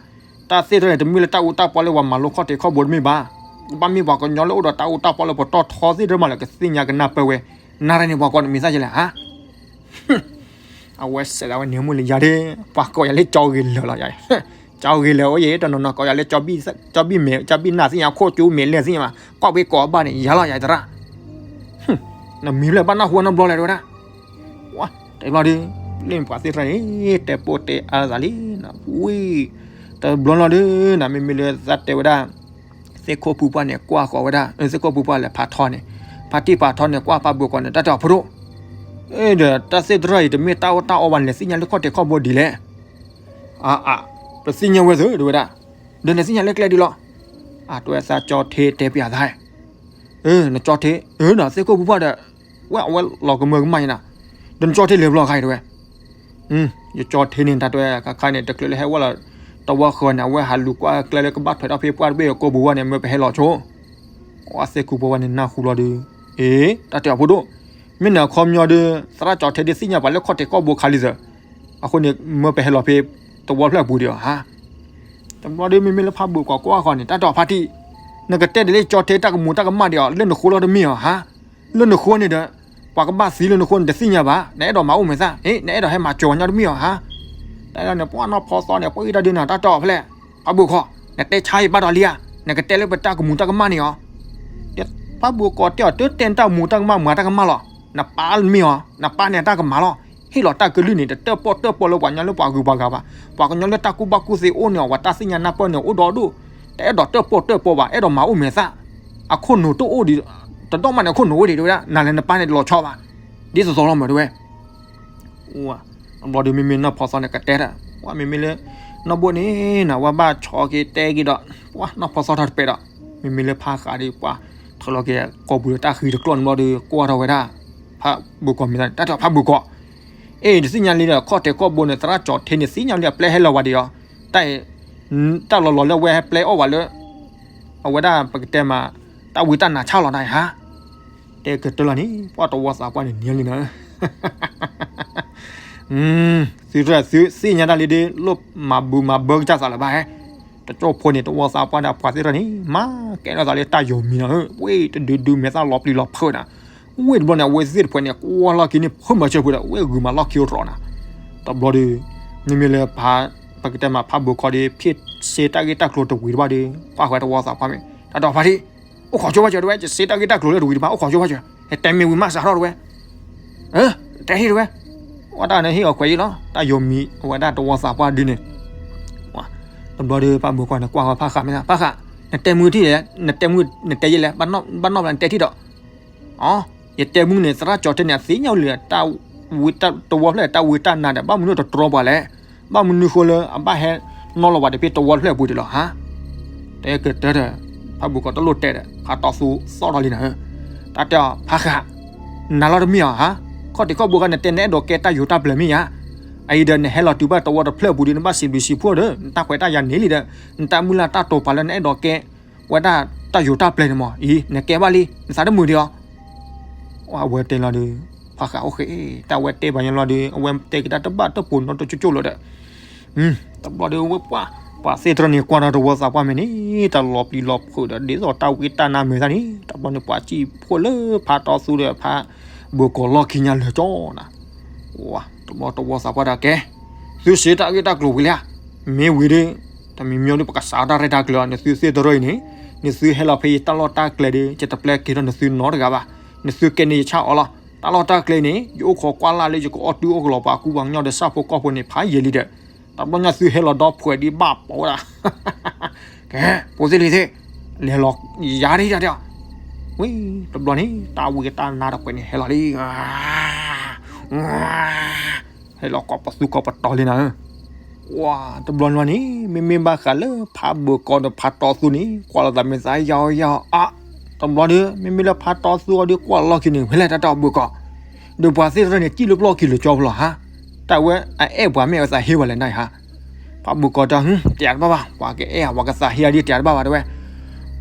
တၢ်သ့ၣ်တဖၣ်န့ၣ် တမ့ၢ်လၢတၢ်အူတၢ်ပီလၢပှၤမၤလိခီၣ်ထံးခီၣ်ဘိတမ့ၢ်ဘၣ်. ကဘၣ်မ့ၢ်ပှၤကညီလၢအိၣ်ဒီးတၢ်အူတၢ်ပီလၢပတီၢ်ထီသ့ၣ်တဖၣ်မးလၢ ကသ့ၣ်ညါကနၢ်ပၢၢ်ဝဲ နၤရၤန့ၣ်ပှၤကိးနမံၤသၣ်ယဲလဲၣ်ဧါ အဝဲစဲးဒၣ်ဝဲန့ၣ်မုၢ်လံယၤဒ့ ပှၤကိးယၤလၢကၠီဂ့ၤလၢာ်လီၤယၤ ကၠီဂ့ၤလၢာ်အိၣ်ယဲ တနီၤနီၤကိးယၤလၢ ကၠီဘံၣ်မဲာ် ကၠီဘံၣ်နၢ်သ့ၣ်ညါ ခိၣ်ကၠူမဲာ်လဲၣ်သ့ၣ်ညါမး ကွၢ်ဝဲကိးအဘၣ်န့ၣ် ယၤလီၤယၤသရၣ် နမံၤလၢဘၣ်နၢ်ဟူဝဲနီတဘျီလဲၣ်တဲဝဲဒၣ် ဝဲ တဘျီဒီး လၢပှၤသ့ၣ်တဖၣ်န့ၣ် တဲပိာ်တဲအါသးလံနၤ ဝံၤ တဘျီလီၤဒီး နမ့မ့ၢ်လၢသးတဲဝဲဒၣ် သ့ၣ်ခိၣ်ဖုပှၢ်န့ၣ် ကွၢ်ဃီၤဝဲဒၣ် သ့ၣ်ခိၣ်ဖုပှၢ်လဲၤဖးထီန့ၣ် ဖးတံၢ်ဖးထီန့ၣ် ကွၢ်ဖးဘိးကီးန့ၣ် တၢ်တဲအီၤဖိဒိၣ် ဒီးတၢ်သ့ၣ်တဖၣ်အံၤ တမ့ၢ်တၢ်အီၣ်တၢ်အီဘၣ် လဲၤသ့ၣ်ညါလၢခီၣ်ထံးခီၣ်ဘိဒ်လဲၣ် အါ အါ ပသ့ၣ်ညါဝဲသ့ၣ်တဲဝဲဒၣ် ဒီးလဲၤသ့ၣ်ညါလၢကျဲဒ်လီၤ အတဲဝဲသးကၠီထ့တဲပျးသး နကၠီထ့ နသ့ၣ်ခိၣ်ဖုပှၢ်ဒီး ဝဲအဝဲလီၤကမၢကမၣ်ယဲနၤ ဒီးနကၠီထ့လဲၤဘျီခါအံၤတဲဝဲ ယကၠီထ့န့ၣ် တၢ်တဲဝဲခါခါန့ၣ် တချုးလၢဟဲဝဲလီၤ တဝီဃီၤန့ၣ် အဝဲဟးလူၤကွၢ်ကျဲလၢကဘၣ်ထွဲးထီၣ်ဖဲပှၢ်တဘ့ၣ်အကိာ်ပူၤဝဲန့ၣ် မၢပဟဲလီၤဆိ အသ့ၣ်ခိၣ်ဖုပှၢ်န့ၣ် နၢ်ဟူလီၤဒီး အ့ တၢ်တဲအီၤဖိဒိၣ် မ့ၢ်နအခီပညီဒီး သရၣ်ကၠီထ့ဒ်သ့ၣ်ညါပှၤလၢခီၣ်ထံးခီၣ်ဘိခါလံသၢ အဃိန့ၣ် မၢပဟဲလီၤဖဲတဝီဖျၢၣ်ပူၤဒီးဧါ တဘျီဒီးမ့မ့ၢ်လၢဖးဘိးကီးကွၢ်ဃီၤန့ၣ် တၢ်တဲအီၤဖးတံၢ် နကတဲဒ်လၢကၠီထ့တၢ်ကမူးတၢ်ကမၣ်ဒံးအီၤ လၢနဃိလီၤတမ့ၢ်အီၤဧါ လၢနဃိန့ၣ်ဒီး ပှၤကဘၣ်သံလၢနဃိန့ၣ် တသ့ၣ်ညါဘၣ် နအဲၣ်ဒိးမၤအိၣ်မ့ၢ်သၣ် နအဲၣ်ဒိးဟဲမၤစၢၤပှၤကညီတမ့ၢ်အီၤဧါ တၢ်န့ၣ် ပှၤနီၢ်ဖီသီန့ၣ် ပှၤအံၤတၢ်ဒုးနၤ တၢ်တဲအီၤဖဲလဲၣ် ဖးဘိးကီး နတဲဆါအံၤဘၣ်ဒီးလံဧါ နကတဲလၢပတၢ်ကမူးတၢ်ကမၣ်န့ၣ်အီၤ ဖးဘိးကီးတဲအီၤ တတဲနတၢ်ကမူးတၢ်ကမၣ် မၤတၢ်ကမၣ်လီၤ နပၢ်မ့ၢ်အီၤ နပၢ်န့ၣ်တၢ်ကမၣ်လီၤ ဟ့ၣ်လီၤတၢ်ကလုၢ်န့ၣ် တတၢၣ်ပီၣ်တၢၣ်ပီလၢပှၤကညီလၢပှၤဂုၤပှၤဂၤဘၣ် ပှၤကညီလၢတၢ်ကူၣ်ဘၣ်ကူၣ်သ့အိၣ်န့ၣ်အီၤ ပှၤတၢ်သ့ၣ်ညါနၢ်ပၢၢ်န့ၣ်အိၣ်ဒီဒိၣ် တအဲၣ်ဒိးတၢၣ်ပီၣ်တၢၣ်ပီဘၣ်, အဲၣ်ဒိးမၤအိၣ်မဲာ်သၣ်, အခိၣ်နူာ်တအိၣ်ဒံး, တဒိၣ်မးန့ၣ် အခိၣ်နူာ်အိၣ်ဒံး တဲဝဲဒၣ်, နၤလဲၤနပၢ်န့ၣ်လီၤဆီဘၣ်, ဒ်သိးသိးလီၤမး တဲဝဲ တဘျီဒီး မ့မ့ၢ်နီၢ်ဖီသီန့ၣ် ကတဲတၢ်, ပှၤမ့မ့ၢ်လၢ နီၢ်ဘိန့ၣ်နၤ ဝဲဘၣ်ဆီက့ၤတဲက့ၤဒီး ပှၤနီၢ်ဖီသီထီၣ်တပဲာ်ဒီး, မ့မ့ၢ်လၢဖးဃးဒီး ပှၤထီၣ်လီၤက့ၤ ကိာ်ပူၤဒီးတၢ်ဃံတကျိာ်န့ၣ်ဘျီဒီး ကွၢ်ထီၣ်ဝဲဒၣ် ဖးဘိၣ်ကီၢ်မ့ၢ်သးန့ၣ် တၢ်တဲဖးဘိၣ်ကီၢ်, အ့ တသ့ၣ်ညါလံဒီး ခီၣ်တဲာ်ခီၣ်ဘိန့ၣ် သရၣ်ကၠီၤထ့န့ၣ် သ့ၣ်ညါလံအပျဲဟဲလီၤဝဲဒံးအီၤ, တၢ် တၢ်လီၤလီၤလၢအဝဲဟဲပျဲအီၣ်ဝဲလၢ အဝဲဒၣ်ပကတဲမး တၢ်ဝံတၢ်နါဆၣ်လီၤနၤဧါ, တဲကတၢၢ်လီၤန့ၣ် ပှၤတဝီသးပှၢ်န့ၣ် နံၤလံနၤ သုတရၢၢ်သုသ့ၣ်ညါတၢ်လံဒီး လိၣ်မၤဘုမၤဘၢကစၢ်သးလၢၤဘၣ်ဟဲ, တကၠိဖိန့ၣ် တဝီသးပှၢ်ဒီးပှၤသ့ၣ်တဖၣ်န့ၣ် မၤကဲထီၣ်သးလၢတၢ်ယိၤမံၤနီၤဧၢ, ဝဲတဒုဒုမဲာ်သၣ်လီၤပျံၤလီၤဖုးနၤ, ဝဲတဘျီန့ၣ် အဝဲသ့ၣ်တဖၣ်န့ၣ် ကွၢ်လီၢ်ခံန့ၣ် ဖုမၤစၢၤပှဲၤဒီး ဝဲဂုာ်မၤလီၢ်ခံအိၣ်တြီနၤ, တဘျီဒီး မ့မ့ၢ်လၢ ပကတဲမးဖးဘိၣ်ကီၢ်ဒီး ဖ့ၣ်စ့တၢ်ဂ့ၢ်တၢ်ကျိၤတဝံၤတဘၣ်ဒီး ကွၢ်ဃဲတဝီသးပှၢ်မ့ၢ် တၢ်တီဖါတံၢ် အိၣ်ခိးဆိဘၣ်စၢၤတဲဝဲ ယစ့တၢ်ဂ့ၢ်တၢ်ကျိၤလၢတဝံၤတဘၣ် အိၣ်ခိးဆိဘၣ်စၢၤ, ယတဲမ့ၢ်ဝံၤမးစးထီၣ်တဲဝဲ, တဲထံၣ်တဲဝဲ, အတၢ်န့ၣ်ဟ့ၣ်အီၤခွဲးယံၤလီၤ တၢ်ယိၤမံၤအဝဲဒၣ်တဝီသးပှၢ်ဒ်န့ၣ်, တဘျီဒီးဖးဘိၣ်ကီၢ်န့ၣ် ကွၢ်ဃဲဖးဃးမ့ၢ်သး ဖးဃး, နတဲမုၢ်ထံၣ်လဲၣ် နတဲမုၢ်နတဲယဲလဲၣ် ဘၣ်နီၣ်ဘၣ်နတဲထံၣ်ဒီး အ ယတဲမုၢ်န့ၣ် သရၣ်ကၠီၤထ့န့ၣ် အသ့ၣ်ညါလံ တဝီဖျၢၣ်တၢ်ဝံတၢ်နါဒီး ဘၣ်မနုၤတတြီပှၤလဲၣ်, ဘၣ်မနုၤဃိလၢအဘၣ်ဟဲနီၣ်လီၤဝဲတဖ့တဝီဖျၢၣ်အပူၤဒံးလီၤဟါ, တဲကတၢၢ်ဒီး ဖးဘိၣ်ကီၢ်တလိၣ်တဲဒီး ဖးတီသူသီၣ်ထီၣ်လံနၤဧၢ, တၢ်တဲအီၤ ဖးဃး, နၤလီၤတမ့ၢ်အီၤဟါ, ခီၣ်ထံးခီၣ်ဘိခါ နတဲနအဲၣ်ဒိးကဲတၢ်ယိၤတၢ်ပျဲၤမ့ၢ်ဧါ, အအံၤဒီးနဟဲလီၤတုၤဘၣ်တဝီတဖျၢၣ်အပူၤဒီး နဘၣ်စံးဘျုးစံးဖှိၣ်ဒီး နတၢ်ခွဲးတၢ်ယာ်န့ၢ်လံဒီး နတၢ်မုၢ်လၢ်တၢ်တိာ်ပာ်လၢနအဲၣ်ဒိးကဲ ဝဲဒၣ်တၢ်ယိၤတၢ်ပျဲၤန့ၣ်မး အံၤ နကဲဘၣ်လံ နသးတမုာ်ဒံးအီၤ, အဝဲတဲလီၤဒီး ဖးဃးအိၣ်ဃ့ တၢ်ဝဲတဲဘၣ်ညါလီၤဒီး အဝဲတဲကဒါတဘၣ်တပိာ်နီတကၠိကၠိလီၤဒီး တဘျီဒီးဝဲပှၤ ပှၤသ့ၣ်တဖၣ်န့ၣ် ကွၢ်ဒီးတဝီသးပှၢ်မ့ၢ်န့ၣ် တၢ်လီၤပျံၤလီၤဖုးဒီး ဒ်သိးတၢ်ဝံတၢ်နါမ့ၢ်သးန့ၣ် တဘျီန့ၣ် ပှၤစံၣ်ဖှိၣ်လၢဖးတီသူဒီးဖးဘိၣ်ကီၢ်လီၢ်ခံညါလၢာ်ကၠီနၤ တဘျီတဝီသးပှၢ်ဒီးကဲ သုစ့တၢ်ဂ့ၢ်တၢ်ကျိၤဝံၤလံဧါ, မ့ၢ်ဝံၤဒီး တမံၤမံၤဒီး ပကစးတၢ်ရဲၣ်တၢ်ကျဲၤအီၤ နသုသ့ၣ်တရၢၢ်အံၤန့ၣ် နသုဟဲလီၤဖဲယတၢ်လီၢ်တၢ်ကျဲဒီး ယတပျဲက့ၤထီၣ်နသုနီတဂၤဘၣ်, နသုကဲန့ၣ်ယဆၣ်အီၤလီၤ, တၢ်လီၢ်တၢ်ကျဲအံၤန့ၣ် ယအိၣ်ခိးကွၢ်လၢ်လၢယကအိၣ်တုၤအိၣ်ကလီၤပှၤကူပှၤကညီဒီးဆၣ်ဖိကီၢ်ဖိန့ၣ် ဖးယံာ်လံဒီး တဘျီညါသုဟဲလီၤဒီဖှဲးဒံးဘၣ်ပိာ်ဝဲဒၣ် ကဲ ဖိသ့ၣ်လံၤသ့ၣ် လဲၤလီၤယၤဒ်တၢ်တဲအီၤ, ဝံၤ တဘျီန့ၣ် တၢ်ဝံတၢ်နါတပှဲၤန့ၣ် ဟဲလီၤလံ ဟဲလီၤကိးပသူကိးပတီၤလံနၤဧၢ, ဝါ တဘျီန့ၣ် မ့မ့ၢ်ဘၣ်ဃးလၢဖးဘိၣ်ကီၢ်ဒီးဖးတီသူန့ၣ် ကွၢ်လိာ်သးမ့ၢ်သးယီယီအါ, တဘျီဒီး မ့မ့ၢ်လၢဖးတီသူအီၤဒီး ကွၢ်လီၢ်ခံန့ၣ် ဖဲလဲၣ်တၢ်တဲအီၤဘိၣ်ကီၢ်, ဒီးပှၤသ့ၣ်တဖၣ်န့ၣ် စံၣ်လၢပျီၢ်ခံလၢာ်ကၠီဖဲလဲၣ်ဟါ, တၢ်ဝဲအအဲၣ်ပှၤမ့ၢ်အသးဟ့ဝဲလဲၣ်နၤဟါ ဖးဘိၣ်ကီၢ်တၢ် တဲတဘၣ်ဘၣ် ပှၤကအဲၣ် ပှၤကသးဟ့အီၤဒ်တဲတဘၣ်ဘၣ်တဲဝဲ,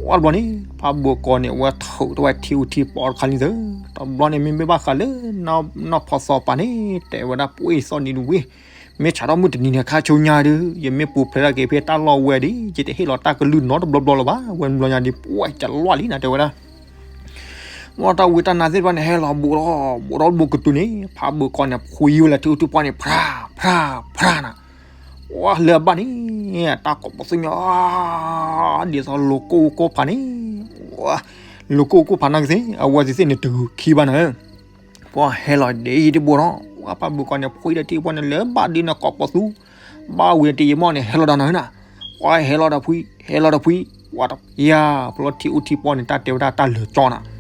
ဝါတဘျီန့ၣ် ဖးဘိၣ်ကီၢ်န့ၣ် အဝဲထုးထီၣ်ဝဲထံအူထံပီတခါလံသၢ, တဘျီန့ၣ် မ့မ့ၢ်ဘၣ်ဃးလၢ နီၢ်ဖီသီပၤန့ၣ် တဲဝဲဒၣ်ပှ့ၤသီၣ်နံၤတဝ့ၢ်, မ့ၢ်ဆးထီၣ်မုၢ်တနံၤန့ၣ် ခါဆူညါဒီး ယမ့ၢ်ပူၤဖျဲးထီၣ်က့ၤဖဲတၢ်လီၢ်ဝဲဒီး ယတဟ့ၣ်လီၤတၢ်ကလုၢ်နီတဘျီဘျီလၢၤဘၣ်, ဝဲတဘျီညါဒီး ပှၤကလီၢ်လံနၤတဲဝဲဒၣ် ဝဲတၢ်ဝံတၢ်နါသ့ၣ်တဖၣ်န့ၣ် ဟဲလီၤဘူးထီၣ်ဘူးထီၣ်ဘူးကတုၤန့ၣ် ဖးဘိၣ်ကီၢ်န့ၣ် ဖှံဝဲလၢထံအူထံပီန့ၣ် ဖြါ ဖြါ ဖြါနၤ, ဝါလၢအဘၣ်န့ၣ် တၢ်ကိးပသူညီ ဒ်သိးလိၤကိၢ်အူကိၢ်ဖးန့ၣ်, လိၤကိၢ်အူကိၢ်ဖးနာ်က့သ့ၣ် အဝဲသ့ၣ်သ့ၣ်န့ၣ်တဂုာ်ခံဘၣ်နၤဧၢ, ပှၤဟဲလီၤဒ်အံၤတဘူးထီၣ် ဝဲဖးဘိၣ်ကီၢ်န့ၣ် ဖှံဒီးထံအူထံပီန့ၣ် လၢဘၣ်ဒ်န့ၣ်ကိးပသူ ဘၣ်ဝံၤတယံာ်မီၢ်န့ၣ် ဟဲလီၤဒီးနၤဧၢနၤ, ပှၤဟဲလီၤဒီးဖှံ ဟဲလီၤဒီးဖှံ, ဝဲတယါ ဖျီထံအူထံပီန့ၣ် တၢ်တဲဝဲဒၣ်တၢ်လၢာ်ကၠီနၤ,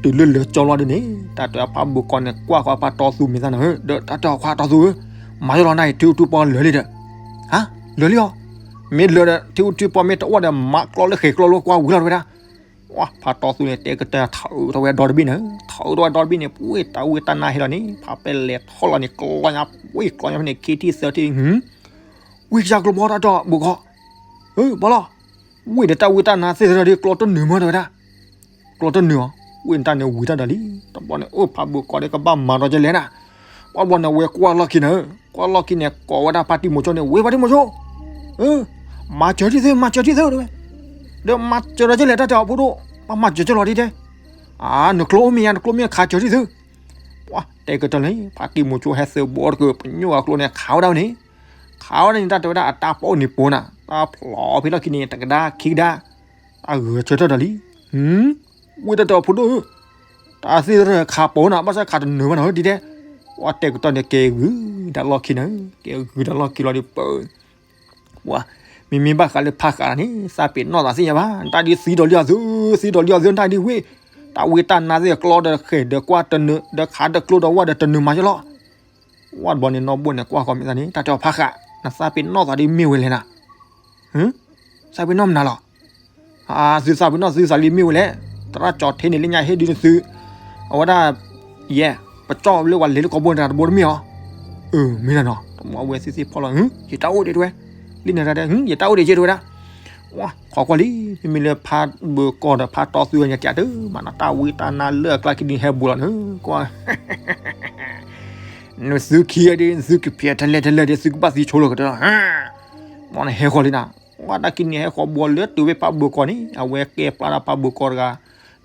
တုၤလၢလၢာ်ကၠီလီၤဒ်န့ၣ် တၢ်တဲဖးဘိၣ်ကီၢ်န့ၣ် ကွၢ်ဃီဖးတီသူမ့ၢ်သးနၤဧၢ, ဒီးတၢ်တဲအီၤခွါတီသူဧၢ, မၤယီလီၤနၤအံၤ ထံအူထံပီလၢာ်လံဒီး, ဟါ, လၢာ်လံအီၤ, မ့ၢ်လၢာ်ဒီး ထံအူထံပီမ့ၢ်တအိၣ်ဒီး မၤကျီလၢဃဲၤကျီလၢကွၢ်ဝံၤလီၤတဲဝဲဒၣ် ဝါ ဖးတီသူန့ၣ် တဲကတၢၢ်ထီၣ်အုးထီၣ်ဝဲဒီတဘ့ၣ်န့ၣ်, ထီၣ်အုးထီၣ်ဝဲဒီတဘ့ၣ်န့ၣ် ပှ့ၤတၢ်ဝံတၢ်နါဟဲလီၤန့ၣ် ဖးပဲလဲၤထီၣ်လီၤန့ၣ် ကျီညါ ဝံၤကျီညါဖဲန့ၣ် ခံထံၣ်သၢထံၣ်, ဝံၤကစၢ်ကျိၤဘီတၢ်တီဘိၣ်ကီၢ်, ဘီလီၤ, ဝံၤဒီးတၢ်ဝံတၢ်နါသ့ၣ်တဖၣ်ဒီး ကျီတနုာ်မးတဲဝဲဒၣ်, ကျီတနုာ်အီၤ, ဝံၤတၢ်န့ၣ်ဝံၤတၢ်ဒီးလံ, တဘျီန့ၣ် အိၣ်ဖးဘိၣ်ကီၢ်ဒီးကဘၣ်မၤဒီးကလဲၣ်နၤ, ပှၤဘျီန့ၣ် အဝဲကွၢ်လီၢ်ခံန့ၣ်, ကွၢ်လီၢ်ခံန့ၣ် ကိးဝဲဒၣ်ဖါတံၢ်မိၤဆိန့ၣ် ဝ့ၢ်ဖါတံၢ်မိၤဆိ မၤစၢၤထံၣ်သု မၤစၢၤထံၣ်သုတဲဝဲ, ဒီးမၤစၢၤဒီးကလဲၣ်တၢ်တဲအီၤဖိဒိၣ်, မၤမၤစၢၤကလီၤဒ်တဲ, နကျိအိၣ်မ့ၢ်ယါ နကျိမ့ၢ်ခးစၢၤထံၣ်သု, ပှၤတဲကတၢၢ်လံ ဖါတံၢ်မိၤဆိဟဲသုးဘီတက့ၢ် ပညိၣ်အကျိန့ၣ် ခးဝဲဒၣ်န့ၣ်, ခးဝဲဒၣ်န့ၣ် တၢ်တဲဝဲဒၣ်အတၢ်ပီၣ်န့ၣ်ပိၤနၤ, တၢ်ဖျီဖဲလီၢ်ခံန့ၣ် တကဒါခံကဒါ, တၢ်ဂဲၤဆၢထၢၣ်ဒီးလံ, ဝ့ၢ်တၢ်တဲအီၤဖိဒိၣ်ဧၢ, တၢ်သ့ၣ်တဖၣ်ခးပိၤနၤ ဘၣ်ဆၣ်ခးတနုာ်ဘၣ်နၤဧၢ ဒ်တဲ, ပှၤတဲကတၢၢ်န့ၣ် ကဲဂုၤတၢ်လီၢ်ခံန့ၣ်, ကဲဂုၤတၢ်လီၢ်ခံလီၤဒီးပၢ် ပှၤ မ့မ့ၢ်ဘၣ်ဃးလၢဖးဃးန့ၣ် သးပ့ၤနီၣ်သးသ့ၣ်ညါဘၣ်, တၢ်ဒ်သံဒီးလံအသု, သံဒီးလံအသု တၢ်ဒ်ဝ့ၢ်, တၢ်ဝ့ၢ်တၢ်နါသ့ၣ်ကျီဒီးဃဲၤဒီးကွၢ်တနၢၤ, ဒီးခးဒီးကျိဒီးဝၣ်ဒီးတနၢၤမးယလီၤ. ဝၣ်တဘျီန့ၣ် နီၢ်ဘိၣ်န့ၣ်ကွၢ်ဃီမ့ၢ်သးန့ၣ် တၢ်တဲအီၤဖးဃး, နသးပ့ၤနီၣ်သးဒ်မ့ၢ်ဝဲလဲၣ်နၤ, သးပ့ၤနီၣ်မနုၤလီၤ. သုသးပ့ၤနီၣ်မနုၤလဲၣ်, သရၣ်ကၠီၤထ့န့ၣ် လၢညါဟ့ၣ်ဒုးနသု, အဝဲဒၣ်, ယဲ, ပကၠီၣ်လၢပှၤလဲၤလၢကီၢ်ဘိန့ၣ်တၢ်တဘိတမ့ၢ်အီၤ, အၢ မ့ၢ်နၤနီၤ, တမ့ၢ်အဝဲသ့ၣ်သ့ၣ်ဖီၣ်လီၤ, ယတၢ်အိၣ်ဒံးတဝဲ, လံန့ၣ်တၢ်ဒဲး ယတၢ်အိၣ်ဒံးကဲတဝဲဒၣ်, ဝါ ခီကွၢ်လံ, မ့မ့ၢ်လၢဖးဘၢကီၢ်ဒီးဖးတီသူအညါကးတမးနီၤ တၢ်ဝ့ၢ်တၢ်နါလၢအကျါခံဒုးဟဲဘူးလီၤန့ၣ်, ကွၢ် နသုခံဂၤဒ် နသုကဖျဲးထဲလဲၣ်ထဲလဲၣ်ဒ် သုကဘၣ်သံဆိလီၤကတၢၢ်လီၤ, မ်နဟဲဃီၤလံနၤ, ဝါ တၢ်ခံနံၤဟဲဃီၤဘှီလၢတုၤဝဲဖးဘၢကီၢ်န့ၣ် အဝဲကဲပျၢ်ဒၣ်ဖးဘၢကီၢ်တဂၤ,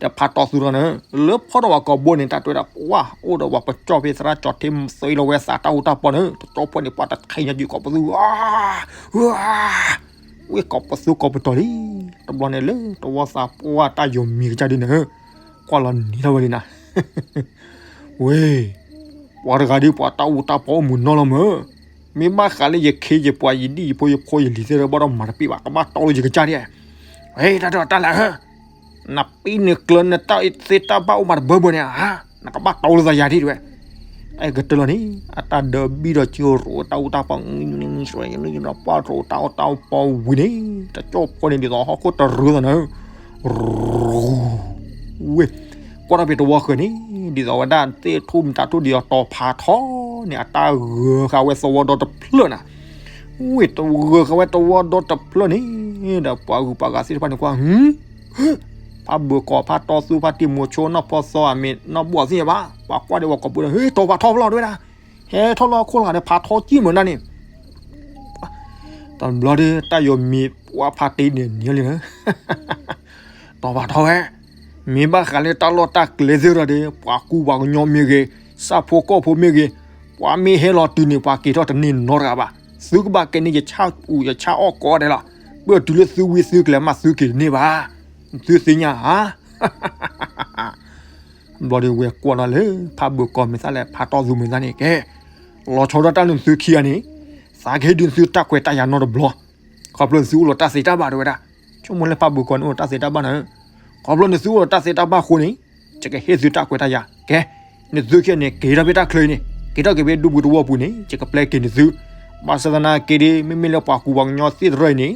ဒီးဖးတီသူတဂၤန့ၣ် လၢဖီၣ်ဒီးပှၤကီၢ်ဘိန့ၣ် တၢ်တဲဝဲဒၣ် ပှၢ် အိၣ်ဒီးပှၤပကၠီၣ်ဖဲသရၣ်ကၠီၤထ့ သ့လီၤဝဲသးတၢ်အူတၢ်ပီန့ၣ် တကၠီၣ်ဖီၣ်န့ၣ် ပှၤတခဲညါက့ၤကီၢ်ပသူ ဝ့ၢ်ကီၢ်ပသူကီၢ်ပတီၢ်လံ, တဘျီန့ၣ်လၢတဝီသးပှၢ်တၢ်ယိၤမံၤကစၢ်ဒ်န့ၣ်, ကွၢ်လီၤနံၤထီၣ်ဝဲလံနၤ, ဝ့ၢ်, ပှၤတဂၤဒ်ပှၤတၢ်အူတၢ်ပီအိၣ်မုာ်နီၢ်လီၤမၢ်, မ့ၢ်ဘၣ်ဃးလၢယခ့ယပှၤယဒံၣ်ယဖိယဖိယလံၤသ့ၣ်ဒီးဘၣ်ဒီးမၤတပ့ၢ်ဘၣ် ကဘၣ်တီလိာ်ယကစၢ်ဒ်, ဟဲ တၢ်တဲတၢ်လၢ နပံနကျၢနတၢ်သ့တၢ်ဘၣ်အိၣ်မးတဘၢဘၢန့ၣ်ဧါ, နကဘၣ်တီလိာ်သးယၤဒ်တဲဝဲ, တၢ်ကတၢၢ်လီၤန့ၣ် အတၢ်ဒၢးဘံၣ်ဒီးက့ၤရိးတၢ်အူတၢ်ပီ ပှၢ်ရိးတၢ်အူတၢ်ပီဝံၤန့ၣ် တကၠီၣ်ဖီၣ်န့ၣ်ဒ်သိးဟီၣ်ခိၣ်တရၢသးန့ၣ်, ဝ့ၢ်, ကွၢ်ထီၣ်ဖဲတဝီဃၢၤန့ၣ် ဒ်သိးဝဲဒၣ်သ့ၣ်ထူၣ်မတၤထူၣ်ဒ်သိး တီၤဖးထီန့ၣ် အတၢ်ဂၢၤဃာ်ဝဲသဝီဒီတဖျၢၣ်နၤ, ဝ့ၢ် တဂၢၤဃာ်ဝဲသဝီဒီတဖျၢၣ်န့ၣ် ဒီးပှၤဂုၤပှၤဂၤသ့ၣ်တဖၣ်န့ၣ်ကွၢ် ဖးဘၢကီၢ်ဖးတီသူဖးတံၢ်မူၤဆိနီၢ်ဖီသီအမ့ၢ်နီၢ်ဘိၣ်သ့ၣ်ညါဘၣ် ပှၤကွၢ်ဒီးပှၤကိးပူၤဒီး ဟ့ တီၤဖးထီဖျီၣ်တဲဝဲဒၣ်, ဟဲထီၣ်လီၤခိၣ်လီၤဒီးဖးထီကံၣ်မုာ်ဒၣ်န့ၣ်, တဘျီဒီးတၢ်ယိၤမံၤပှၤဖးတံၢ်န့ၣ်န့ၣ်လံနၤ, တီၤဖးထီဝဲ, မ့ၢ်ဘၣ်ဃးလၢတၢ်လီၢ်တၢ်ကျဲသ့ၣ်ဒီး ပှၤကူပှၤကညီမ့ၢ်ဂ့ၤ, ဆၣ်ဖိကီၢ်ဖိမ့ၢ်ဂ့ၤ, ပှၤမ့ၢ်ဟဲလီၤတုၤန့ၣ် ပှၤက့ၤထီၣ်တန့ၢ်နီတဂၤဘၣ်, သုကဘၣ်ကဲန့ၢ်ယဆၣ်အူယဆၣ်အီၣ်ကိးဂၤဒဲးလီၤ, ပၢၢ်တုၤလၢသုဝံသုကလဲၤမးသုက့ၤတန့ၢ်ဘၣ်, သုသ့ၣ်ညါဧါ ဘျီဒီးဝဲကွၢ်လီၤလၢ ဖးဘၢကီၢ်မ့ၢ်သၣ်လဲၣ် ဖးတီသူမ့ၢ်သၣ်န့ၣ် ကဲ, လီၤဆီဒၣ်တၢ်လၢနသုခံဂၤန့ၣ်, သးကဟ့ၣ်ဒုးနသုတၢ်ခွဲးတၢ်ယာ်နီတဘျီ, ခီဖျိနသုအိၣ်လီၤတၢ်သ့တၢ်ဘၣ်တဲဝဲဒၣ်, ဆိကမိၣ်လၢဖးဘၢကီၢ်န့ၣ်အိၣ်တၢ်သ့တၢ်ဘၣ်နၤ, ခီဖျိနသုအိၣ်လီၤတၢ်သ့တၢ်ဘၣ်အဃိန့ၣ်, ယကဟ့ၣ်သုတၢ်ခွဲးတၢ်ယာ်, ကဲ, နသုခံဂၤန့ၣ် က့ၤထီၣ်ဖဲတၢ်ချၢအံၤန့ၣ်, က့ၤထီၣ်က့ၤဖဲဒူပူၤသဝီပူၤန့ၣ် ယကပျဲက့ၤနသု, ဘၣ်ဆၣ်သနာ်က့ဒီး မ့မ့ၢ်လၢပှၤကူပှၤကညီသ့ၣ်တဖၣ်အံၤန့ၣ်,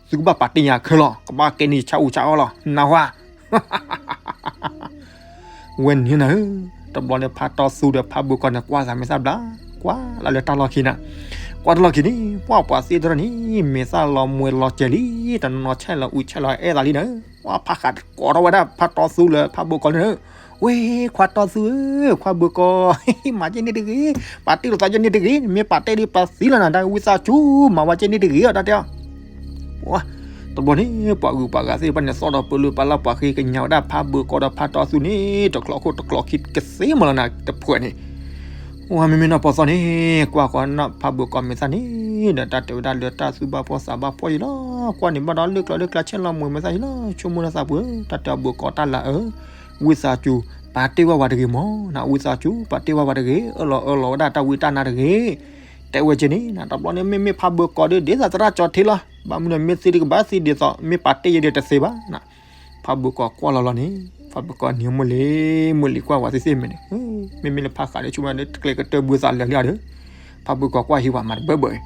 သုကဘၣ်ပာ်တ့ၢ်ယၤခဲလီၤ ကဘၣ်ကဲန့ၢ်ယဆၣ်အူဆၣ်အီၣ်လီၤ နၢ်ဟူဧါ ဝဲန့ၣ်နၤဧၢ, တဘျီန့ၣ်ဖးတီသူဒီးဖးဘၢကီၢ်န့ၣ် ကွၢ်သးမ့ၢ်သၣ်ဘျါ, ကွၢ်လၢတၢ်လီၢ်ခံနၤ, ကွၢ်တၢ်လီၢ်ခံန့ၣ် ပှၤပှၤသ့ၣ်တဖၣ်န့ၣ် မ့ၢ်သၣ်လီၤမှဲလီၤကဲၤလံ, တနီၤဆဲးလီၤအူဆဲးလီၤအဲၣ်သးလံနၤ, ပှၤဖးဃးကိးထီၣ်ဝဲဒၣ်ဖးတီသူလၢဖးဘၢကီၢ်န့ၣ်, ဝ့ၢ် ခွါတီသူဧၢ, ခွါဘၢကီၢ်, မၤကဲန့ၣ်တဂ့ၤ, ပာ်တ့ၢ်လိာ်သးကဲန့ၣ်တဂ့ၤ, မ့ၢ်ပာ်တ့ၢ်ဒီးပာ်သံလီၤနၤ တၢ်ဝံသးစူၤ မၤဝဲကဲန့ၣ်တဂ့ၤအီၤ တၢ်တဲအီၤ တဘျီန့ၣ် ပှၤဂုၤပှၤဂၤသ့ၣ်တဖၣ်န့ၣ် သီၣ်ဒီးပၢလူပာ်လၢပှၤဃ့ကညးဝဲဒၣ် ဖးဘၢကီၢ်ဒီးဖးတီသူန့ၣ် တကျိးခိၣ်တကျိးခံကသ့မးလီၤနၤတဖုန့ၣ်, ဝဲမ့မ့ၢ်နီၢ်ပီၢ်သီန့ၣ် ကွၢ်ဃီၤနီၢ်ဖးဘၢကီၢ်မ့ၢ်သၣ်န့ၣ် ဒီးတၢ်တဲဝဲဒၣ်လၢတၢ်သူၣ်ဘၣ်ဖှီၣ်သးဘၣ်ဖှီၣ်အံၤလီၤ, ကွၢ်န့ၣ်ဘၣ်ဒီးလၢကျီလၢကျါဆဲးလီၤမှဲၤမ့ၢ်သၣ်အံၤလီၤ, ဆိကမိၣ်လၢသးပူၤဧၢ, တၢ်တဲအီၤဘၢကီၢ်တၢ်လၤအၢ, ဝံသးစူၤ ပာ်တ့ၢ်ဝဲဝဲတဂ့ၤမး, ဝံသးစူၤ ပာ်တ့ၢ်ဝဲဝဲတဂ့ၤ, အၢၣ်လီၤအၢၣ်လီၤဝဲဒၣ်တၢ်ဝံတၢ်နါတဂ့ၤ တဲဝဲကဲန့ၣ် တဘျီန့ၣ် မ့မ့ၢ်ဖးဘၢကီၢ်ဒီး ဒ်သိးသရၣ်ကၠီၤထ့လီၤ, ဘၣ်မနုၤမ့ၢ်သ့တကဘၣ်သ့ဒ်သိး မ့ၢ်ပာ်တ့ၢ်ယဲဒ်တသ့ဘၣ်, ဖးဘၢကီၢ်ကွၢ်လီၤလီၤန့ၣ် ဖးဘၢကီၢ်န့ၣ်မိၢ်လံၤ မိၢ်လံၤကွၢ်ဝဲသ့ၣ်သ့ၣ်မ့ၢ်န့ၣ်, မ့မ့ၢ်လၢဖးဃးဒီး ဆိကမိၣ်လၢတကျဲကတၢၢ်ဘၢသးလၢာ်လံဒီး, ဖးဘၢကီၢ်ကွၢ်ဟံးဝဲမၤတဘၢဘၢ,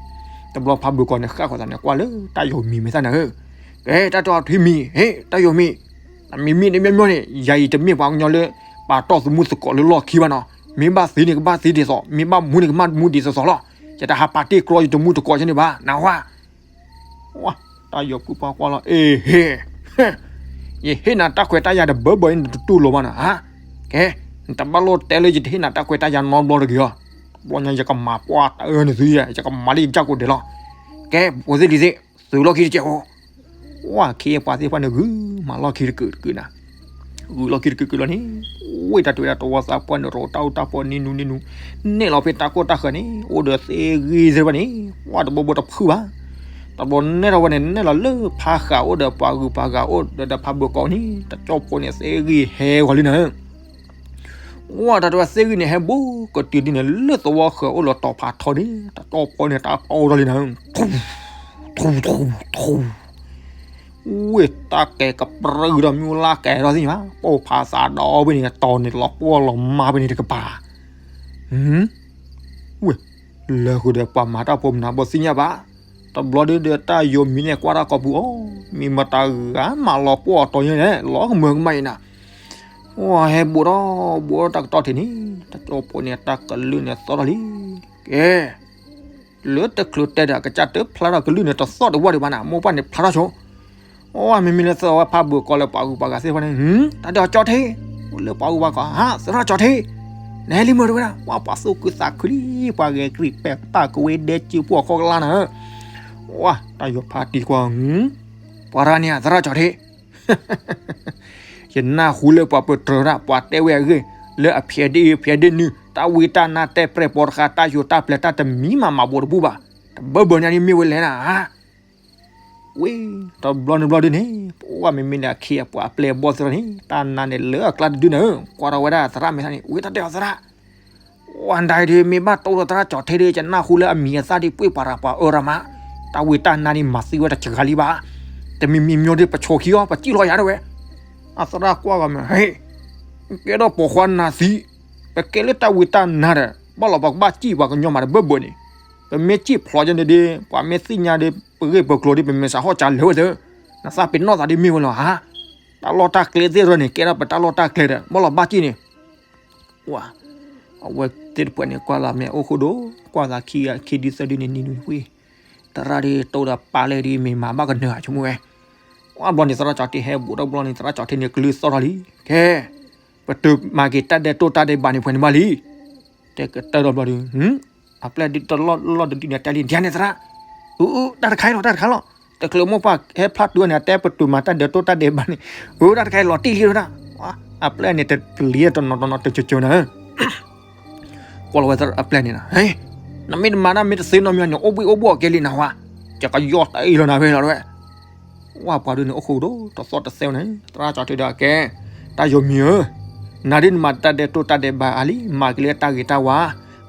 တဘျီဖးဘၢကီၢ်န့ၣ် ဃၣ်ဃီၤသးန့ၣ် ကွၢ်လၢတၢ်ယိၤမံၤမ့ၢ်သၣ်နၤဧၢ, ကဲ တၢ်တဲအီၤထွံၣ်မံၤ ဟ့ၣ် တၢ်ယိၤမံၤ မံၤမံၤန့ၣ် မ့ၢ်မ့ၢ်န့ၣ် ယၤအံၤတမ့ၢ်ပှၤကညီလၢ ပာ်တီၢ်သမူသကိးလၢလီၢ်ခံဘၣ်နီၤ, မ့ၢ်ဘၣ်သ့န့ၣ် ကဘၣ်သ့ဒ်သိး မ့ၢ်ဘၣ်မူန့ၣ် ကဘၣ်မူဒ်သိးသိးလီၤ, ယတဟးပာ်တ့ၢ်ကျီယတမူတကိးကဲန့ၣ်ဘၣ် နၢ်ဟူဧါ, တၢ်ယိၤကူၣ်ပှၤကွၢ်လီၤ အ့ဟ့ၣ်, ယဟ့ၣ်နၤတၢ်ခွဲးတၢ်ယာ်တဘၢဘၢအံၤ နတတူၢ်လိာ်ဘၣ်နီၤ, ကဲ နတဘၣ်လိၣ်တဲလၢယတဟ့ၣ်နၤတၢ်ခွဲးတၢ်ယာ်နီတဘျီတဂ့ၤအီၤ, တဘျီညါယကမၤပှၢ်တၢ်အၢနသု ယကမၤလၢယကစၢ်ကိးဒဲးလီၤ, ကဲ ဖိသ့ၣ်လံၤသ့ၣ် သုးလီၢ်ခံတကဲးဖိ, ဝဲခ့ပှၤသ့ၣ်တဖၣ်န့ၣ် ဂုာ်မၤလီၢ်ခံတကုာ်တကုာ်နၤ, ဂုာ်လီၢ်ခံတကုာ်ကုာ်လီၤန့ၣ်, ဝဲတၢ်တဲဝဲဒၣ်တဝီသးပှၢ်န့ၣ် ရိးတၢ်အူတၢ်ပီနံၤနူနံၤနူ, နဲၣ်လီၤဖဲတၢ်ကီတၢ်ဃၢၤန့ၣ် အိၣ်ဒီးသ့ဂ့ၤသ့ၣ်တဖၣ်န့ၣ် ဝဲတဘိဘိတဖုဘၣ်, တဘျီနဲၣ်ထီၣ်ဝဲန့ၣ် နဲၣ်လီၤလၢဖးဃးအိၣ်ဒီးပှၤဂုၤပှၤဂၤအိၣ်ဒီးဖးဘၢကီၢ်န့ၣ် တကၠီၣ်ဖိန့ၣ် သ့ဂ့ၤဟဲဂီၤလံနၤ ဝဲတၢ်တဲဝဲသ့ဂ့ၤန့ၣ် ဟဲဘူးကတုၤဒ်န့ၣ် လၢသဝီဃၢၤအိၣ်လီၤတီၤဖးထီန့ၣ် တကၠီၣ်ဖိန့ၣ် တၢ်ဖီအိၣ်ထီၣ်လံနၤ, ထူၣ် ထူထူထူ, ဝ့ၢ်တၢ်ကဲကပြုၢ်ဒီး မ့ၣ်အူလၢ်ကဲထီၣ်သ့ၣ်ညါဘၣ်, ပိၢ်ဖးသးဒီဘ့ၣ်န့ၣ် တီၤန့ၣ်လီၤပှီၢ်လီၤမၢ်ဖဲန့ၣ်တကပၤ, ဝ့ၢ် လၢဃုာ်ဒီးပှၤမၤတၢ်ဖိမနုၤဘၣ်သ့ၣ်ညါဘၣ်, တဘျီဒုဒီးတၢ်ယိၤမံၤန့ၣ်ကွၢ်တၢ်ကိာ်ပူၤအီၤ, မ့ၢ်မတၤဂၤမးလီၤပှီၢ်အတီၤညါလဲၣ်, လီၤကမၢကမၣ်အံၤနၤ, ဝဲဟဲဘူးထီၣ်ဘူးထီၣ်တၢ်ကတီၢ်ထံးန့ၣ် တၢ်ကၠီဖိန့ၣ် တၢ်ကလုၢ်န့ၣ်သီၣ်ထီၣ်လံ, ကဲ လၢတချုးတဲဒီး ကစၢ်တဖျါထီၣ်ကလုၢ်န့ၣ် တသီၣ်တဝၢ်ဒံးဘၣ်နၤ, မိၢ်ပှၢ်န့ၣ်ဖျါထီၣ်ဆိ, အိၣ် မ့မ့ၢ်လၢသၢဝဲဖးဘိၣ်ကီးလၢပှၤဂုၤပှၤဂၤသ့ၣ်တဖၣ်န့ၣ်, တၢ်ဒဲးအကၠီထံ, လၢပှၤဂုၤပှၤဂၤ, သရၣ်ကၠီထံ, နဟဲလံမုာ်တဝဲဒၣ်, ဝဲပှၤသူၣ်ခုသးခုလံ, ပှၤဂဲၤကရံၣ်ပဲာ်တၢ်ကဝ့ဒဲစုပှီၢ်ခီကလါနၤ, ဝဲတၢ်ယိၤဖးတံၢ်ကွၢ်, ပှၤရၤန့ၣ် သရၣ်ကၠီထံ ယနၢ်ဟူလၢပှၤပတြၢၤတၢ် ပှၤတဲဝဲအဂ့ၢ်, လၢအဖျဲးဒ့အံၤဖျဲးဒ့နုာ် တၢ်ဝံတၢ်နါတဲပြဲၢ်ပိာ်တဃာ် တၢ်ယိၤတၢ်ပျဲၤတၢ်တမံၤမးမၤဘူးတဘူးဘၣ်, တဘၢဘၢညါဒ်မ့ၢ်ဝဲလဲၣ်နၤ, ဝ့ၢ် တဘျီန့ၣ်ဘျီဒုန့ၣ် ပဝဲမ့မ့ၢ်လၢအခ့အပှၤအပျဲၢ်အဘီၣ်သ့ၣ်တဖၣ်န့ၣ် တၢ်နါန့ၣ်လၢအကျါတဒုနၤ, ကွၢ်ထီၣ်ဝဲဒၣ်သရၣ်မဲာ်သၣ်န့ၣ် ဝ့ၢ်တၢ်တဲအီၤသရၣ် ဝဲဒၣ်ဒုး မ့ၢ်ဘၣ်တိၢ်ဒီးသရၣ်ကၠီထံဒုး ယနၢ်ဟူလၢအမံၤအသၣ်ဒုး ပှ့ၤပှၤရၤပှၤအၢရၤမး, တၢ်ဝံတၢ်နါဒုး မၤသံဝဲတစှၤလံဘၣ်, တမံၤမံၤမံၤဒုး ပဆိးခံအီၤ ပစံၣ်လီၤယၤဒၣ်ဝဲ, အသရၣ်ကွၢ်ဂီၤမ့ၢ် ဟ့ၣ်, ကဲထီၣ်ပိာ်ခွါနါသံ, ပကဲလၢတၢ်ဝံတၢ်နါဒီး ဘၣ်လီၤပှၤကဘၣ်စံၣ်ပှၤကညီမးတဘၢဘၢန့ၣ်, ပမ့ၢ်စံၣ်ဖျိးယဲန့ၣ်ဒုး ပှၤမ့ၢ်သ့ၣ်ညါဒုး ပဂ့ၢ်ပကျိၤဒုး ပမ့ၢ်စးဟီၣ်စးလၢာ်ဝဲသ့, နသးပ့ၤနီၣ်သးဒုးမ့ၢ်ဝဲလီၤဧါ, တၢ်လီၢ်တၢ်ကျဲသ့ၣ်တဖၣ်န့ၣ် ကဲထီၣ်ပတၢ်လီၢ်တၢ်ကျဲဒီး ဘၣ်လီၤဘၣ်စံၣ်န့ၣ် ဝဲ, အဝဲသ့ၣ်တဖၣ်န့ၣ် ကွၢ်လီၤမ့ၢ်အိၣ်ဃိဒိၣ်, ကွၢ်သးခံဂၤခံဒုသၢဒုန့ၣ် နံၤနွံဝံၤ, သရၣ်ဒုးတိၢ်ဒီးပာ်လဲၣ်ဒုး မ့ၢ်မၤဘၣ်ကနၢၤဧါဆိကမိၣ်ဝဲ, ဝဲဘျီန့ၣ် သရၣ်ကၠီထံဟဲဘူးထီၣ်ဘျီန့ၣ် သရၣ်ကၠီထံန့ၣ် ကလုၢ်သီၣ်ထီၣ်လံ, ကဲ, ပတုၤမၤက့ၤတၢ်ဒဲးတိၢ်တၢ်ဒဲးဘးန့ၣ် ပှဲၤန့ၣ်ဘၣ်လံ, တဲကတၢၢ်ဒီးဘျီဒုး, အပျဲၢ်ဒုးတလီၢ်လီၢ်တဒုန့ၣ် တဲလံ ဒ်န့ၣ်သရၣ်, အ, တၢ်တခါအံၤလီၤ တၢ်တခါလီၤ, တချုးမိၢ်ပှၢ်ဟဲဖျါတုၤန့ၣ် အတဲပတုၤမၤတၢ်ဒဲးတိၢ်တၢ်ဒဲးဘးန့ၣ်, အ, တၢ်တခါအံၤလီၤတံၢ်လံဒၣ်, အပျဲၢ်န့ၣ် တပျံၤတနီၤနီၤတကၠိၤကၠိၤနၤ ကွၢ်လီၤဝဲအပျဲၢ်န့ၣ်လီၤ, နမ့ၢ်တမၤတၢ်မ့ၢ်တသ့နီတမံၤန့ၣ် အိၣ်ဘှံးအိၣ်ဘှီၣ်ကဲလံနၤဝဲ, ယကယီၢ်တၢ်အံၤလီၤနၤဝဲလီၤဝဲ, ဝဲပှၤဒုးန့ၣ် အိၣ်ဃိဒိၣ်တသီၣ်တသဲန့ၣ် သရၣ်ကၠီထံဒီးကဲ, တၢ်ယိၤမံၤဧၢ, နၤဒုးနမၤတၢ်ဒဲးတိၢ်တၢ်ဒဲးဘးအါလံ မၤက့ၤလၢတၢ်ဂ့ၤတၢ်ဝါ,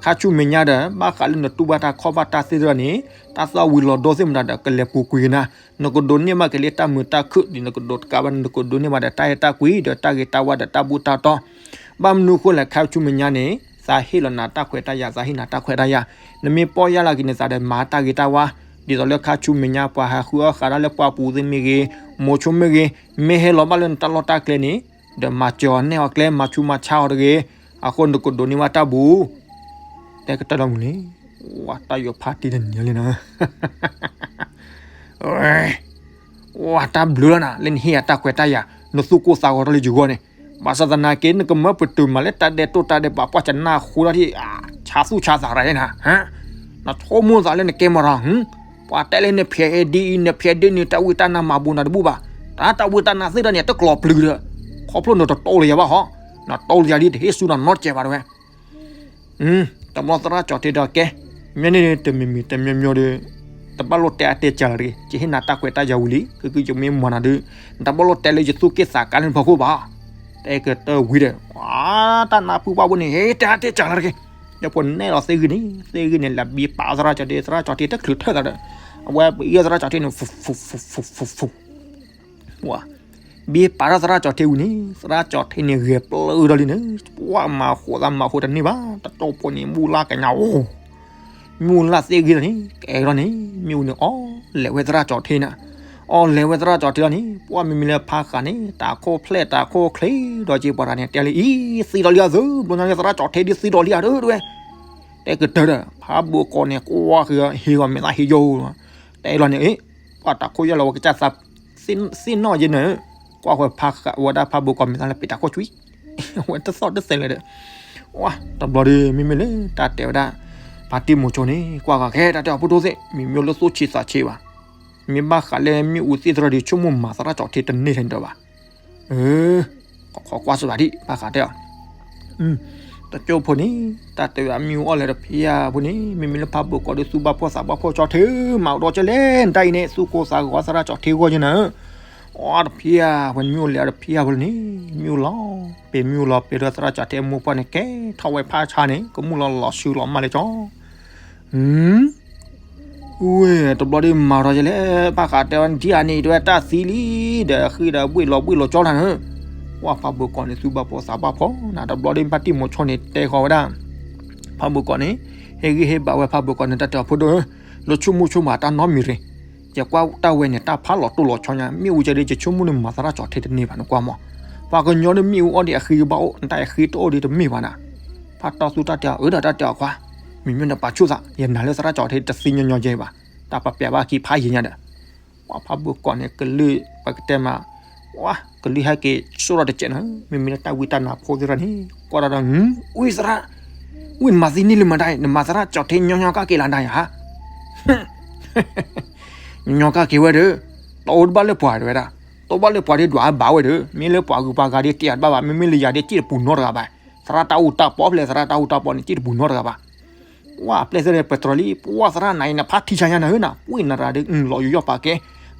ခါဆူမဲာ်ညါဒီး ဘၣ်ဃးလၢနတူၢ်ဘၣ်တၢ်ခီၣ်ဘၣ်တၢ်သ့ၣ်တဖၣ်န့ၣ်, တၢ်သီၣ်ဝံၤလီၤဒိသ့ၣ်မတၤဒီး ကလဲၤပူၤကွံာ်က့ၤနၤ, နကဒိးန့ၢ်ဘၣ်က့ၤလၢတၢ်မုာ်တၢ်ခုၣ်ဒ်နကဒိးတကးဘၣ် နကဒိးန့ၢ်ဘၣ်ဒီးတၢ်အဲၣ်တၢ်ကွံဒီးတၢ်ဂ့ၤတၢ်ဝါဒီးတၢ်ဘူၣ်တၢ်တီ, ဘၣ်မနုၤဃိလဲၣ် ခါဆူမဲာ်ညါန့ၣ် သးဟ့ၣ်လီၤနၤတၢ်ခွဲးတၢ်ယာ် သးဟ့ၣ်နၤတၢ်ခွဲးတၢ်ယာ်, နမ့ၢ်ပီၢ်ယၢ်လီၤက့ၤန့ၣ် သးဒီးမၤတၢ်ဂ့ၤတၢ်ဝါ, ဒ်သိးလၢခါဆူမဲာ်ညါ ပှၤဟးဃုအီၣ်ဃာ်တၢ်လၢပှၢ်ပူၤသ့ၣ်မ့ၢ်ဂ့ၤ, မိၤဆိမ့ၢ်ဂ့ၤ, မ့ၢ်ဟဲလီၤဘၣ်လၢနတၢ်လီၢ်တၢ်ကျဲန့ၣ်, ဒီးမၤစၢၤအီၤနဲၣ်အီၤကျဲ မၤဆူးမၤဆါအီၤတဂ့ၤ, အဃိနကဒိးန့ၢ်ဘၣ်တၢ်ဘူၣ်, တဲကတၢၢ်လီၤမုၢ်န့ၣ်, ဝဲတၢ်ယိၤဖးတံၢ်တနံၤလံနၤ ဝဲတၢ်ဘျုးလီၤနၤ လၢနဟ့ၣ်ယၤတၢ်ခွဲးတၢ်ယာ် နသူၣ်ကိၢ်သးဂီၤထီၣ်လၢယဂီၢ်န့ၣ်, ဘၣ်ဆၣ်သနာ်က့ နကမၢပတုာ်မၤလၢတၢ်ဒဲးတိၢ်တၢ်ဒဲးဘး ပှၤကနၢ်ဃူထီၣ်ထံၣ်, ဆါသူၣ်ဆါသးရၤနၤ, နဆိကမိၣ်သးလၢနကဲမီၤရၤ, ပှၤတဲလၢနဖျဲးဒ့အံၤ နဖျဲးဒ့နုာ် တၢ်ဝံတၢ်နါမၤဘူးနၤတဘူၣ်ဘၣ်, တၢ်တၢ်ဝံတၢ်နါသ့ၣ်တဖၣ်န့ၣ် တကျိၤပျုၤဒီး, ခီဖျိနတတိၢ်လၢယၤဘၣ်ဟီ, နတိၢ်လၢယၤဒ်တဟ့ၣ်ဆူနၤနီတစဲးဘၣ်တဝဲ တဘျီသရၣ်ကၠီထံဒီးကဲ, မ့ၢ်န့ၣ်တမံၤမံၤတမံၤမံၤဒီး, တဘၣ်လိၣ်တဲအါတဲစှၤလၢၤတဂ့ၤ, ယဟ့ၣ်နၤတၢ်ခွဲးတၢ်ယာ်ဝံၤလံ, ခဲကယမ့ၢ်မၤနၤဒုး, နတဘၣ်လိၣ်တဲလၢယသူၣ်က့ၣ်သးကါလၢနဖီခိၣ်ဘၣ်, တဲကတၢၢ်ဝံၤဒီး, တၢ်နါပုၢ်ပှၢ်ဖိန့ၣ် ဟ့ၣ်တဲအါတဲစှၤလၢၤတဂ့ၤ, ဒီးဖိနဲၣ်လီၤသ့ၣ်ဂံၢ်န့ၣ်, သ့ၣ်ဂံၢ်န့ၣ် လဲၤဘံပာ်သရၣ်ကၠီထံ, သရၣ်ကၠီထံတချုးထၢၣ်သးဒီး, အဝဲပအံၤသရၣ်ကၠီထံန့ၣ် ဘံပာ်ထီၣ်သရၣ်ကၠီထံဝံၤန့ၣ်, သရၣ်ကၠီထံန့ၣ်ဂဲၤပျုၢ်ထီၣ်လံန့ၣ်, ပှၤမၤဃိးသးမၤဃိးတန့ၢ်ဘၣ်, တတိၢ်ဖိန့ၣ် မ့ၣ်အူလၢ်ကညးအိၣ်, မ့ၣ်အူလၢ်သ့ၣ်ဂံၢ်လီၤန့ၣ်, ကဲထီၣ်န့ၣ်, မ့ၣ်အူန့ၣ်အီၣ်, လဲၤဝဲသရၣ်ကၠီထံန့ၣ်, အီၣ်လဲၤဝဲသရၣ်ကၠီထံလီၤန့ၣ်, ပှၤမ့မ့ၢ်လၢဖးဃာ်န့ၣ် တၢ်ခိၣ်ဖျဲၣ်တၢ်ခိၣ်ချ့ဒီးက့ၤပှၤတဂၤန့ၣ် တဲလၢအံၤ, သံဒီးလံဧါသု, ဘျီညါလၢသရၣ်ကၠီထံဒုးသံဒီးလံဧါဒုးဝဲ, တဲကတၢၢ်ဒီး ဖးဘိကီးန့ၣ် ကွၢ်ဃီၤဟ့ၣ်ဂီၤမဲာ်သၣ်ဟ့ၣ်ယိာ်, တဲလီၤန့ၣ်, ပှၤတၢ်ခိၣ်ယၢ်လီၤဝဲကစၢ်သး သ့ၣ်နီၣ်ယဲန့ၣ်, ကွၢ်ဃီၤဖးဃာ်ဝဲဒၣ်ဖးဘိကီးမဲာ်သၣ်လၢပ့ၤတၢ်ခိၣ်ကွံာ်, ဝဲတသီၣ်တသဲးလၢၤဒီး, ဝဲတဘျီဒီး မ့မ့ၢ်လၢတၢ်တဲဝဲဒၣ်, ဖါတံၢ်မိၤစိန့ၣ် ကွၢ်ဃီၤခဲတၢ်တဲအီၤဖိဒိၣ်သ့ၣ် မ့မ့ၢ်လၢသိၣ်ဆံးသးဆံးဘၣ်, မ့ၢ်ဘၣ်ဃးလၢမ့ၣ်အူသ့ၣ်သရၣ်ဒီး ဆိကမိၣ်မၤသရၣ်ကၠီထံတန့ၢ်ထဲန့ၣ်ဒီးဘၣ် ခီကွၢ်စ့ၢ်ဘၣ်ဒံး ဘၣ်ဃးတဲအီၤ, တကၠိဖိန့ၣ် တၢ်တဲဝဲမ့ၣ်အူအီၣ်လဲၤတဖျါဖိန့ၣ် မ့မ့ၢ်လၢဖးဘိကီးဒီးသူၣ်ဘၣ်ဖှီၣ်သးဘၣ်ဖှီၣ်ကၠီထံ မၤအိၣ်ဒီးကဲလဲၣ် နတၢ်အံၤန့ၣ် သူၣ်ကိၢ်သးဂီၤသရၣ်ကၠီထံဂီၢ်ယဲနၤ, အီတဖျါဖိန့ၣ် မ့ၣ်အူလဲၤအီၤတဖျါဖိန့ၣ် မ့ၣ်အူလီၤ ပ့ၤမ့ၣ်အူလီၤပ့ၤဒီးသရၣ်ကၠီထံမိၢ်ပှၢ်န့ၣ် ကဲထီၣ်ဝဲဖးဆါန့ၣ် ကမူၣ်လီၤလီၤဆူလီၤမၢ်လၢကၠီ ဟ ဝ့ၢ် တဘျီဒ်မၤထီၣ်ယလဲၣ်, ဘၣ်ဃးတဲဝဲဒ်အံၤန့ၣ် တဲဝဲတၢ်သံလံ, ဒီးဃ့ဒီးဘှ့ၣ်လီၤဘှ့ၣ်လီၤကၠီနၤဧၢ. ပှၢ်ဖးဘၢကီးန့ၣ် သူၣ်ဘၣ်ဖှီၣ်သးဘၣ်ဖှီၣ်နၤ, တဘျီဒ်ဖါတံၢ်မိၤဆီန့ၣ် တဲဃီၤဝဲဒၣ် ဖးဘၢကီးန့ၣ်, ဟ့ၣ်ဂံၢ်ဟ့ၣ်ဘါဝဲဖးဘၢကီးန့ၣ် တၢ်တဲအီၤ ဖိဒိၣ်ဧၢ, လၢဆိကမိၣ်ဆိကမးတၢ်နီတမံၤရ့ၣ်, ယကွၢ်တၢ်ဝဲန့ၣ် တၢ်ဖးလီၤတိၢ်လီၤဆီညါ, မ့ၣ်အူကဲဒ် ယဆိကမိၣ်န့ၣ် မၤသရၣ်ကၠီၤထ့တန့ၢ်ဘၣ် နကွၢ်မး, ပှၤကညီဒီးမ့ၣ်အူအီၣ်ဒံးအဃ့ကဘၣ်အိၣ်, နတၢ်အဃ့တအိၣ်ဒံးတမ့ၢ်ဘၣ်နၤ. ဖးတီသူၣ်တၢ်တဲအီၤ အၢဒီးတၢ်တဲအီၤခွါ, မ့မ့ၢ်နပာ်ဆူၣ်သး ယနာ်လၢသရၣ်ကၠီၤထ့တသ့ညီညီယဲဘၣ်, တၢ်ပပျးဘၣ်ခံဖးယံၤညါဒီး ပှၢ်ဖးဘၢကီးန့ၣ် ကလုၢ်ပကတဲမး, ပှၢ်ကလုၢ်ဟဲက့ၤစိၢ်ထီၣ်တစဲးနၤ, မ့မ့ၢ်လၢတၢ်ဝံတၢ်နါဖိသ့ၣ်တဖၣ်န့ၣ် ကွၢ်တၢ်ဒီး ဝံသရၣ်, ဝံနမၤသံန့ၢ်လၢမတၤ, နမၤသရၣ်ကၠီၤထ့ညီညီကၣ်က့ၤလၢနၤဧါ, ညီညီကၣ်က့ၤဝဲဒီး, တအိၣ်တဘၣ်လၢပှၤတဝဲဒၣ်, တအိၣ်ဘၣ်လၢပှၤဒ်ဒွးဘၣ်ဝဲဒီး, မ့ၢ်လၢပှၤဂုၤပှၤဂၤဒ်က့ၤအတဘၣ်ဘၣ်, မ့မ့ၢ်လၢယၤဒ်က့ၤတပူၤနီတဂၤဘၣ်, သရၣ်တၢ်အိၣ်တၢ်ပီၣ်ဖဲလဲၣ် သရၣ်တၢ်အိၣ်တၢ်ပီၣ်န့ၣ် က့ၤတပူၤနီတဂၤဘၣ်. ပှၢ်အပျဲၢ်သ့ၣ်န့ၣ် ပတြီလံ, ပှၢ်သရၣ်နၤအံၤ နဖးထံဆါညါနၤဧၢနၤ, ဝံနရၤဒီး လီၤယူးယီၣ်ပာ်ကဲ,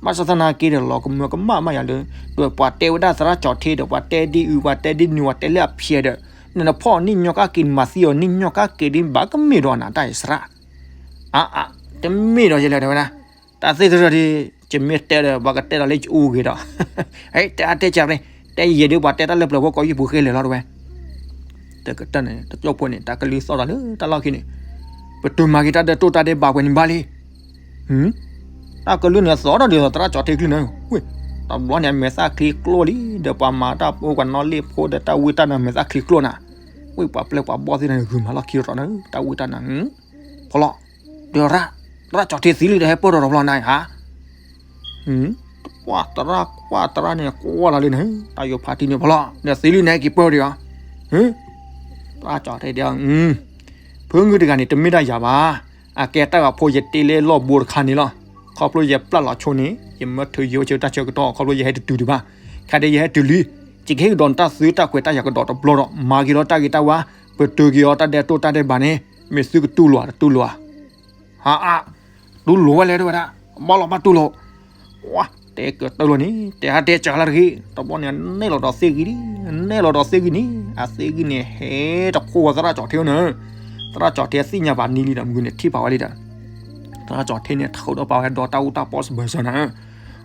ဘၣ်ဆၣ်သနာ်က့ဒီး လီၤကမၢကမၣ်မးယၤလၢ, ဒီးပှၤတဲဝဲဒၣ်သရၣ်ကၠီၤထ့ဒီး ပှၤတဲဒ်အုး ပှၤတဲဒ်နုၤ ပှၤတဲလၢအဖျဲးဒီး, နနဖီၣ်န့ၢ်ညီကၣ်က့ၤ နမၤသံအီၤန့ၢ်ညီကၣ်က့ၤဒ် ဘၣ်ကမ့ၢ်ဒီးနၤတၢ်အံၤသရၣ်, အါအါ, တမ့ၢ်ဒီးယဲလဲၣ်တဲဝဲဒၣ်, တၢ်သ့ၣ်သရၣ်ဒ်, ယမ့ၢ်တဲဒီး ပှၤကတဲဒီးလၢယအိၣ်ဂ့ၤဒီး, ဟဲတဲအါတဲကၢ်ရ့, တဲယဲဒ်ပှၤတဲတၢ်လၢပျၢၤဖိကိးယုၢ်ပူၤဃဲလဲၣ်လီၤတဝဲ တကတၢၢ်န့ၣ် တကၠိၢ်ဖိန့ၣ် တၢ်ကလုၢ်သီၣ်ဒီးလၢတၢ်လီၢ်ခံန့ၣ်, ပတုၤမၤက့ၤတၢ်ဒဲးတိၢ်တၢ်ဒဲးဘးပှဲၤန့ၣ်ဘၣ်လံ. တၢ်ကလုၢ်န့ၣ်သီၣ်ဒီးဒ်သိးသရၣ်ကၠီၤထ့ကလုၢ်န့ၣ်, ဝ့ၢ်, တဘျီန့ၣ်အမဲာ်သၣ်ချံကျိၣ်လံ, ဒီးပှၤမၤတၢ်ဖိပှၤနီၣ်လ့ၣ်ဖိဒီးတၢ်ဝံတၢ်နါမဲာ်သၣ်ချံကျိၣ်နၤ, ဝ့ၢ်ပှၤပျဲၢ်ပှၤဘီၣ်သ့ၣ်တဖၣ်န့ၣ် ဂုာ်မၤလီၢ်ခံရီၤနၤ, တၢ်ဝံတၢ်နါ, ဖီလီၤ, ဒီးရၣ်, သရၣ်ကၠီၤထ့သံလံဒီးဟဲပၢၢ်ထီၣ်တဘျီနၤဧါ ပှၢ်သရၣ်ကွၢ်သရၣ်န့ၣ် ကွၢ်လီၤလံန့ၣ်, တၢ်ယိၤဖးတံၢ်န့ၣ်ဖီလီၤ, ဒီးသံလံန့ၣ်က့ၤပၢၢ်ဒံးဧါ, သရၣ်ကၠီၤထ့ဒံး, ဖုဂုၢ်တဂၤန့ၣ် တမ့ၢ်ဒၣ်ယၤဘၣ်, အကဲတၢ်ဂၤဖိယတ့လၢလီၢ်ဘိတခါန့ၣ်လီၤ, ခီဖျိယပျၢ်လီၤဆိန့ၣ် ယမၢထုးယိၤဆၢတၢ်ဆၢကတီၢ် ခီဖျိယဟဲတတုၤဒံးဘၣ်, ခဲဒ်ယဟဲတုၤလံ, ယကဟ့ၣ်ကဒီးနတၢ်သုတၢ်ကွဲးတၢ်ယၤကဒီးတဘျီဒီး မၤက့ၤလီၤတၢ်ဂ့ၤတၢ်ဝါ, ပတုၤက့ၤအီၤတၢ်ဒဲးတိၢ်တၢ်ဒဲးဘးန့ၣ်, မ့ၢ်သုကတူၢ်လိာ်ဧါ တတူၢ်လိာ်ဧါ ဟါအါ, တူၢ်လိာ်ဝဲလဲၣ်တဲဝဲဒၣ်, ဘၣ်လီၤဘၣ်တူၢ်လိာ်, ဝါ, တဲကတၢၢ်လီၤန့ၣ် တဲဟါတဲကၢ်လၢတဂ့ၤ, တဘျီန့ၣ် နဲၣ်လီၤဒီးသ့ၣ်ဂံၢ်လံ, နဲၣ်လီၤဒီးသ့ၣ်ဂံၢ်န့ၣ် အသ့ၣ်ဂံၢ်န့ၣ် ဟဲတခိၣ်ဝဲသရၣ်ကၠီၤထ့န့ၣ်, သရၣ်ကၠီၤထ့သ့ၣ်ညါဘၣ်နံၤလံဒီး မုၢ်န့ၣ်ထံၣ်ဖးဝဲလံဒီး, သရၣ်ကၠီၤထ့န့ၣ် ထုးဒီးပာ်ဝဲဒီးတၢ်အူတၢ်ပီစဘၢၣ်စၢၤနၤ,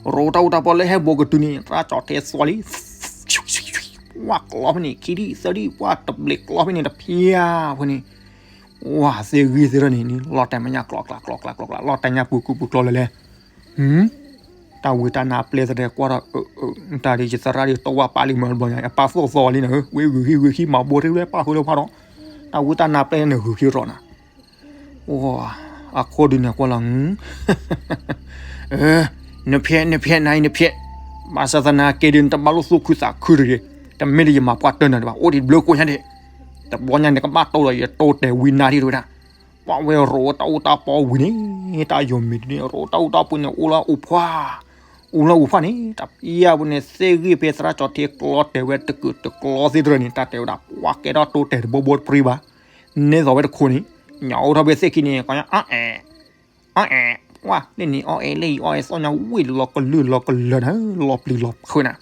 ရိတၢ်အူတၢ်ပီလၢဟဲဘိကတုၤန့ၣ် သရၣ်ကၠီၤထ့သွီလံ ပှၢ်ကျီဖဲန့ၣ် ခံဒံၣ်သၢဒံၣ် ပှၢ်တဘျဲးကျီဖဲန့ၣ်တဖျၢၣ်ဖဲန့ၣ်, ဝါ သ့ၣ်ဂံၢ်သ့ၣ်ထီၣ်န့ၣ် လီၤတဲာ်မဲာ်ညါကျီကျါကျီကျါကျီကျါ လီၤတဲာ်ညါပူၤကူပူၤကျီလၢလဲၣ်, တၢ်ဝံတၢ်နါပျဲၢ်သ့ၣ်ကွၢ်ဒီး, တၢ်ဒ်ယသရၣ်ဒ်တဝၢ်ပာ်လံမ့ၢ်တဘျီညါ အပာ်သိၣ်သီလံနၤဧၢ, ဝဲဂုာ်ဟံၣ်ဂုာ်ဟံၣ်မၤဘိထံၣ်လၢပၢ်ဃုလၢဖးဒီး, တၢ်ဝံတၢ်နါပျဲၢ်န့ၣ်ဂုာ်ခံရီၤနၤ အခိၣ်ဒုးန့ၣ်ကွၢ်လီၤ, နဖျဲး နဖျဲး နၤအံၤနဖျဲး, ဘၣ်ဆၣ်သနာ်က့ဒုး နတဘၣ်လိၣ်သူၣ်ခုသးခုတဂ့ၤ, တမ့ၢ်လၢယမၤပှၢ်တၢၢ်နၤတဘၣ် အိၣ်ဒံးတဘျုးကိးညါဒံး, တဘျီညါန့ၣ်ကဘၣ်တိၢ်ဒီးယတိတဲာ်ဝံနါဒံးတဝဲဒၣ်, ပှၢ်ဝဲရိတၢ်အူတၢ်ပီဝံၤန့ၣ်, တၢ်ယိၤမံၤဒ်န့ၣ် ရိတၢ်အူတၢ်ပီန့ၣ် အိၣ်လၢအူဖှၣ်, အိၣ်လၢအူဖှၣ်န့ၣ် တပျၢ်ဝဲန့ၣ် သ့ၣ်ဂံၢ်ဖဲသရၣ်ကၠီၤထ့ကျီတဲာ်ဝဲတကုာ်တကျီသ့ၣ်တဖၣ်န့ၣ် တၢ်တဲဝဲဒၣ် ပှၢ်ကဲထီၣ်တိတဲာ်တဘိဘိတပြံဘၣ်, နဲသိးဝဲတခိၣ်န့ၣ်, ညၣ်အိၣ်ထီၣ်ဖဲသ့ၣ်ခံန့ၣ် ကီညါအီၣ်အဲၣ်, အီၣ်အဲၣ်, ပှၢ်လၢန့ၣ်အီၣ်အဲၣ်လၢအံၤအီၣ်အဲၣ်သီၣ်ညါဝံၣ်လီၤကလုာ်လီၤကလၢာ်နၤ, လီၤပျံၤလီၤဖုးနၤ,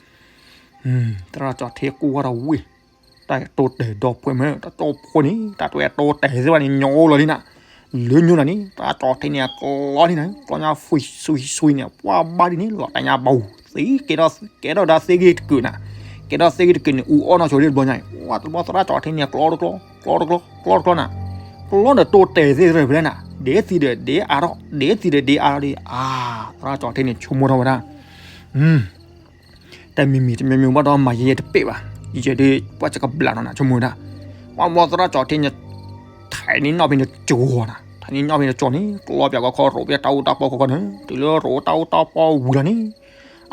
သရၣ်ကၠီၤထ့ကွၢ်ထီၣ်ဝံၣ် တၢ်တိတဲာ်ဒီဖှဲမ့ၢ် တၢ်ကၠီဖိန့ၣ် တၢ်တဲဝဲတိတဲာ်သ့ၣ်တဖၣ်န့ၣ် ညိလီၤလံနၤ, လၢညိနၤန့ၣ် သရၣ်ကၠီၤထ့န့ၣ် အကျီလံနၤ, ကျီညါဆွံဆွံဆွံန့ၣ် ပှၢ်ဘၣ်ဒ်န့ၣ် လီၤတဲာ်ညါဘၣ်အူ သံ ကဲထီၣ် ကဲထီၣ်ဒၣ်သ့ၣ်ဂံၢ်တကုာ်နၤ, ကဲထီၣ်သ့ၣ်ဂံၢ်တကုာ်န့ၣ် အူအီၣ်နီၢ်ဆိဒ်တဘျီညါအံၤ ပှၢ်တဘျီသရၣ်ကၠီၤထ့န့ၣ် ကျီတကျီ ကျီတကျီ ကျီတကျီနၤ, ကျီဒီးတိတဲာ်သ့ၣ်တဖၣ်ဖဲလဲၣ်နၤ, ဒ်သံဒီးဒ်အါထီၣ် ဒ်သံဒီးဒ်အါထီၣ်ဒ်အါ, သရၣ်ကၠီၤထ့န့ၣ် ဆိကမိၣ်ထီၣ်ဝဲဒၣ် တမံၤမံၤ တမံၤမံၤဘၣ်ဒီးမၤယဲယဲတပ့ၢ်ဘၣ်, ယဲဒ်ပှၢ်စကဘျးနီၤနၤ ဆိကမိၣ်ဝဲဒၣ်, ပှၢ်ဘျီသရၣ်ကၠီၤထ့န့ၣ် ထဲးန့ၢ်နီၣ်ဖဲန့ၣ်ကၠီၤနၤ, ထဲးန့ၢ်နီၣ်ဖဲန့ၣ်ကၠီၤန့ၣ် ကျီပၠးကီခီရိးပၠးတၢ်အူတၢ်ပီခီခီန့ၣ် တုၤလၢရိးတၢ်အူတၢ်ပီဝံၤလီၤန့ၣ်,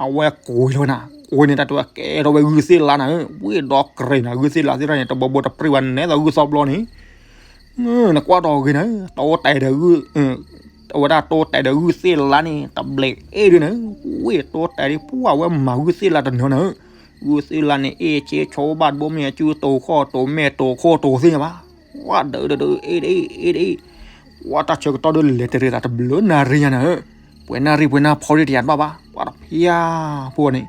အဝဲကိးလီၤဝဲနၤ, ကိးန့ၣ်တၢ်တဲဝဲကဲထီၣ်ဝဲဂုၢ်သ့ၣ်လါနၤ, ဝ့ၢ်ဒီးကြဲးနၤ ဂုၢ်သ့ၣ်လါသ့ၣ်တဖၣ်န့ၣ် တဘိဘိတပြံဘၣ် နဲသိးဂုၢ်သီဘျီန့ၣ် နကွၢ်ဒီးဂ့ၤနၤ, တိတဲာ်ဒီးဂုၢ်, အဝဲဒၣ်တိတဲာ်ဒီးဂုၢ်သ့ၣ်လါန့ၣ် တဘျဲးအ့ၣ်ဒုန့ၣ်, ဝ့ၢ်တိတဲာ်ဒ်ပှၢ်ဝဲမၤဂုၢ်သ့ၣ်လါတနီၤနၤ, ဂုၢ်သ့ၣ်လါန့ၣ် အ့ၣ်ဆ့ဆိဘၣ်တဘိမ့ၢ်အစုတိၤခီၣ်တိၤမဲာ်တိၤခိၣ်တိၤ သ့ၣ်ညါဘၣ်, ဝဲဒၣ်ဒၣ်ဒၣ်အ့ၣ်ဒ်အ့ၣ် အ့ၣ်ဒ်အ့ၣ်, ဝဲတၢ်ဆၢကတီၢ်ဒုးလဲၤတရံးသးတဘျုးနၣ်ရံၣ်ညါနၤ, ပှဲၤနၣ်ရံၣ်ပှဲၤနၣ်ဖီဒ်တယၤတဘၣ်ဘၣ်, ပှၢ်တဖျါဖိန့ၣ်,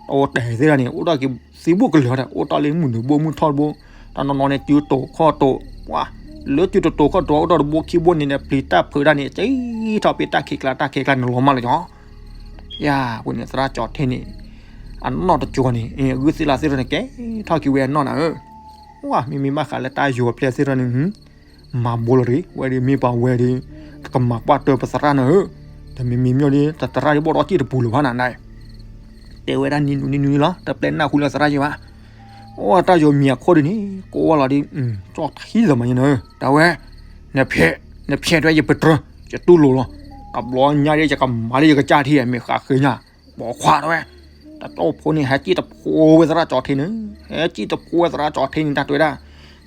တိတဲာ်သ့ၣ်တဖၣ်န့ၣ် အိၣ်ဒီးက့ၤသံဘိၣ်ကလၢာ်ဒီး အိၣ်တ့ၢ်လၢမုၢ်နုာ်ဘိမုၢ်ထီၣ်တဘိ, တၢ်နီၢ်နီၢ်န့ၣ် စုတိၤခီၣ်တိၤ, ပှၢ် လၢစုတတိၤခီၣ်တိၤအိၣ်ထီၣ်တဘိခံဘိန့ၣ်ဒီး ပျံၤတၢ်ဖုးတၢ်န့ၣ် ကဲထီၣ်ဖဲတၢ်ခံးကျါ တၢ်ခံးကျါန့ၣ်လီၤမၢ်လီၤကီး. ယၤ အဃိန့ၣ် သရၣ်ကၠီၤထ့န့ၣ် အနီၢ်တကီၤန့ၣ် အဂုၢ်သ့ၣ်လါသ့ၣ်ထီၣ်န့ၣ် ကဲထီၣ်က့ၤဝဲအနီၢ်နၤဧၢ. ဝဲ မ့မ့ၢ်ဘၣ်ဃးလၢတၢ်ယိၤအပျဲၢ်သ့ၣ်ထီၣ်န့ၣ် မၤဘိလီၤတဂ့ၤ, ဝဲဒၣ်မ့ၢ်ပှၤဝဲဒီး တကမၤကွၢ်တၢၢ်ပသရၣ်နၤဧၢ. ဒီးမ့မ့ၢ်မ့ၢ်ဒီး တသရၣ်ဒ်ဘၣ်ဒီးစ့ၣ်တပူၤလၢၤဘၣ်နၤနၤ. တဲဝဲဒၣ်နံၤနူၤနံၤနူၤလီၤ, တပျဲနၢ်ဟူလၢသရၣ်ယဲဘၣ်. အိၣ်တၢ်ယိၤမံၤအခိၣ်ဒ်န့ၣ် ကိးဝဲလီၤဒီး ကၠီၣ်ထံသးမးယဲနၤဧၢ, တၢ်ဝဲ, နဖျဲး, နဖျဲးတဲဝဲယပတြၢၤ, ယတူၢ်လိာ်လီၤ, တဘျီညါဒီးယကမၤလၢယကစၢ်ထံ မ့ၢ်ဃးဃ့ညါ, ပိာ်ခွါတဝဲ, တၢ်ကၠီဖိန့ၣ် ဟဲစံၣ်တဖိဝဲသရၣ်ကၠီၤထ့န့ၣ်, ဟဲစံၣ်တဖိဝဲသရၣ်ကၠီၤထ့န့ၣ် တၢ်တဲဝဲဒၣ်,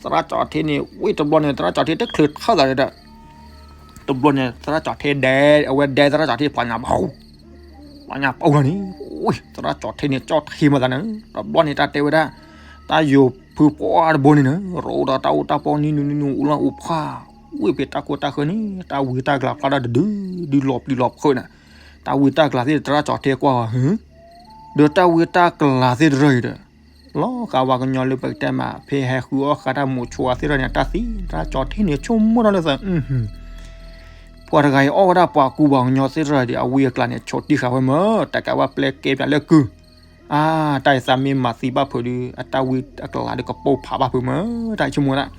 သရၣ်ကၠီၤထ့န့ၣ် ဝံၤတဘျီန့ၣ် သရၣ်ကၠီၤထ့တချုးထီၣ်သးဒီး တဘျီန့ၣ် သရၣ်ကၠီၤထ့ဒဲး, အဝဲဒဲသရၣ်ကၠီၤထ့ဖျိညါဘၣ်, ဖျိညါပူၤလီၤန့ၣ်, ဝံၤ သရၣ်ကၠီၤထ့န့ၣ် ကၠီၣ်ထံမးသးန့ၣ်, တဘျီန့ၣ် တၢ်တဲဝဲဒၣ်, တၢ်ယိၤဖုပှၢ်တဘိန့ၣ်န့ၣ် ရိးဒီးတၢ်အိၣ်တၢ်ပီနံၤနူၤနံၤနူၤအူလီၤအူဖး, ဝံၤဖဲတၢ်ကိၢ်တၢ်ဃၢၤန့ၣ် တၢ်ဝံတၢ်ကလၤဖျါဒၣ်တဒု, ဒုလီၤပျံၤလီၤဖုးနၤ, တၢ်ဝံတၢ်ကလၤသ့ၣ်သရၣ်ကၠီၤထ့ကွၢ်ဂီၤဟု, ဒီးတၢ်ဝံတၢ်ကလၤသ့ၣ်တရၢအံၤဒီး လီၤဃာ်ဝဲကညီလၢပကတဲမး ဖဲဟဲဃုအီၣ်ဃာ်တၢ်မိၤဆိအီၤသ့ၣ်တဖၣ်န့ၣ် တၢ်သံ သရၣ်ကၠီၤထ့န့ၣ် ဆိကမိၣ်ထီၣ်လၢသး, ပှၤတဂၤအံၤအီၣ်ဝဲဒၣ်ပှၤကူပှၤကညီသ့ၣ်တဖၣ်ဒီး အဝံအကလၤန့ၣ် ဆိးတံၢ်ဃာ်ဝဲမၢ်, တၢ်ကးဝဲပျဲကဲပၠးလၢကုၢ်, အါ, တၢ်အံၤသးမ့ၢ်မၤသံဘၣ်ဖုးဒီး အတၢ်ဝံအကလၤဒီးကပိာ်ဖးဘၣ်ဖုးမၢ်, တၢ်ဆိကမိၣ်ဒၣ်,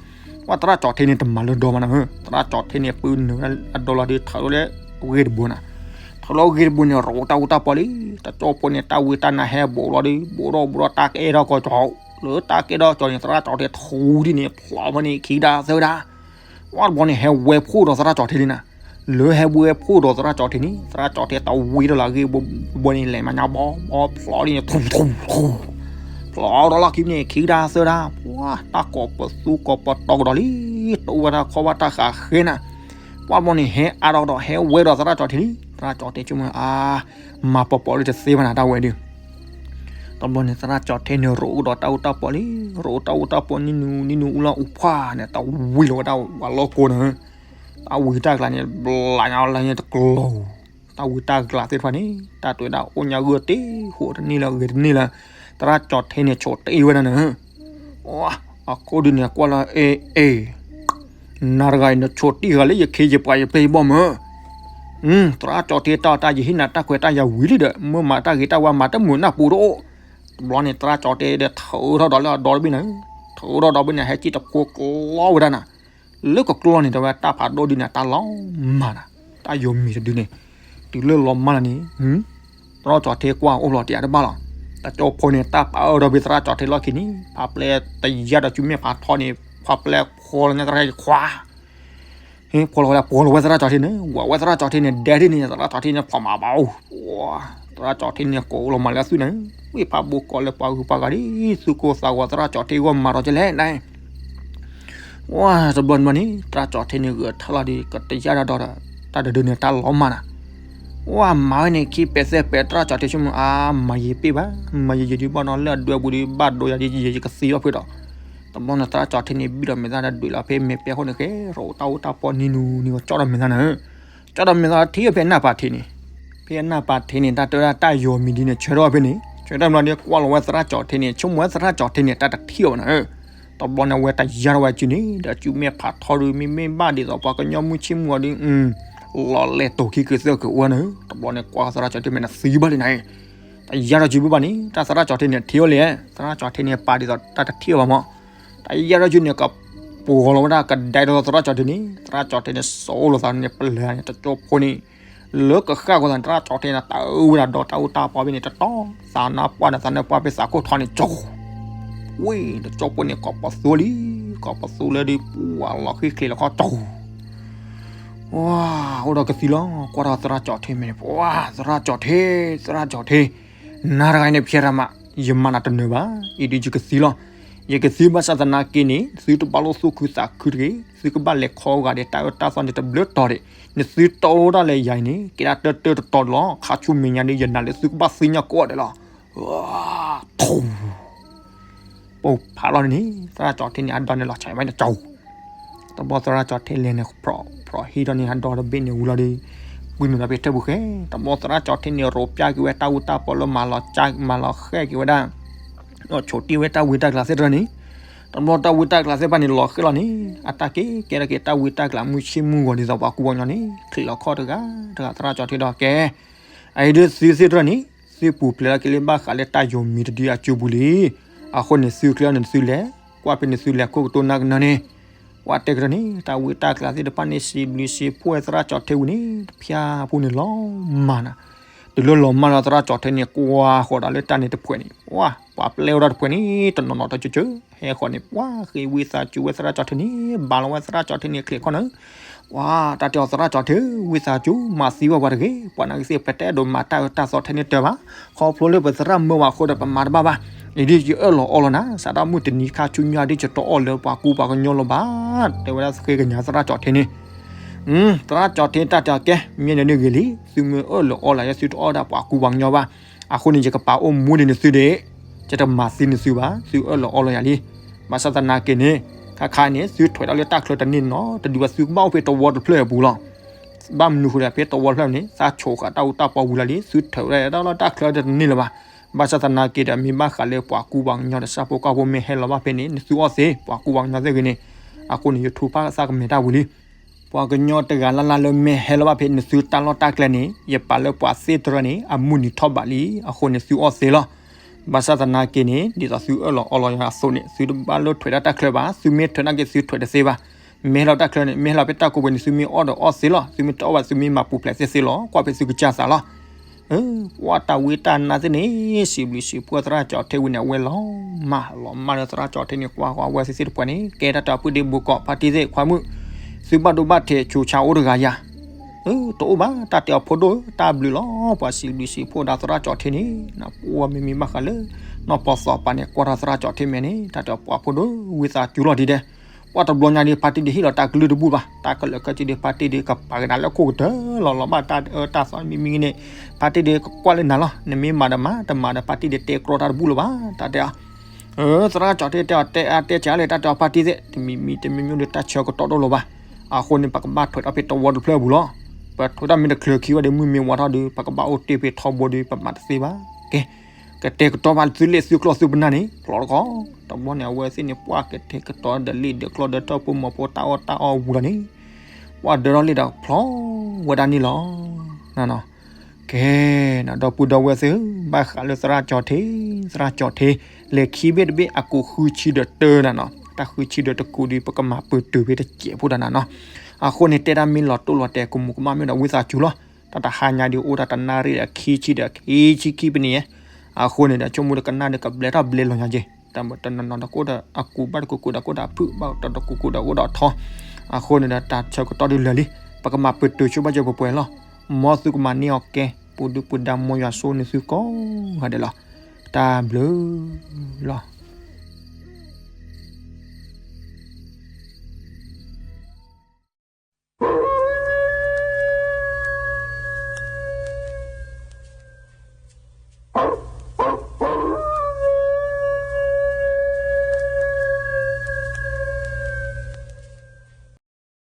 ပှၤသရၣ်ကၠီၤထ့န့ၣ် တမၤလၢဒီမးနၤဧၢ, သရၣ်ကၠီၤထ့န့ၣ် ပုၢ်နုာ်ဝဲဒၣ်အဒိလီၤဒီး ထၢလီၤလၢအဂ့ၢ်တဘိနၤ ထၢလီၤဂ့ၢ်တဘိန့ၣ် ရိးတၢ်အူတၢ်ပီလံ, တၢ်ကၠီဖိန့ၣ် တၢ်ဝံတၢ်နါဟဲဘူးလီၤဒီး ဘူးထီၣ်ဘူးထီၣ်တၢ်ကအဲၣ်ထီၣ်ကီၢ်ကၠီၤ, လၢတၢ်ကအဲၣ်ထီၣ်ကီၢ်န့ၣ် သရၣ်ကၠီၤထ့ထူဒ်န့ၣ် ဖျိးဖဲန့ၣ် ခံကဒါသၢကဒါ, ဝံၤတဘျီန့ၣ် ဟဲဝဲဖှိၣ်ဒီးသရၣ်ကၠီၤထ့လံနၤ, လၢဟဲဝဲဖှိၣ်ဒီးသရၣ်ကၠီၤထ့န့ၣ် သရၣ်ကၠီၤထ့တဝံထီၣ်လၢအဂ့ၢ်ဘိန့ၣ် လဲၤမၤညါဘီဘီဖျိးဒ်န့ၣ် ထူထူထူ ဖျိးဒီးလီၢ်ခံန့ၣ် ခံကဒါသၢကဒါ, ပှၤတၢ်ကိးပသူကိးပတီၤကဒီးလံ, တအိၣ်ဝဲတၢ်ခီၣ်ဘၣ်တၢ်ဃးဃဲနၤ, ပှၤဘီန့ၣ် ဟဲအါထီၣ်ဒီးဟဲဝဲဒီးသရၣ်ကၠီၤထ့လံ, သရၣ်ကၠီၤထ့ဆိကမိၣ် အါ, မၤပီၤပီၤလၢတသ့ဘၣ်နၤ တၢ်ဝဲဒုး, တဘျီန့ၣ် သရၣ်ကၠီၤထ့န့ၣ် ရိးကဒီးတၢ်အူတၢ်ပီလံ, ရိးတၢ်အူတၢ်ပီနံၤနူၤနံၤနူၤအူလီၤအူဖးန့ၣ် တဝံလီၤဝဲဒၣ်ဝၤလီၢ်ကိန့ၣ်, တၢ်ဝံတၢ်ကလၤန့ၣ် ဘျးညါလၢန့ၣ်တကျိၤ တၢ်ဝံတၢ်ကလၤသ့ၣ်တဖၣ်န့ၣ် တၢ်တဲဝဲဒၣ်အိၣ်ညါဂုၢ်တ့ၢ် ဃိးတန့ၢ်လၢဂ့ၤတန့ၢ်လၢ သရၣ်ကၠီၤထ့န့ၣ် ဆိးတ့ၢ်ဝဲဒၣ်န့ၣ်, အခိၣ်ဒုးန့ၣ်ကွၢ်လီၤ အ့ အ့ နၤတဂၤအံၤ နဆိးတ့ၢ်ဂၤလၢယခ့ယပှၤယပျဲၢ်ယဘီၣ်မၢ်, သရၣ်ကၠီၤထ့တၢ်အီၣ်တၢ်ယဟ့ၣ်နၤတၢ်ခွဲးတၢ်ယာ်ဝံၤလံဒီး မ့ၢ်မၤတၢ်ဂ့ၤတၢ်ဝါမၤတမုာ်နၢ်ပူၤတအိၣ်, တဘျီန့ၣ် သရၣ်ကၠီၤထ့ဒီးထၢထီၣ်ဒီးလၢအဒီတဘ့ၣ်န့ၣ်, ထၢထီၣ်ဒီဘ့ၣ်န့ၣ် ဟဲစံၣ်တဖိကျီဝဲဒၣ်နၤ လၢကကျီန့ၣ် တဲဝဲတၢ်ဖးဒိၣ်ဒုးန့ၣ် တၢ်လီၤမၢ်နၤ, တၢ်ယိၤမံၤတဒုန့ၣ် တုၤလၢလီၤမၢ်လၢန့ၣ်, သရၣ်ကၠီၤထ့ကွၢ်အိၣ်လီၤတယၤတဘၣ်လီၤ, တၢ်ကၠီဖိန့ၣ် တၢ်ပာ်အၢဒီးဖဲသရၣ်ကၠီၤထ့လီၢ်ခံန့ၣ် ဖါပျဲတယၢ်ဒီးစုမဲာ်ဖးထီန့ၣ် ဖါပျဲဖီလီၤညါသရၣ်ခွါ ဟ့ၣ်ဖီလီၤဝဲဒၣ် ပှီၤလီၤဝဲသရၣ်ကၠီၤထ့န့ၣ် ဝးဝဲသရၣ်ကၠီၤထ့န့ၣ် ဒဲဒ်န့ၣ် သရၣ်ကၠီၤထ့န့ၣ် ဖီၣ်မၤဘၣ်အိၣ်, သရၣ်ကၠီၤထ့န့ၣ် ကိးလီၤမၤလၢအသွံၣ်န့ၣ်, ဝံၢ်ဖးဘိကိးလၢပှၤဂုၤပှၤဂၤဒ် သူၣ်ကိၢ်သးဂီၤသရၣ်ကၠီၤထ့ဂီၢ်မၤဒီးကလဲၣ်နၤ ဝဲ တဘျီန့ၣ် သရၣ်ကၠီၤထ့န့ၣ် ဂဲၤထၢၣ်လီၤဒီး ကတယၢ်ဒီးဒီး တၢ်တဒုန့ၣ် တၢ်လီၤမၢ်နၤ, ဝဲမၤဝဲန့ၣ် ခံပဲာ်သၢပဲာ် သရၣ်ကၠီၤထ့ဆိကမိၣ် အါ မၤယံာ်ပ့ၢ်ဘၣ်, မၤယံာ်ယံာ်ဒုးဘၣ်နီၤ လၢအဒွဲပူၤဒီး ဘၣ်ဒိယၤဒ်ယံာ်ယံာ်ယကသံဘၣ်ဖုးဒီး, တဘျီန့ၣ် သရၣ်ကၠီၤထ့န့ၣ် ဘံၣ်ဒီးမဲာ်သၣ်ဒီးဒွဲၣ်လီၤဖဲမဲာ်ပဲာ်ခိၣ်န့ၣ်ဃဲ ရိးတၢ်အူတၢ်ပီနံၤနူၤနံၤ ကၠီၣ်ဒီးမဲာ်သၣ်န့ၣ် ကၠီၣ်ဒီးမဲာ်သၣ်ထံၣ်ဖဲအနၢ်ပာ်ထံးန့ၣ်, ဖဲအနၢ်ပာ်ထံးန့ၣ် တၢ်တဲဝဲဒၣ်တၢ်ယိၤမံၤဒ်န့ၣ် ဆၢထၢၣ်ဖဲန့ၣ် ဆၢထၢၣ်ဘျီဒီး ကွၢ်လီၤဝဲသရၣ်ကၠီၤထ့န့ၣ် ဆိကမိၣ်ဝဲသရၣ်ကၠီၤထ့န့ၣ် တၢ်တထံၣ်အီၤဘၣ်နၤဧၢ, တဘျီန့ၣ် အဝဲတယၢ်ထီၣ်ဝဲစုန့ၣ် ဒီးစုမဲာ်ဖးထီဒီး မ့မ့ၢ်ဘၣ်ဒ်သိးပှၤကညီမုၢ်ဆ့ၣ်မုၢ်ဂီၤဒီး လီၤလဲၤတိာ်ခံက့ၤသၢက့ၤအိၣ်နၤဧၢ, တဘျီန့ၣ် ကွၢ်သရၣ်ကၠီၤထ့မဲာ်နသံဘၣ်လံနၤဧၢ, တယၢ်ထီၣ်စုဘၣ်ဘၣ်န့ၣ် တၢ်သရၣ်ကၠီၤထ့န့ၣ် ထံၣ်အီၤလဲၣ်, သရၣ်ကၠီၤထ့န့ၣ် ပာ်ဒ်သိးတၢ်တထံၣ်အီၤဘၣ်မး တယၢ်ထီၣ်စုန့ၣ် ကပှီၤလီၤဝဲဒၣ် ကဒဲဒီးသရၣ်ကၠီၤထ့န့ၣ်, သရၣ်ကၠီၤထ့န့ၣ် စိာ်လိာ်သးန့ၣ် ပလဲၤန့ၣ် တကၠိဖိန့ၣ်, လၢကဃၣ်ဃီသးန့ၣ် သရၣ်ကၠီၤထ့န့ၣ် တၢ်အၢဝဲဒၣ်ဒီးတၢ်အူတၢ်ပီဖဲန့ၣ် တတီၤ, သးနါပှၢ်ဒီးသးနါပှၢ်ဖဲသးခိၣ်ထီန့ၣ် ကၠီၤ, ဝ့ၢ် တကၠိဖိန့ၣ် ကိးပသူလံ, ကိးပသူလၢဒုး ပှၤလီၤဃံၣ်ချ့လီၤခီ ကၠီၤ ဝါ အိၣ်ဒီးကသံလီၤ, ကွၢ်ထီၣ်သရၣ်ကၠီၤထ့မဲာ်န့ၣ် ပှၤ သရၣ်ကၠီၤထ့, သရၣ်ကၠီၤထ့, နၤတဂၤန့ၣ် ဖျဲးတၢ်မး, ယမၤနၤတနၢၤဘၣ်, အံၤဒုးယကသံလီၤ, ယကသံဘၣ်ဆၣ်သနာ်က့န့ၣ် သုတဘၣ်လိၣ်သူၣ်ခုသးခုတဂ့ၤ, သုကဘၣ်လဲၤခီဂာ်ဒီးတၢ်အၢတၢ်သီန့ၣ်တဘျုးတီၤဒံး, နသုတအိၣ်ဒၣ်လဲာ်ယၤအံၤန့ၣ် ကဲဒၣ်တၢၢ်တၢၢ်တတီၤလီၤ, ခါဆူမဲာ်ညါဒုး ယနာ်လၢသုကဘၣ်သ့ၣ်ညါကိးဂၤဒဲးလီၤ, ထူ ပိာ်ဖးလီၤန့ၣ် သရၣ်ကၠီၤထ့န့ၣ် အဒိန့ၣ်လီၤဆဲးဝဲန့ၣ်ကၠီၤ, တဘျီသရၣ်ကၠီၤထ့လဲၤန့ၣ် ဖျိးဟံးဒီးန့ၣ် အဒိတဘ့ၣ်န့ၣ်ဝံၤလီၤဒီး ကွံာ်နုာ်လီၤဖဲထၢၣ်ပူၤဃဲ, တဘျီသရၣ်ကၠီၤထ့န့ၣ် ရိးပျၢ်က့ၤဝဲတၢ်အူတၢ်ပီလၢမၤလီၤကၢ် မၤလီၤဃဲၣ်က့ၤဝဲဒၣ် ဒီးဆိးတ့ၢ်ဝဲတၢ်ဝံတၢ်ကလၤသ့ၣ်တဖၣ်န့ၣ်, တ တဘျီတၢ်ဝံတၢ်ကျးသ့ၣ်တဖၣ်န့ၣ် လီၤဃဲလီၤန့ၣ် အတၢ်က့ၤကဲထီၣ်က့ၤတၢ်ဝံတၢ်ကျးမုၢ်ဆ့ၣ်မုၢ်ဂီၤဒ်သိးပှၤကူပှၤကညီန့ၣ် ချံးလီၤခီၣ်တဂၤတဂၤ သရၣ်ကၠီၤထ့ဒီးကဲ အအံၤဒ်သုသ့ၣ်တဖၣ်န့ၣ် သုပူၤဖျဲးထီၣ်က့ၤလၢဘၣ်ဃးလၢတၢ်ယိၤမံၤတဒုအစုပူၤလံ. အဃိန့ၣ် သုချ့န့ၣ်သုလဲၤ ကွၢ်ဖဲန့ၣ်သုလဲၤခိၣ်ကတိၤနၢ်ကနၢန့ၣ် ပှၤတဲကဒီးန့ၣ် တၢ်ဝံတၢ်ကျးသ့ၣ်တဖၣ်န့ၣ် စံးဘျုးစံးဖှိၣ်သရၣ်ကၠီၤထ့ဝံၤန့ၣ် တဖၠါဖိန့ၣ်လီၤမၢ်နၤ တုၤလၢလီၤမၢ်ဒီးသရၣ်ကၠီၤထ့န့ၣ် ကွၢ်ဃီၤဒီးလၢတၢ်န့ၣ်တဖှဲးန့ၣ် ပှၤပျဲဝဲဒၣ်တဖှဲးန့ၣ် တနီၤနီၤတကၢကၢ ဟဲဃီၤန့ၣ် ပှၤဃ့ဝံသးစူၤဝဲသရၣ်ကၠီၤထ့န့ၣ် ဘၣ်လီၤဝဲသရၣ်ကၠီၤထ့န့ၣ်ချံးခီၣ်နၢ ပှၤတၢ်တဲအီၤသရၣ်ကၠီၤထ့ ဝံသးစူၤ မၤသံဝဲပှၤတဂ့ၤ ပှၤနာ်က့သ့ၣ် ပတအဲၣ်ဒိးမၤတၢ်အၢတၢ်သီထဲန့ၣ်တၢ်ဘၣ် ခီဖျိလၢပသရၣ်မၢဝဲအဃိဒီးပမၤတဘၣ်ဘၣ် အံၤဒ်ယအၢၣ်လီၤအီလီၤနၤ စးထီၣ်မုၢ်တနံၤခါဆူညါဒ်ယတအီၣ်လၢပှၤကူပှၤကညီလၢၤဘၣ် တဲဝဲဒၣ်ဃ့ကညးသရၣ်ကၠီၤထ့န့ၣ် သရၣ်ကၠီၤထ့တၢ်တဲအီၤကဲ မ့ၢ်န့ၣ်န့ၣ်ဂ့ၤလံ သုမ့ၢ်အၢၣ်လီၤအီလီၤယဲ သုတအီၣ်ဒၣ်ပှၤကူပှၤကညီဘၣ် အဃိန့ၣ် ယကပာ်အိၣ်မူဒံးနသုဒံး ယတမၤသံနသုဘၣ် သုအၢၣ်လီၤအီလီၤယၤလံ ဘၣ်ဆၣ်သနာ်က့န့ၣ် ခါခါန့ၣ် သုထွဲးတၢ်လၢတၢ်ချၢတန့ၢ်နီတဒုဘၣ် သုကဘၣ်အိၣ်ဖဲတဝီတဖျၢၣ်အပူၤလီၤ ဘၣ်မနုၤဃိဒီး ဖဲတဝီတဖျၢၣ်န့ၣ် သးဆိးဃာ်တၢ်အူတၢ်ပီဝံၤလီၤလံ သုထွဲးဝဲဒၣ်လၢတၢ်ချၢတန့ၢ်လၢၤဘၣ် ဘၣ်ဆၣ်သနာ်က့ဒီး မ့ၢ်ဘၣ်ဃးလၢပှၤကူပှၤကညီဒီးဆၣ်ဖိကီၢ်ဖိမ့ၢ်ဟဲလီၤဘၣ်ဖဲန့ၣ် နသုအီၣ်သ့ ပှၤကူပှၤကညီသ့ၣ်ဂ့ၤန့ၣ် အဃိန့ၣ် ယထိၣ်ဖးသးကမဲာ်တၢ်ဝံၤလံ ပှၤကညီတဂၤလၢ်လၢ်လၢမ့ၢ်ဟဲလီၤဘၣ်ဖဲနသုတၢ်လီၢ်တၢ်ကျဲန့ၣ် ယပာ်လၢပှၤသ့ၣ်တရၢန့ၣ် အမုၢ်နံၤထီၣ်ဘးလံ အဃိန့ၣ်သုအီၣ်သ့လီၤ ဘၣ်ဆၣ်သနာ်က့န့ၣ် ဒ်သိးသုအၢၣ်လီၤအီလီၤယၤအသိးန့ၣ် သုတဘၣ်လၢထွဲးဒၣ်တၢ်ချၢဘၣ် သုမ့ၢ်ထွဲးနာ်က့သုထွဲးတသ့ဘၣ် မ့ၢ်ဟဲလီၤတၢ်ချၢန့ၣ် မ့ၢ်ဟဲလီၤဖဲတၢ်ကိးဝဲန့ၣ် သုမ့ၢ်အီၣ်ဒီးအီၣ်သ့လီၤ သုမ့ၢ်တအီၣ်ဘၣ်သုမ့ၢ်မၤပူၤဖျဲးသ့သ့လီၤ ကွၢ်ဖဲသုကစၢ်သးလီၤ ပှၤတၢ်ဝံတၢ်နါသ့ၣ်န့ၣ် စံးဘျုးစံးဖှိၣ်သရၣ်ကၠီၤထ့ဝံၤန့ၣ် အဝဲလီၤမၢ်လီၤမၢ်လၢသရၣ်ကၠီၤထ့န့ၣ် ကွၢ်ဃီၤအဝဲသ့ၣ်တဖှဲးန့ၣ် ကဲတၢ်တၢ်ပုၢ်ဒ့ဘိကီး ဖါတံၢ်သ့ၣ်ခွါမုၣ် သုဘၣ်ဒိဘၣ်ထံးဆူးဆါအိၣ်တဂၤယၤ တအိၣ်ဘၣ် တၢ်တဲအီၤဖိဒိၣ် တၢ်ဘျုးလီၤ ပှၤစံးဘျုးစံးဖှိၣ်ဒၣ်သရၣ်ကၠီၤထ့န့ၣ် နပှၢ်မ့မ့ၢ်ဘၣ်ဃးလၢ နီၢ်ပီၢ်သီပၤန့ၣ် ကွၢ်ထီၣ်သရၣ်ကၠီၤထ့မဲာ်န့ၣ် တၢ်တဲအီၤပှၤဖိဒိၣ် ဝံသးစူၤလီၤဒ်ဒဲး ပှၢ်တဘျီညါဒ်ဖါတံၢ်ဒ်ဟ့ၣ်လီၤတၢ်ကလုၢ်တဘူၣ်ဘၣ် တၢ်ကလၢာ်ခဲဆ့ဒ်ဖါတံၢ်ဒ်ကပာ်ကဒါလၢခိၣ်ကတၢၢ်လီၤ လီၤဘၣ်တၢ်အၢတၢ်သီမံၤမံၤန့ၣ် ဖါတံၢ်ဒ်ကကွၢ်လၢနၤလီၤ နမ့ၢ်မၤဒီးမၤ တမၤဒီးဖါတံၢ်ဒ်တဲကြီတၢ်တဘူၣ်လၢၤဘၣ် တၢ်တဲအီၤ သရၣ်ကၠီၤထ့တဲအီၤတဲအါတဲဆါလၢတၢ်တဲအီၤဖါတံၢ်သ့ၣ် တမံၤမံၤတမံၤမံၤဒီးတၢ်ဆၢကတီၢ်ဒိၣ်လီၤဘၣ် အဃိန့ၣ် ပကဘၣ်ထွဲးထီၣ်ဖဲတဝီတဖျၢၣ်အပူၤလီၤ ပထွဲးထီၣ်မ့ၢ်တချုးခံဝဲဒီးမုၢ်မ့ၢ်ဝါထီၣ်ဒီး ပကဘၣ်အိၣ်တ့ၢ်ဖဲထီဘိဒီး ပမၤတသ့ဘၣ် ကဲ ကတဲာ်ကတီၤဘၣ်သုလ့ၣ်သုကျိၣ်သုပနၢ်န့ၣ် ဖျိတကီၢ် တဘျီန့ၣ် အဝဲသ့ၣ်န့ၣ် ပှၢ်ကတဲာ်ကတီၤဒီးလ့ၣ်ဒီးကျိၣ်ဒီးတၢ်ပိာ်မီၤဖိတၢ်အီၣ်တၢ်အီဝံၤလီၤန့ၣ် ပှၢ်ဒၢထီၣ်လ့ၣ်ဒီးဖျိဝဲဒၣ်န့ၣ်လီၤ ကဲ ဒီပုၢ်ဒီဝဲၢ်သ့ၣ်ဧၢ ဘၣ်ဃးလၢသရၣ်ကၠီၤထ့ သရၣ်ကၠီၤထ့ လဲၤခံဘ့ၣ်တဘ့ၣ်အကိးဃုဆံဒီးတၢနၤနီၤ တၢ်ဃုဆံဒီးတကိးဒီး ပကမၤပၢၢ်တုၤဖဲတစဲးဖိတၢ်နၤနီၤ အဃိန့ၣ် တဲဒၣ်မ့ၢ်လီၤတိၢ်လီၤတဲာ်ကမူးကမၣ်မ့ၢ်ဒီးဝံသးစူၤလီၤ တၢ်တဟါညါဒီးအိၣ်တၢ်တနၣ်ရံၣ်ဒီးခံဆံဒီးခံဆံခံပနံၣ်ယဲ အဃိန့ၣ်ဒီး ဆိကမိၣ်ဒီးကနၣ်ဒီးကဘျဲထီၣ်ဘျဲလီၤညါက့ၤ တၢ်မ့ၢ်တနီၤနီၤဒီးကအိၣ်ဒီးအကူးဘၣ်တကူးကူးဒီးကအိၣ်ဒီးအထီ အဃိန့ၣ်ဒီး တၢ်ဆၢကတီၢ်ဒုးလၢာ်လံ ပကမၤပၢၢ်တုၤဆိဘၣ်စၢၤပှဲၤပှဲၤလီၤ မ်သုကမၤန့ၢ်အီၤကဲ ပူၤဒုပူၤဒါမ်ယွၤဆိၣ်ဂ့ၤနသုကိးဂၤဒဲးလီၤ တၢ်ဘျုးလီၤ